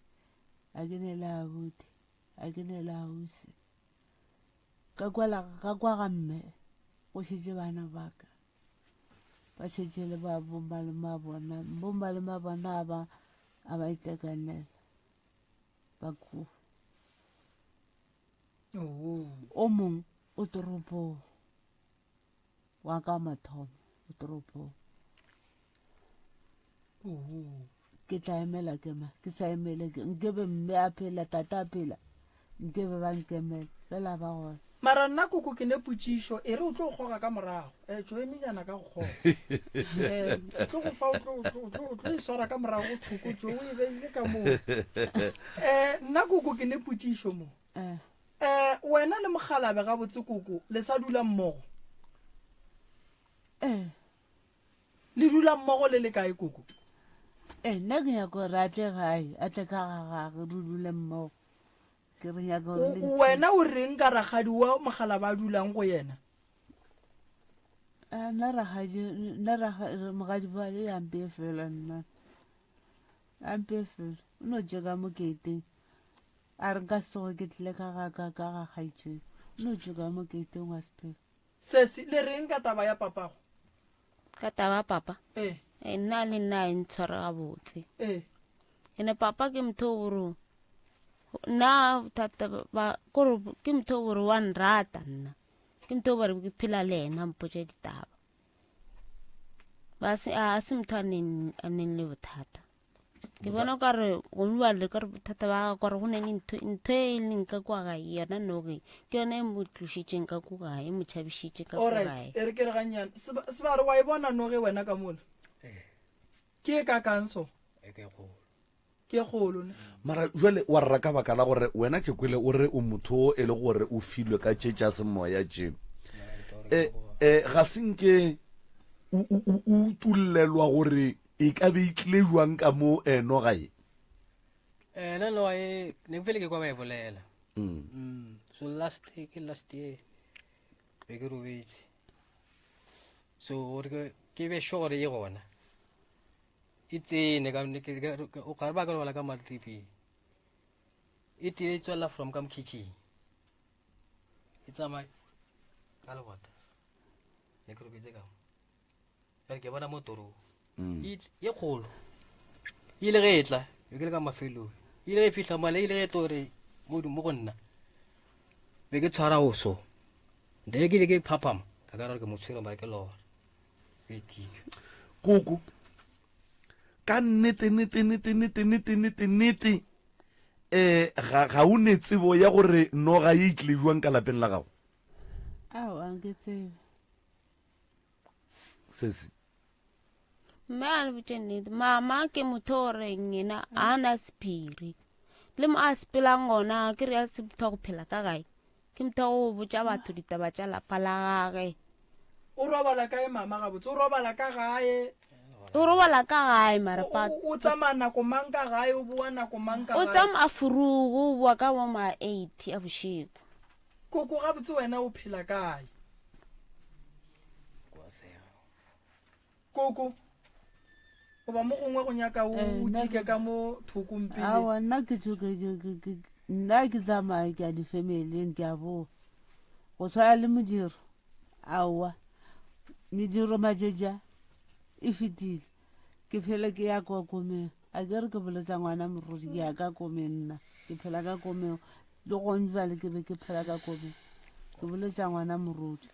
a ke ne le abuti, a ke ne le ausi. Ka kwa ka kwa ga mme go šetše bana ba ka, ba šetše le ba bomalome a bona, bomalome a bona a ba a ba itekanela ba kua. O mongwe o toropong. Wa ka mathomo o toropong. Ke tla emela ke ma ke sa emele ke nkebe mme a phela tata a phela nkebe ba nkemela fela ba gona. Mara nna koko ke ne potšišo e re o tlo kgoga ka morago eh tšo eminyana ka go kgoga eh o tlo go fa o tlo o tlo o tlo e swara ka morago thoko tšo o e beile ka moo eh nna koko ke ne potšišo mo Eh. Eh, wena le mokgalabe gabotse koko le sa dula mmogo? Eh. Le dula mmogo le le kae koko? Eh, nna ke nyaka gore a tle gae, a tle ka ga gage, re dule mmogo. Ke re nyaka gore le Wena o reng ka rakgadi wa mokgalaba a dulang go yena? Ah, nna rakgadi, nna rakgadi, mogadi ba le ya mpe fela nna. A mpe fela. O no tše ka mo keteng. A re nka se tsoge ke tlile ka ga ka ka ga kgaetšedi. O no tšwe ka mo keiteng wa sepela. Sesi, le reng ka taba ya papago? Ka taba ya papa? Ee. E, nna le nna a e ntshware gabotse. Ee. Ene papa ke motho o boro nna bothata ba kore ke motho o boro wa nrata nna. Ke motho o boro ke phela le ena mpotša ditaba. Ba se a se motho a neng a neng le bothata. Ke bona o ka re go bua le ka re bothata ba gagwe kore go ne le ntho ntho e leng ka kwa gae yona noge ke yone e mo tlošitšeng ka ko gae e mo tšhabišitše ka ko Alright, gae. e re ke re gannyane. Seba- Sebare wa e bona noge wena ka mola? Ke e kakang so? E ke kgolo. Ke e kgolo ne? Mara jwale wa rra ka baka la gore wena ke kwele o re o motho o e le gore o filwe ka tše tša semoya tše. E, e, ga se nke o, o, o, o utullelwa gore. E ka be e tlile jwang ka mo eh, noga ye? Eh, nna noga e ne ke fele ke kwa ba e bolela. Mm. Mm. So last ke last year be ke robetse. So gore ke ke be sure gore e gona. E tsene ka ne ke o gare ba ka robala ka matripi. E tile e tswela from ka mo kitchen. E tsamaya ka lebota. Ne ke robetse ka mo. Bjale ke bona mo torong mm. ye kgolo e ile ge e tla be ke le ka mafelong e ile ge e fihla male e ile ge e tlo re mo go nna be ke tshwara o so ntle ke ile ke phaphama ka ka gore ke mo tshwere mare ke lora e tika koko ka nnete nnete nnete nnete nnete nnete nnete um ga ga o ne tsebo ya gore noga e tlile jwang ka lapeng la gago ao a nke tsebe sesi mme a le botse nnete mama ke motho o reng yena a na sephiri le mo a sepelang gona ke re a se motho wa go phela ka gae ke motho wa go botsa batho ditaba tša lapa la gage o robala kae mama gabotse o robala ka gae o robala ka gae mara pa o tsamaya nako mang ka gae o boa nako mang ka o tsamaya furugu o boa ka bo ma 8 a bošego Koko, gabotse wena o phela kae? Koko, goba mo gongwe go nyaka o Eh, nna tšike ke- ka mo thokong pele. Aowa, nna ke tso- ke- ke- ke- ke- nna ke tsamaya ke ya difemeleng ke a boa go tshwana le modiro aowa mediro matšatši e fetile ke phele ke ya kwa komeng a ke re ke boletsa ngwana morodi ke ya ka komeng nna ke phela ka komeng le gone jale ke be ke phela ka komeng ke boletsa ngwana morodi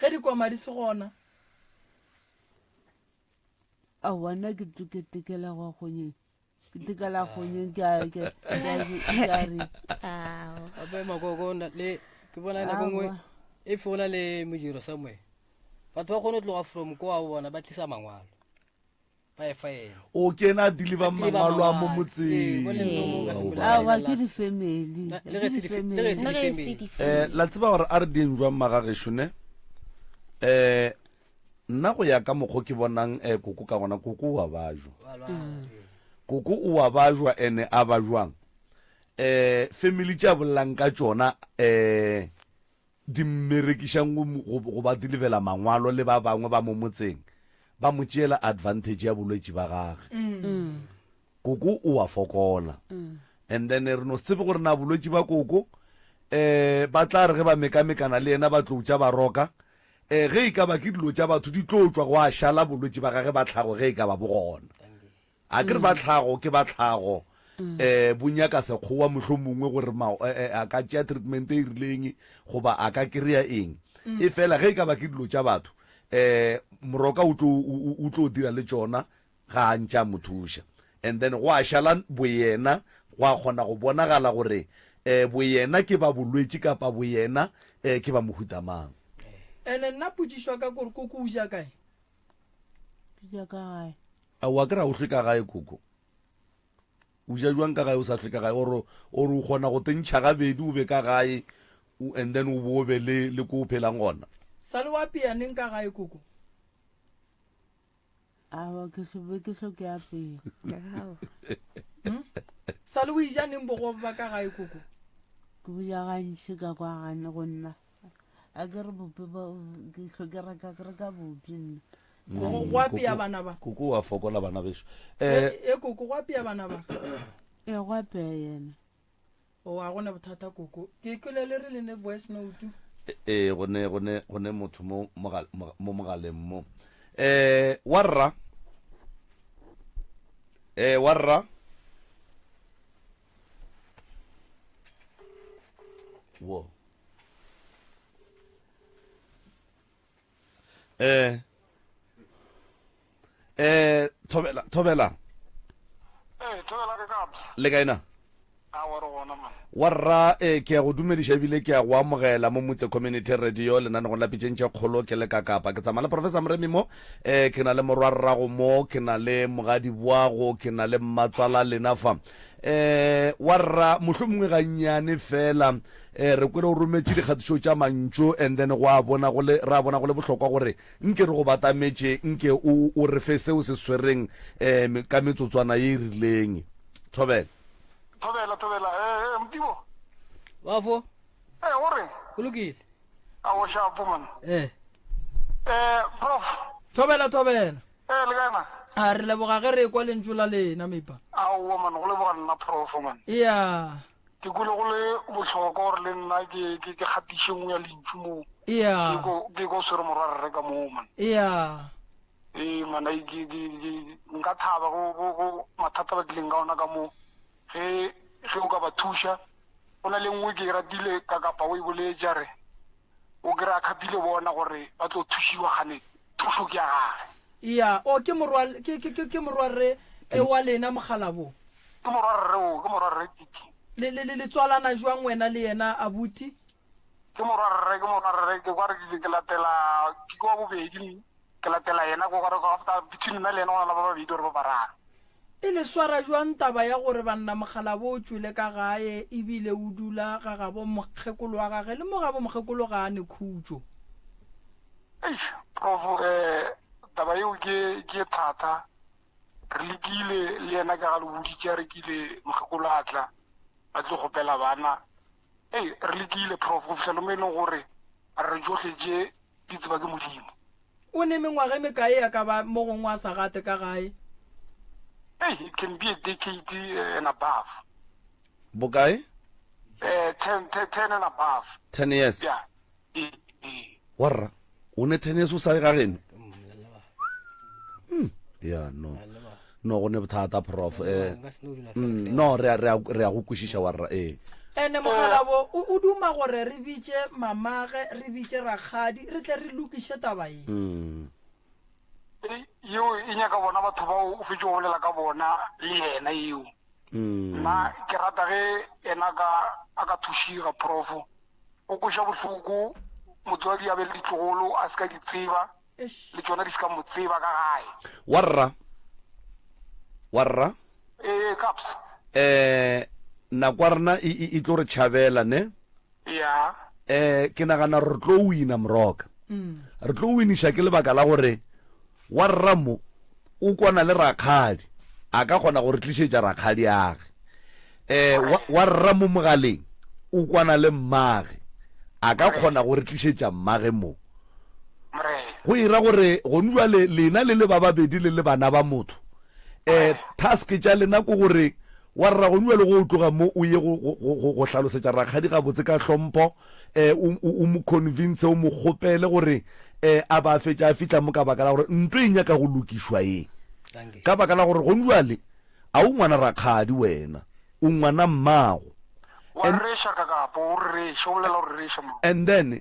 ge dikoma di se gona aowa nna ke ke tekela go kgonyeng ke tekela kgonyeng ke a ke ke a re Ape makoko na le ke bona nako nngwe if o na le modiro somewhere batho ba kgone go tloga from ko wa bona ba tlisa mangwalo ba e fa ena o ke ena a deliver A deliver mangwalo a mo mangwalo. motseng Ee, bo le mo ka Ao, se aowa bolele. ke di-family Le ge se di- le ge se Le ge se di-family. di Eh, la tseba gore a re dieng jwang magagešo ne um nna go ya ka mokgo ke bonang um koko ka gona koko o a bajwa Ba lwala, ee. koko o a bajwa ene a ba jwang um family tše a bolelang ka tšona um di mmerekišang go, go, go ba delivela mangwalo le ba bangwe ba mo motseng ba mo tšeela advantage ya bolwetši ba gage mm. koko o a fokola mm. and then re no se tsebe gore na bolwetši ba koko eh ba tla re ge ba mekamekana le yena ba tlo tša ba roka eh ge e ka ba ke dilo tša batho di tlo tšwa go a šala bolwetši ba gage ba tlhago ge e ka ba bo gona A ke re ba tlhago ke ba tlhago, um bo nyaka sekgowa mohlomongwe gore ma, eh, eh, a ka tšea treatment e rileng goba a ka kry-a eng. E fela ge e ka ba ke dilo tša batho, um moroka o tlo, o, o, o tlo dira le tšona ga a ntše a mo thuša. And then gwa šala boyena, gwa kgona go bonagala gore um boyena ke ba bolwetši kapa boyena um ke ba mohuta mang. Ene nna potšišo ya ka ke gore koko o ja kae? Ke ja ka gae. Aowa ke ra o hlwe ka gae koko. O ja jwang ka gae o sa hlwe ka gae or or o kgona go tentšha gabedi o be ka gae o and then o bo o be le le ko o phelang gona. Sa le wa apea neng ka gae koko? Aowa ke hlo be ke hlo ke apea. Hmm? Sa le o ija neng bogobe ba ka gae koko? Ke bo ja gantši ka kwa gane go nna. A ke re bopi ba ke hlo ke reka ke reka bopi nna. Go go apea bana ba. Koko wa fokola bana bešo. E Eh e koko go apea bana ba. E go apea yena. O a gona bothata koko. Ke kwele le re le ne voice note. eh go ne go ne go ne motho mo mo mogaleng mo. Eh wa rra. Eh wa rra. Wo. Eh eh thobela thobela. Eh thobela ke kabsa. Le kae na? Aowa re gona man. Wa rra eh ke ya go dumediša ebile ke ya go amogela mo Motse Community Radio lenanegong la Pitšeng tše Kgolo ke le ka Kapa. Ke tsamaya le Professor Moremi mo eh ke na le morwarrago mo ke na le mogadibwago ke na le mmatswala lena fa. Eh wa rra mohlomongwe gannyane fela. Eh, re kwele o rometše dikgatišo tša mantšu and then go a bona go le ra bona go le bohlokwa gore nke re go batametše nke o o re fe seo se swereng um ka metsotswana ye e rileng. Thobela. Thobela, thobela. Eh, eh, Modibo. Bafo. Eh, o reng? Go lokile. A o shapo man. Eh. Eh, prof. Thobela, thobela. Eh, le kae man? A re leboga ge re ekwa lentšu la lena mepa. Aowa man, go leboga nna prof man. Yeah. Ke kwele go le bohlokwa gore le nna ke ke ke gatiše nngwe ya lentšu mo. Yeah. Ke ko ke ko swere morwarre ka moo man. Yeah. Ee man, ai ke ke ke nka thaba go go go mathata ba tlileng ka ona ka mo. Ge ge o ka ba thuša go na le nngwe ke e ratile ka kapa o e boletše a re o kry-a khapile bona gore ba tlo thušiwa gane thušo ke ya gage. Ya, o ke morwa ke ke ke morwarre e wa lena mokgalabo. Ke morwarre o, ke morwarre Titi. Le le le tswalana jwang wena le yena abuti? Ke morwarre, ke morwarre, ke kwa re ke latela ke wa bobedi Ke latela yena ko gore after between nna le yena go na le ba babedi or ba bararo. E le swara jwang taba ya gore banna mokgalabo o tšwele ka gae ebile o dula ga gabo mokgekolo wa gage le mo gabo mokgekolo ga a ne khutšo? Eish prof eh taba yeo ke ke e thata re lekile le yena ka ga le boditše a re kile mokgekolo a tla a tlo kgopela bana ei re lekile prof go fihla le mo e leng gore re tšohle tše di tseba ke Modimo. O ne mengwaga e mekae a ka ba mo gongwe a sa gate ka gae? Hey, it can be a decade eh, and above. Bokae? Eh, 10, 10, 10 and above. 10 years. Yeah. Eh, eh. Warra, o ne 10 years o sa ye ga geno? Hmm. Yeah, no. No go ne bothata prof. Eh. Mm, no re re re a go kwešiša warra eh. Ene mogalabo o o duma gore re bitše mamage re bitše rakgadi re tle re lokiše taba ye. Mm. Yeo e nyaka bona batho bao o fetše go bolela ka bona le yena eo. Mm. Nna ke rata ge yena ka a ka thušiga prof. O kweša bohloko motswadi a be le ditlogolo a se ka di tseba. le tšona di se ka mo tseba ka gae. Warra. Warra. Ee, Kaps. Eh, nako ya rena e, e, e tlo re tšhabela, ne? Ya. Eh, ke nagana re tlo wina Moroka. Re tlo winiša ke lebaka la gore warra mo o kwana le rakgadi, a ka kgona go re tlišetša rakgadi age. Eh, wa, warra mo mogaleng o kwana le mmage, a ka kgona go re tlišetša mmage mo. Go ira gore gonu jwale lena le le ba babedi le le bana ba motho, um task tša lena ko gore wa rra gonu jwale go tloga mo o ye go, go, go, go hlalosetša rakgadi gabotse ka hlompho, um o, o mo convince, o mo kgopele gore um a ba fetša a fihla mo ka baka la gore ntlo e nyaka go lokišwa ye. Ka baka la gore gonu jwale a o ngwana rakgadi wena, o ngwana mmago. Wa rereša kakapo, o rereša, o bolela o rereša mo. And then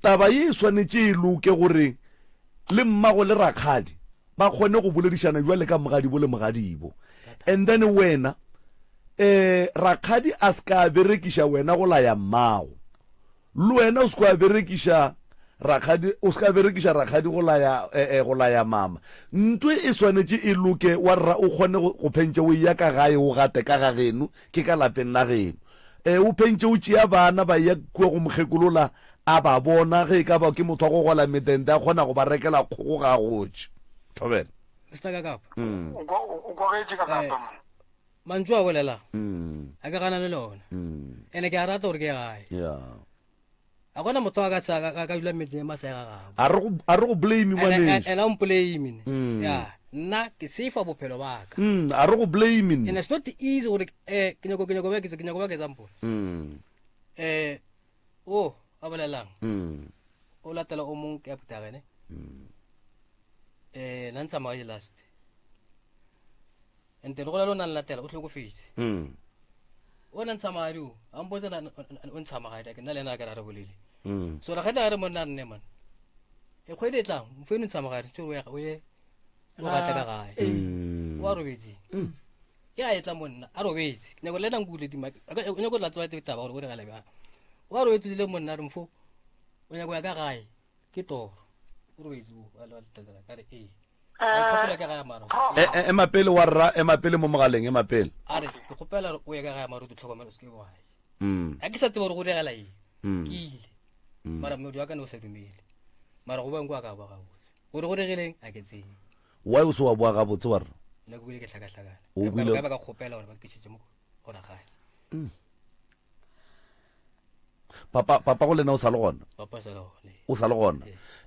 Taba ye e swanetše e loke gore le mmago le rakgadi ba kgone go boledišana bjale ka mogadibo le mogadibo. And then wena eh rakgadi a se ka berekiša wena go laya mmago. Le wena o se ka berekiša rakgadi o se ka berekiša rakgadi go laya eh, eh, go laya mama. Ntwe e swanetše e loke wa rra o kgone go, go phentše o eya ka gae o gate ka ga geno ke ka lapeng la geno. E, o phentše o tšea bana ba eya kua go mokgekolola a ba bona ge e ka ba ke motho wa go gola metente a kgona go ba rekela kgogo ga a gotše. Thobela. Mister Kakapa. Mm. O kwa- o kwagetše Kakapa Eh, man. mantšu a bolelang Mm. a ke ganane le ona Mm. ene ke a rata gore ke ye gae Yeah. A gona motho a ka sa a ka dula metseng ma sa ga gabo. A re go a re go blame ngwaneso. Ena o blame ne. Mm. Ya, nna ke safe bophelo ba ka. Mm, a re go blame ne. And it's not easy gore eh ke nyako ke nyako ba ke nyako ba example. Mm. Eh o a bolelang. Mm. O latela o mong ke a ne. Mm. Eh na ntsha madi last. And then go la lona latela o tlhokofetse. Mm. O na ntsha madi o, a mpotsa na o ntsha magadi ke nna le ena ka ra re bolele. Mm. So la geta re monna nne man. E kgwedi e tlang, mfo eno ntsha magadi, tso o ya o ye o batla ka gae. Mm. O a robetse. Mm. Ke a etla monna, a robetse. Ke nyako le nna nkule dima. O nyako tla tseba taba gore o re gale bjang. O a robetse le monna re mfo. O nyako ya ka gae. Ke toro. O robetse o a le ka re ee. Eh, eh, ema pele wa rra ema pele mo mogaleng ema pele a re ke kgopela o ye ka gae maruti tlhokomelo se ke wa. Mm. Ga ke sa tseba gore go diragala eng. Mm. Ke ile. Mara mmedi wa ka ne o sa dumele. Mara go boeng kwa ka boa gabotse. Gore go diregileng a ke tsebe. Why o se wa boa gabotse wa re? Nna ke boile ke hlakahlakana. O Ka- boile- Ka ba ka kgopela gore ba nkešetše mo go rakgadi. Papa papa go lena o sa le gona? Papa sa le gona. O sa le gona.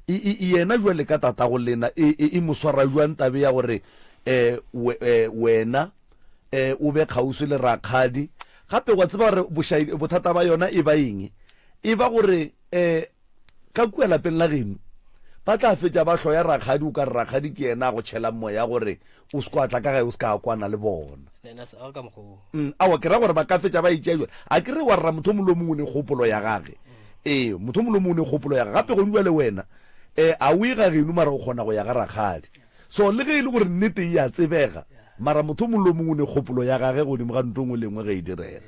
E, e, e yena jwale ka tata go lena e, e, e mo swara jwang tabe ya gore eh, we, eh, wena eh, o be kgauswi le rakgadi gape wa tseba gore bošaedi bothata ba yona e ba eng e ba gore eh, ka kua lapeng la geno ba tla fetša ba hloya rakgadi o ka re rakgadi ke yena a go tšhelang moya gore o se kwa tla ka gae o se ka kwana le bona mm, awa ke ra gore ba ka fetša ba itšea jale a ke re wa rra motho mongwe le mongwe ne kgopolo ya gage ee motho mongwe le mongwe ne kgopolo ya gage gape gone jale wena um a o e ga geno mara o kgona go ya ga rakgadi so le ge e le gore nnete e a tsebega mara motho mongwe le mongwe ne kgopolo ya gage godimo ga ntho nngwe le nngwe ge e direga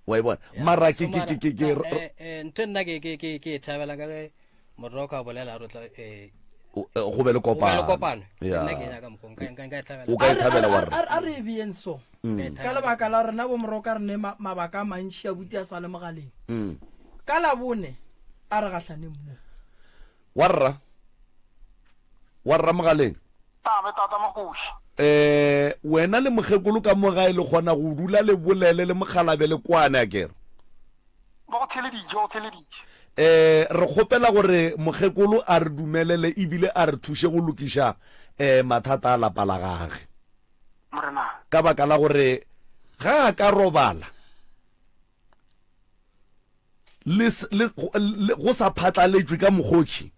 wa e bona mara ke ke ke ke ke eh, eh, ntho nna ke ke ke ke e thabela ka ge moroko a bolela re tla eh go be le kopano kopano nna ke nyaka mokgwa nka nka nka e thabela o ka e thabela wa re a re beyeng so mm. ka lebaka la rena bo moroka re ne mabaka a mantši a buti a sa le mogaleng mm. ka labone a re gahlaneng mo Wa rra? Wa rra mogaleng? Tame tata Magoši. Eh, wena le mokgekolo ka mo gae le kgona go dula le bolele le mokgalabe le kwane akere? Ba go theleditše, ba go theleditše. Eh, re kgopela gore mokgekolo a re dumelele ebile a re thuše go lokiša eh mathata a lapa la gage. Morena. Ka baka la gore ga a ka robala le, le, le, go sa phatlaletšwe ka mokgotši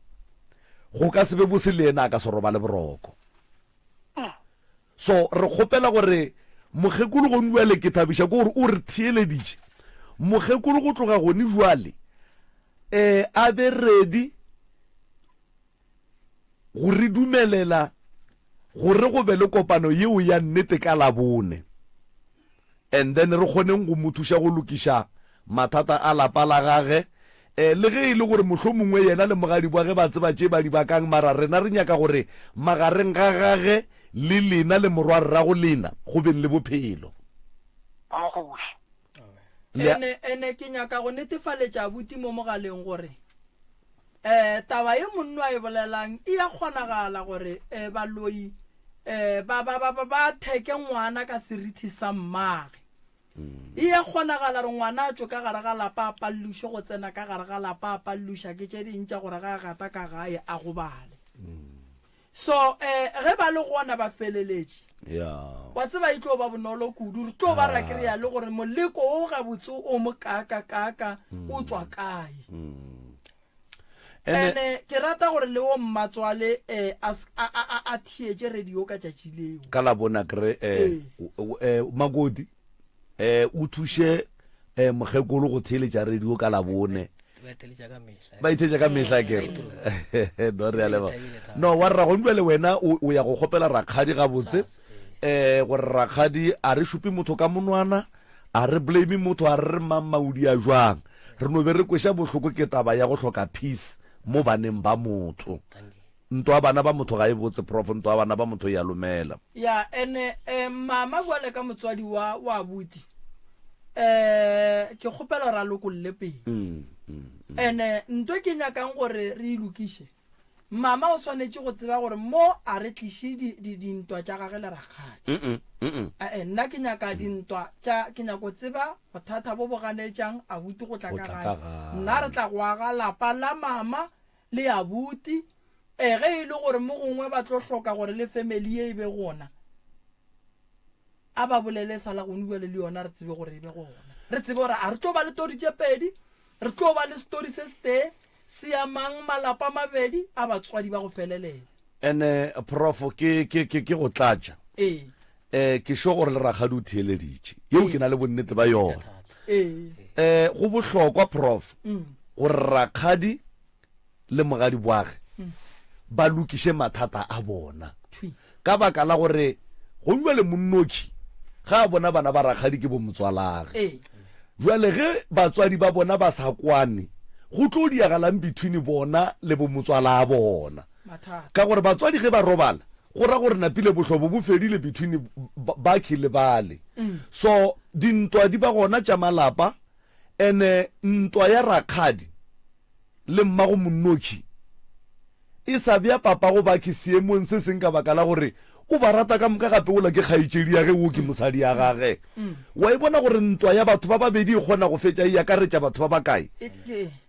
go ka se be bose le yena a ka se robale boroko so re kgopela gore mokgekolo gone jwale ke thabiša ke gore o re theeleditše mokgekolo go tloga gone jwale um a be ready go re dumelela gore go be le kopano yeo ya nnete ka Labone and then re kgoneng go mo thuša go lokiša mathata a lapa la gage eh, le ge e le gore mohlomongwe yena le mogadi bwa ge ba tseba tše ba di bakang mara rena re nyaka gore magareng ga gage le lena le morwarrago lena go beng le bophelo. Ene, ene ke nyaka go netefaletša abuti mo mogaleng gore um taba ye monno a e bolelang e ya kgonagala gore um baloi um ba, ba, ba, ba, ba theke ngwana ka serithi sa mmage. E ya kgonagala gore ngwana a tšwe ka gare ga lapa a palluše go tsena ka gare ga lapa a palluša ke tše ding tša gore ga a gata ka gae a gobale. So um ge ba le gona ba feleletše Yeah. wa tseba e tlo ba bonolo kudu re tlo ba ra kry-a le gore moleko o gabotse o mo kaaka-kaaka o tšwa kae Ene ene ke rata gore le o mmatswale um a s- a- a a- a theetše radio ka tšatši leo ka la bona kre eh, Ee. o- o- eh, makoti eh, o thuše eh, mokgekolo go theeletša radio ka labone ba theletša ka mehla ba itheetša ka mehla ke re no re a leboga no wa rra gone jale wena o o ya go kgopela rakgadi gabotse um gore rakgadi a re šupe motho ka monwana a re blame motho a re re mang maudi a jwang re no be re kweša bohloko ke taba ya go hloka peace mo baneng ba motho Ntwa ya bana ba motho ga e botse prof ntwa ya bana ba motho e a lomela. Ya ene eh, mama bjale ka motswadi wa wa abuti eh ke kgopela gore a lokolle pele Mm, mm, mm. ene nto ke nyakang gore re e lokiše mama o swanetše go tseba gore mo a re tliše di- di- dintwa tša gage le rakgadi Mm, mm, mm, mm. Ae, nna ke nyaka dintwa tša ke nyako tseba bothata bo bo ganetšang abuti go tla Go ka tla gae ka gae. nna re tla go aga lapa la mama le abuti E, ge e le gore mo gongwe ba tlo hloka gore le family ye e be gona, a ba bolele sa la gone bjale le yona re tsebe gore e be gona. Re tsebe gore a re tlo ba le tori tše pedi, re tlo ba le story se setee se amang malapa a mabedi a batswadi ba go felelela. Ene prof ke ke ke ke go tlatša. Ee. Eh ke sure gore le rakgadi o theeleditše. Yeo ke na le bonnete ba yona. Ee. Eh go bohlokwa prof gore rakgadi le mogadibwage ba lokiše mathata a bona ka baka la gore gong jwale monnotši ga a bona bana ba rakgadi ke bomotswalage. Jwale ge batswadi ba bona ba sa kwane go tlo diagalang between bona le bomotswala bona ka gore batswadi ge ba robala go ra gore napile bohlobo bo fedile between bakhi le bale. So dintwa di ba gona tša malapa. Ene ntwa ya rakgadi le mmago Monnoši e sa bea papago Bakhi seemong se seng ka baka la gore o ba rata ka moka gape wola ke kgaetšedi ya ge wo ke mosadi ya gage. Wa e bona gore ntwa ya batho ba babedi e kgona go fetša e akaretša batho ba bakae?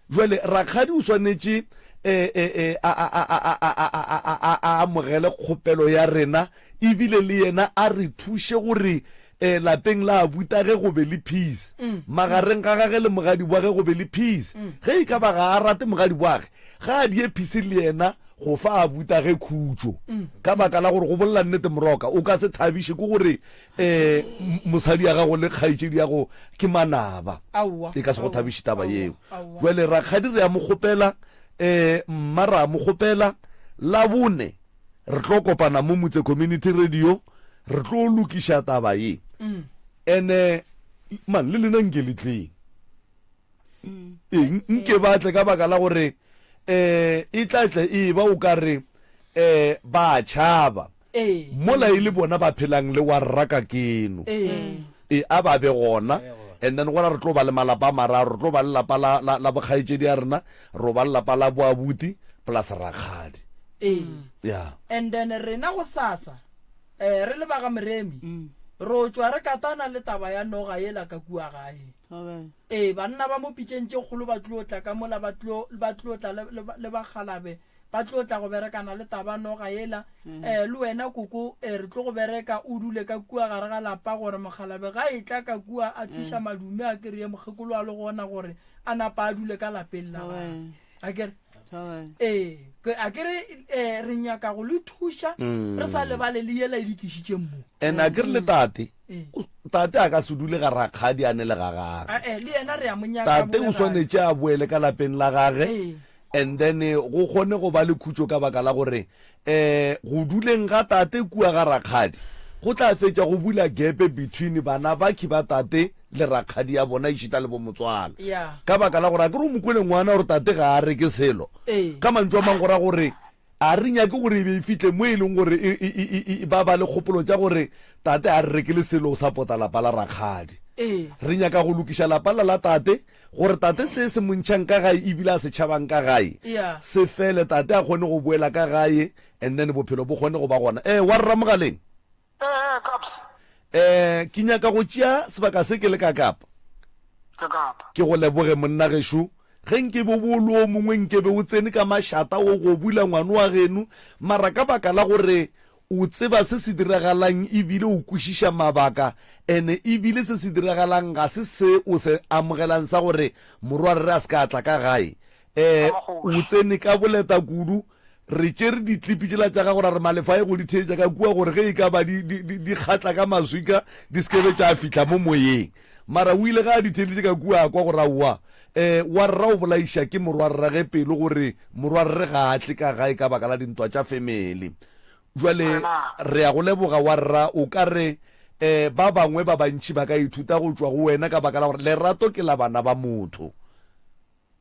Bjale rakgadi o swanetše a, a, a, a, a, a, a, a, a, a amogele kgopelo ya rena ebile le yena a re thuše gore um lapeng la abuta ge go be le peace magareng ga gage le mogadi wa ge go be le peace. Ge e ka ba ga a rate mogadi wa ge, ga a die peace le yena go fa abuta ge khutšo. Ka baka la gore go bolela nnete moroka o ka se thabiše ke gore um mosadi ya gago le kgaetšedi ya go ke manaba. E ka se go thabiše taba yeo. Jwale rakgadi re a mo kgopela, um mma ra mo kgopela, Labone re tlo kopana mo Motse Community Radio, re tlo lokiša taba ye. Ene man le lena nke le tleng. Ee, nke ba tle ka baka la gore um e tla tle e ba o ka re um ba tšhaba. Mola e le bona ba phelang le wa rra ka keno. Ee, a ba be gona. And then gona re tlo ba le malapa a mararo, re tlo ba le lapa la, la, la bokgaetšedi ya rena, ro ba le lapa la boabuti plus rakgadi. Ee. Yeah. And then rena gosasa eh re le ba ga Moremi ro tšwa re katana le taba ya noga yela ka kua gae. Ee, banna ba mo pitšeng tše kgolo ba tlo tla ka mola ba tlo ba tlo tla le, le, le bakgalabe ba tlo tla go berekana le taba noga yela. Eh le wena koko eh re tlo go bereka o dule ka kua gare ga lapa gore mokgalabe ga e tla ka kua a tliša madume a kry-e mokgekolo a le gona gore a napa a dule ka lapeng la gagwe. A kere? Ee, a kere eh, re nyaka go le thuša re sa lebale le yela e di tlišitšeng mo. And a kere le tate, tate a ka se dule ga rakgadi a ne le ga gage. Eh, le yena re a mo nyaka. Tate o swanetše a boele ka lapeng la gage and then go kgone go ba le khutšo ka baka la gore um go duleng ga tate kua ga rakgadi go tla fetša go bula gepe between bana bakhi ba tate le rakgadi ya bona ešita le bomotswala Yeah. ka baka la gore a ke re o mo kwele ngwana gore tate ga a reke selo Ee. ka mantšu a mang go ra gore a re nyake gore e be e fihle mo e leng gore e, e, e, e, e, ba ba le kgopolo tša gore tate a re rekele selo o sapota lapa la rakgadi Ee. re nyaka go lokiša lapa la la tate Gore tate se se mo ntšhang ka gae ebile a se tšhabang ka gae Yeah. se fele, tate a kgone go boela ka gae and then bophelo bo kgone go ba gona. Eh, wa rra mogaleng? Eh, eh, Kaps. Eh, ke nyaka go tšea sebaka se ke le ka Kapa. Ke Kapa. Ke go leboge monna gešo. Ge nkebe o bo o le o mongwe nkebe o tsene ka mašata o go bula ngwano wa geno, mara ka baka la gore O tseba se se diragalang e bile o kwešiša mabaka, ene e bile se se diragalang ga se se o se amogelang sa gore morwarre a se ka a tla ka gae. E, o tsene ka boleta kudu. Re tšere ditlipi tšela tša gago ra re Malefa a ye go di theetša ka kua gore ge e ka ba di, di, di, di kgatla ka maswika di se ke be tša fihla mo moyeng. Mara o ile ge a di theeditše ka kua a kwa gore aowa, e, warra o bolaiša ke morwarrage pelo gore morwarre ga a tle ka gae ka baka la dintwa tša family. Bjale re a go leboga wa rra, o ka re um ba bangwe ba bantši ba ka ithuta go tšwa go wena ka baka la gore lerato ke la bana ba motho.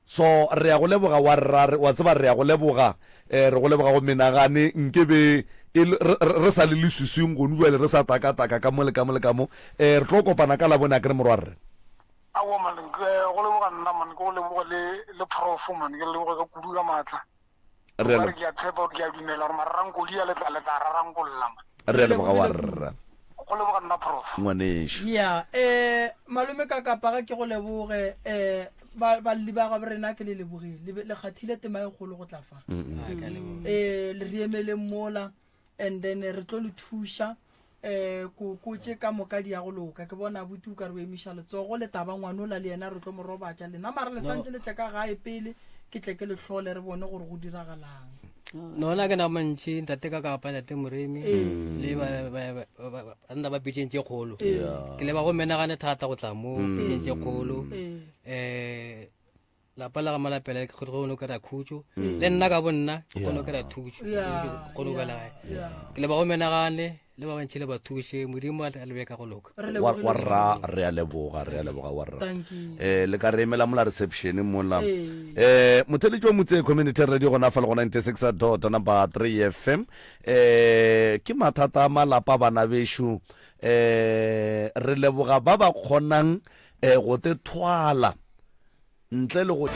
So re a go leboga wa rra, re, wa tseba re a go leboga, um re go leboga go menagane nke be e le, re, re, re sa le leswiswing gonu bjale re sa taka-taka ka mo le ka mo le ka mo. Um re tlo kopana ka Labone akere morwarre? Aowa man, ke go leboga nna man, ke go leboge le, le prof man, ke le leboge ka kudu ka maatla. Re a Re ke a tshepa gore ke a dumela gore mararankodi a le tla le tla rarankolla man. Re a leboga wa rra. Go leboga nna prof. Ngwanešu. Ya, eh malome ka kapa ga ke go leboge eh ba balli ba ga rena ke le lebogile le le kgathile tema e kgolo go tla fa. Eh le re emeleng mola and then re tlo le thuša eh koko tše ka moka di ya go loka ke bona abuti o ka re o emiša letsogo le taba ngwanola le yena re tlo mo robatša lena mara le santse le tle ka gae pele ke tle ke le hlole re bone gore go diragalang no na ke na mantši ntate ka kapa ntate moremi le banna ba pitšeng tše kgolo ke leba go menagane thata go tla mo pitšeng tše kgolo um lapa la ga malapela ke kgone go kry-a khutšo mm. le nna ka bo nna ke kgone go kry-a thušo kgone go bela gae ke leba go menagane le ba bantšhi le ba thuše modimo a le beka go loka wa rra re a leboga re a leboga wa rra um le ka re emela mola reception mola um motheletši wa motse community radio gona fa le go 96 dot number 3 fm um ke mathata a malapa bana bešo um re leboga ba ba kgonang um go te thwala. Ntle le go.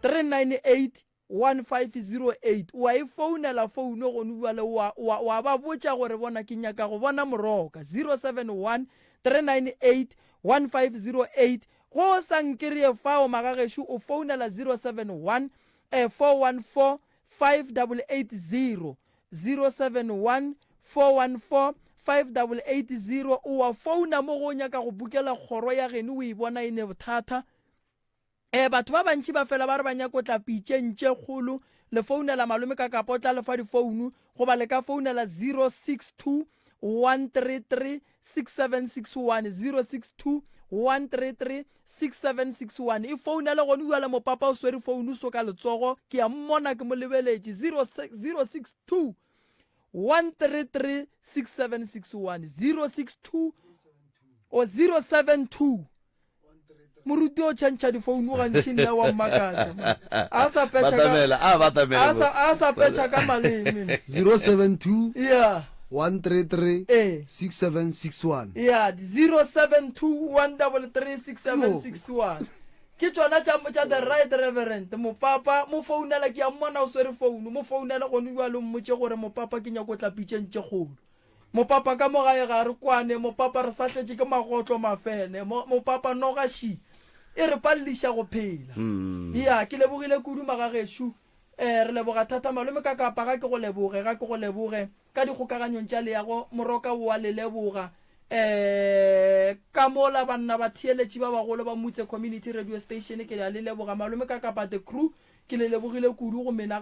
398 1508 o a e founela founu gone bjale wa, wa, wa ba botša gore bona ke nyaka go bona moroka 071 398 1508 go sa nkereye fao magagešo o founela 071 eh, 414 5880 071 414 5880 o a founa mo go o nyaka go bukela kgoro ya geno o e bona e ne bothata Ee, batho ba bantši ba fela ba re ba nyako tla pitšeng tše kgolo. Le founela malome ka kapa o tla le fa difounu goba le ka founela 062 133 6761, 062 133 6761. E founele gone bjale mopapa o swere founu so ka letsogo, ke a mmona ke mo lebeletše, 062 133 6761, 062 o 072 Moruti o tšhentšha difounu gantši nna wa mmakatša man. A sa petšha ka Batamela, a batamela. a sa a sa petšha ka maleme. 072 Yeah. 133 Eh. 6761. Yeah, 072 133 6761. Ke tšona tša tša the right reverend mopapa mo founela ke a mmona o swere founu mo founele gone bjalo mmotše gore mopapa ke nyako tla pitšeng tše kgolo. Mopapa ka mo gae ga re kwane, mopapa re sahletše ke magotlo mafene, mo, mopapa noga ši e re palliša go phela. Ya, ke lebogile kudu magagešo. Eh, re leboga thata malome ka kapa ga ke go leboge, ga ke go leboge. Ka dikgokaganyong tša leago, Moroka o a le leboga. Eh, ka mola banna batheeletši ba bagolo ba Mutse Community Radio Station ke a le leboga. Malome ka kapa the crew, ke le lebogile kudu go menagano.